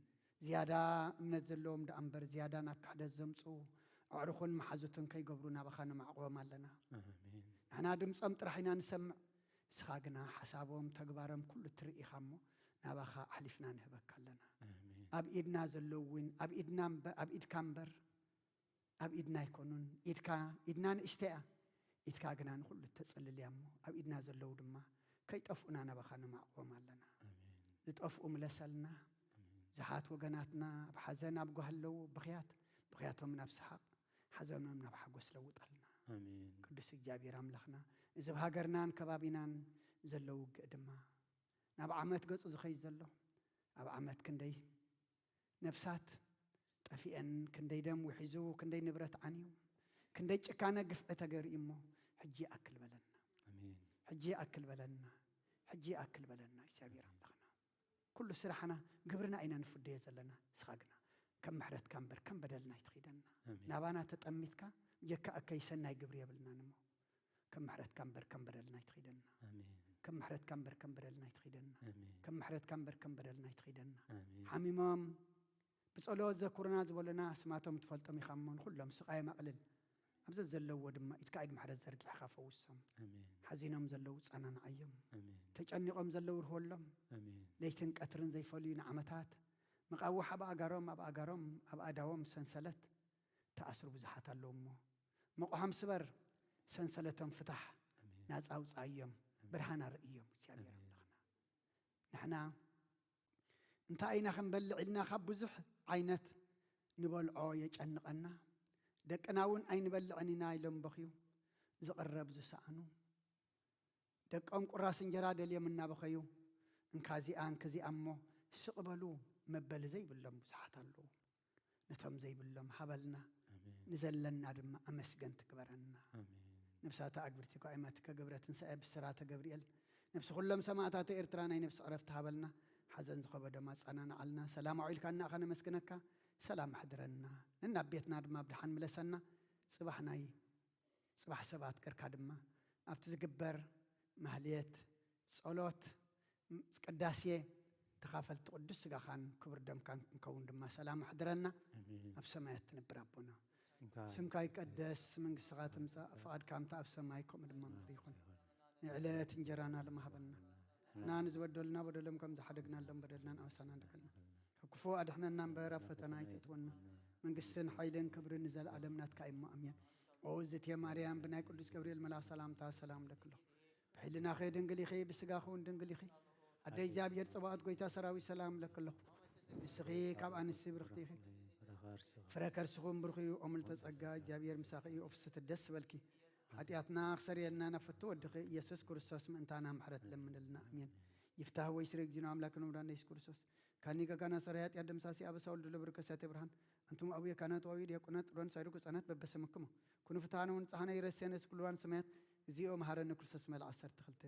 ዝያዳ እምነት ዘለዎም ደኣ እምበር ዝያዳ ናብ ክሕደት ዘምጽኡ ኣዕሩኽን መሓዙትን ከይገብሩ ናባኻ ነማዕቑቦም ኣለና። ኣሜን። ንሕና ድምጾም ጥራሕ ኢና ንሰምዕ፣ ንስኻ ግና ሓሳቦም ተግባሮም ኩሉ ትርኢ ኢኻ እሞ ናባኻ ኣሕሊፍና ንህበካ ኣለና። ኣሜን። ኣብ ኢድና ዘለዉ እውን ኣብ ኢድና እምበ-፣ ኣብ ኢድካ እምበር ኣብ ኢድና ኣይኮኑን። ኢድካ፣ ኢድና ንእሽተይ እያ፣ ኢድካ ግና ንኹሉ እተጽልል እያ እሞ፣ ኣብ ኢድና ዘለዉ ድማ ከይጠፍኡና ናባኻ ነማዕቑቦም ኣለና። ኣሜን። ዝጠፍኡ ምለሰልና። ኣሜን። ብዙሓት ወገናትና ኣብ ሓዘን ኣብ ጓህ ኣለዉ፣ ብኽያት፣ ብኽያቶም ናብ ሰሓቕ፣ ሓዘኖም ናብ ሓጎስ ለውጠልና። ኣሜን። ቅዱስ እግዚኣብሔር ኣምላኽና፣ እዚ ኣብ ሃገርናን ከባቢናን ዘሎ ውግእ ድማ፣ ናብ ዓመት ገጹ ዝኸይድ ዘሎ፣ ኣብ ዓመት ክንደይ ነፍሳት ጠፊአን፣ ክንደይ ደም ውሒዙ፣ ክንደይ ንብረት ዓንዩ፣ ክንደይ ጭካነ ግፍዒ ተገይሩ እዩ እሞ፣ ሕጂ ይኣክል በለና። ኣሜን። ሕጂ ይኣክል በለና። ሕጂ ይኣክል በለና እግዚኣብሔር ኣምላኽና። ኩሉ ስራሕና፣ ግብርና ኢና ንፍደዮ ዘለና። ንስኻ ግና ከም ምሕረትካ እምበር ከም በደልና ኣይትኺደና። ኣሜን። ናባና ተጠሚትካ፣ ጀካ እከይ ሰናይ ግብሪ የብልናን እሞ፣ ከም ምሕረትካ እምበር ከም በደልና ኣይትኺደና። ኣሜን። ከም ምሕረትካ እምበር ከም በደልና ኣይትኺደና። ኣሜን። ከም ምሕረትካ እምበር ከም በደልና ኣይትኺደና። ኣሜን። ሓሚሞም ብጸሎት ዘኩርና ዝበሉና ኣስማቶም ትፈልጦም ኢኻ እሞ፣ ንኹሎም ስቓዮም ኣቕልል። ኣብ ዘዘለውዎ ድማ ኢድካ ኢድ ምሕረት ዘርጊሕካ ፈውሶም። ኣሜን። ሓዚኖም ዘለዉ ጸናንዓዮም። ኣሜን። ተጨኒቖም ዘለዉ ርህወሎም። ኣሜን። ለይትን ቀትርን ዘይፈልዩ ንዓመታት መቓውሕ ኣብ ኣጋሮም፣ ኣብ ኣጋሮም፣ ኣብ ኣእዳዎም ሰንሰለት ተኣስሩ ብዙሓት ኣለዉ እሞ፣ መቑሖም ስበር፣ ሰንሰለቶም ፍታሕ፣ ኣሜን። ናጻ ኣውጽኣዮም፣ ኣሜን። ብርሃን ኣርእዮም እግዚኣብሔር ኣሜን። ኣምላኽና። ንሕና እንታይ ኢና ክንበልዕ ኢልና ካብ ብዙሕ ዓይነት ንበልዖ የጨንቐና። ደቅና እውን ኣይንበልዕን ኢና ኢሎም በኽዩ ዝቕረብ ዝሰኣኑ። ደቆም ቁራስ እንጀራ ደልዮም እናበኸዩ፣ እንካ እዚኣ፣ እንካ እዚኣ እሞ ስቕ በሉ መበሊ ዘይብሎም ብዙሓት ኣለዉ። ነቶም ዘይብሎም ሃበልና፣ ኣሜን። ንዘለና ድማ ኣመስገንቲ ግበረና። ኣሜን። ነብሳታ ኣግብርቲ ጓይማቲ ከገብረ ትንሳኤ ብስራተ ገብርኤል፣ ነብሲ ኩሎም ሰማእታተ ኤርትራ ናይ ነብሲ ዕረፍቲ ሃበልና። ሓዘን ዝኸበዶም ኣጸናንዓልና። ሰላም ኣውዒልካና ኢኻ ነመስግነካ። ሰላም ኣሕድረና። ነናብ ቤትና ድማ ብድሓን ምለሰና። ጽባሕ ናይ ጽባሕ ሰባት ገርካ ድማ ኣብቲ ዝግበር ማህሌት፣ ጸሎት፣ ም-፣ ቅዳሴ ተኻፈልቲ ቅዱስ ስጋኻን ክቡር ደምካን ክንከውን ድማ ሰላም ኣሕድረና። ኣብ ሰማያት ትነብር ኣቦና፣ ስምካ ይቀደስ፣ መንግስትኻ ትምጻእ፣ ፍቓድካ ከምቲ ኣብ ሰማይ ከምኡ ድማ ምድሪ ይኹን። ንዕለት እንጀራና ሎም ሃበና። ንሕና ንዝበደሉና በደሎም ከም ዝሓደግናሎም በደልና ንኣበሳና ንድገና። ካብ ክፉእ ኣድሕነና እምበር ኣብ ፈተና ኣይተእትወና። መንግስትን ሓይልን ክብርን ንዘለኣለም ናትካ እሞ ኣሜን። ኦ እዝእትየ ማርያም፣ ብናይ ቅዱስ ገብርኤል መልኣኽ ሰላምታ ሰላም እብለኪ ኣለኹ። ብሕልናኺ ድንግል ኢኺ፣ ብስጋኺ እውን ድንግል ኢኺ። ኣደ እግዚኣብሔር ጸባኦት፣ ጎይታ ሰራዊት ሰላም እብለኪ ኣለኹ። ንስኺ ካብ ኣንስቲ ብርኽቲ ኢኺ፣ ፍረ ከርስኹም ብሩኽ እዩ። ኦ ምልዕተ ጸጋ፣ እግዚኣብሔር ምሳኺ እዩ። ኦ ፍስሕቲ ደስ ዝበልኪ፣ ሓጢኣትና ክሰርየልና ናብ ፍቱ ወድኺ ኢየሱስ ክርስቶስ ምእንታና ምሕረት ለምንልና። ኣሜን። ይፍታህ ወይ ስሬ እግዚእነ አምላክነ ወመድኃኒነ ኢየሱስ ክርስቶስ ካኒ ገጋና ሰራይ ኃጢአት ደምሳሲ አበሳ ወልድ ለብርከ ሲያቴ ብርሃን። አንቱም አቡየ ካህናት ወአቡየ ዲያቆናት ጥሩያን ሳይሩግ ሕፃናት በበስምክሙ ኩኑ ፍትሐነ ወንጽሐነ ይረሴነ እስኩልዋን ሰማያት። እግዚኦ መሐረነ ክርስቶስ መልአ ዓሰርተ ክልተ።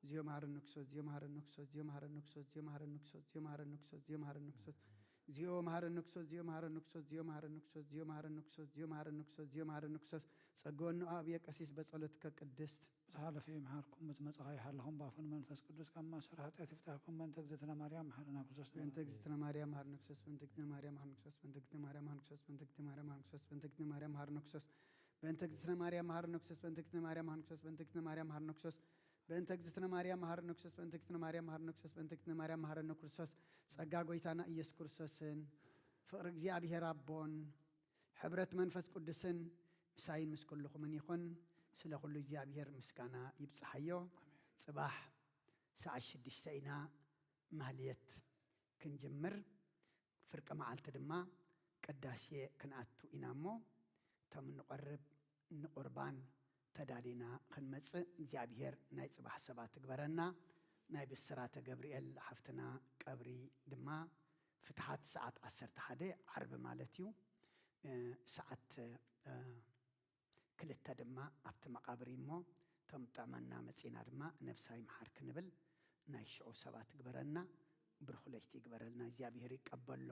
እግዚኦ መሐረነ ክርስቶስ፣ እግዚኦ መሐረነ ክርስቶስ፣ እግዚኦ መሐረነ ክርስቶስ፣ እግዚኦ መሐረነ ክርስቶስ፣ እግዚኦ መሐረነ ክርስቶስ፣ እግዚኦ መሐረነ ክርስቶስ፣ እግዚኦ መሐረነ ክርስቶስ፣ እግዚኦ መሐረነ ክርስቶስ፣ እግዚኦ መሐረነ ክርስቶስ፣ እግዚኦ መሐረነ ክርስቶስ፣ እግዚኦ መሐረነ ክርስቶስ፣ ጸግወኑ አብየ ቀሲስ በጸሎትከ ቅድስት። ብዝሓለፈ ይምሓርኩም፣ ብዝመጻኻ ይሓልኹም፣ ብኣፉን መንፈስ ቅዱስ ካብ ማእሰር ሓጢኣት ይፍታሕኩም። በእንተ እግዝእትነ ማርያም መሓረና ክርስቶስ። በእንተ እግዝእትነ ማርያም መሓረና ክርስቶስ። በእንተ እግዝእትነ ማርያም መሓረና ክርስቶስ። በእንተ እግዝእትነ ማርያም መሓረና ክርስቶስ። በእንተ እግዝእትነ ማርያም መሓረና ክርስቶስ። በእንተ እግዝእትነ ማርያም መሓረና ክርስቶስ። በእንተ እግዝእትነ ማርያም መሓረና ክርስቶስ። በእንተ እግዝእትነ ማርያም መሓረና ክርስቶስ። በእንተ እግዝእትነ ማርያም መሓረና ክርስቶስ። በእንተ እግዝእትነ ማርያም መሓረና ክርስቶስ። በእንተ እግዝእትነ ማርያም መሓረና ክርስቶስ። ጸጋ ጎይታና ኢየሱስ ክርስቶስን ፍቕሪ እግዚኣብሔር ኣቦን ሕብረት መንፈስ ቅዱስን ምሳይን ምስ ኩልኹምን ይኹን። ስለ ኩሉ እግዚኣብሔር ምስጋና ይብጽሓዮ። ጽባሕ ሰዓት ሽዱሽተ ኢና ማህልየት ክንጅምር። ፍርቂ መዓልቲ ድማ ቅዳሴ ክንኣቱ ኢና እሞ፣ እቶም እንቐርብ ንቁርባን ተዳሊና ክንመጽእ እግዚኣብሔር ናይ ጽባሕ ሰባት ይግበረና። ናይ ብስራተ ገብርኤል ሓፍትና ቀብሪ ድማ ፍትሓት ሰዓት ዓሰርተ ሓደ ዓርቢ ማለት እዩ። እ፣ ሰዓት፣ እ፣ ክልተ ድማ ኣብቲ መቓብር እሞ፣ እቶም ጥዕመና መጺና ድማ ነብሳ ይምሓር ክንብል ናይ ሽዑ ሰባት ይግበረና። ብሩኽ ለይቲ ይግበረልና። እግዚኣብሔር ይቀበሎ።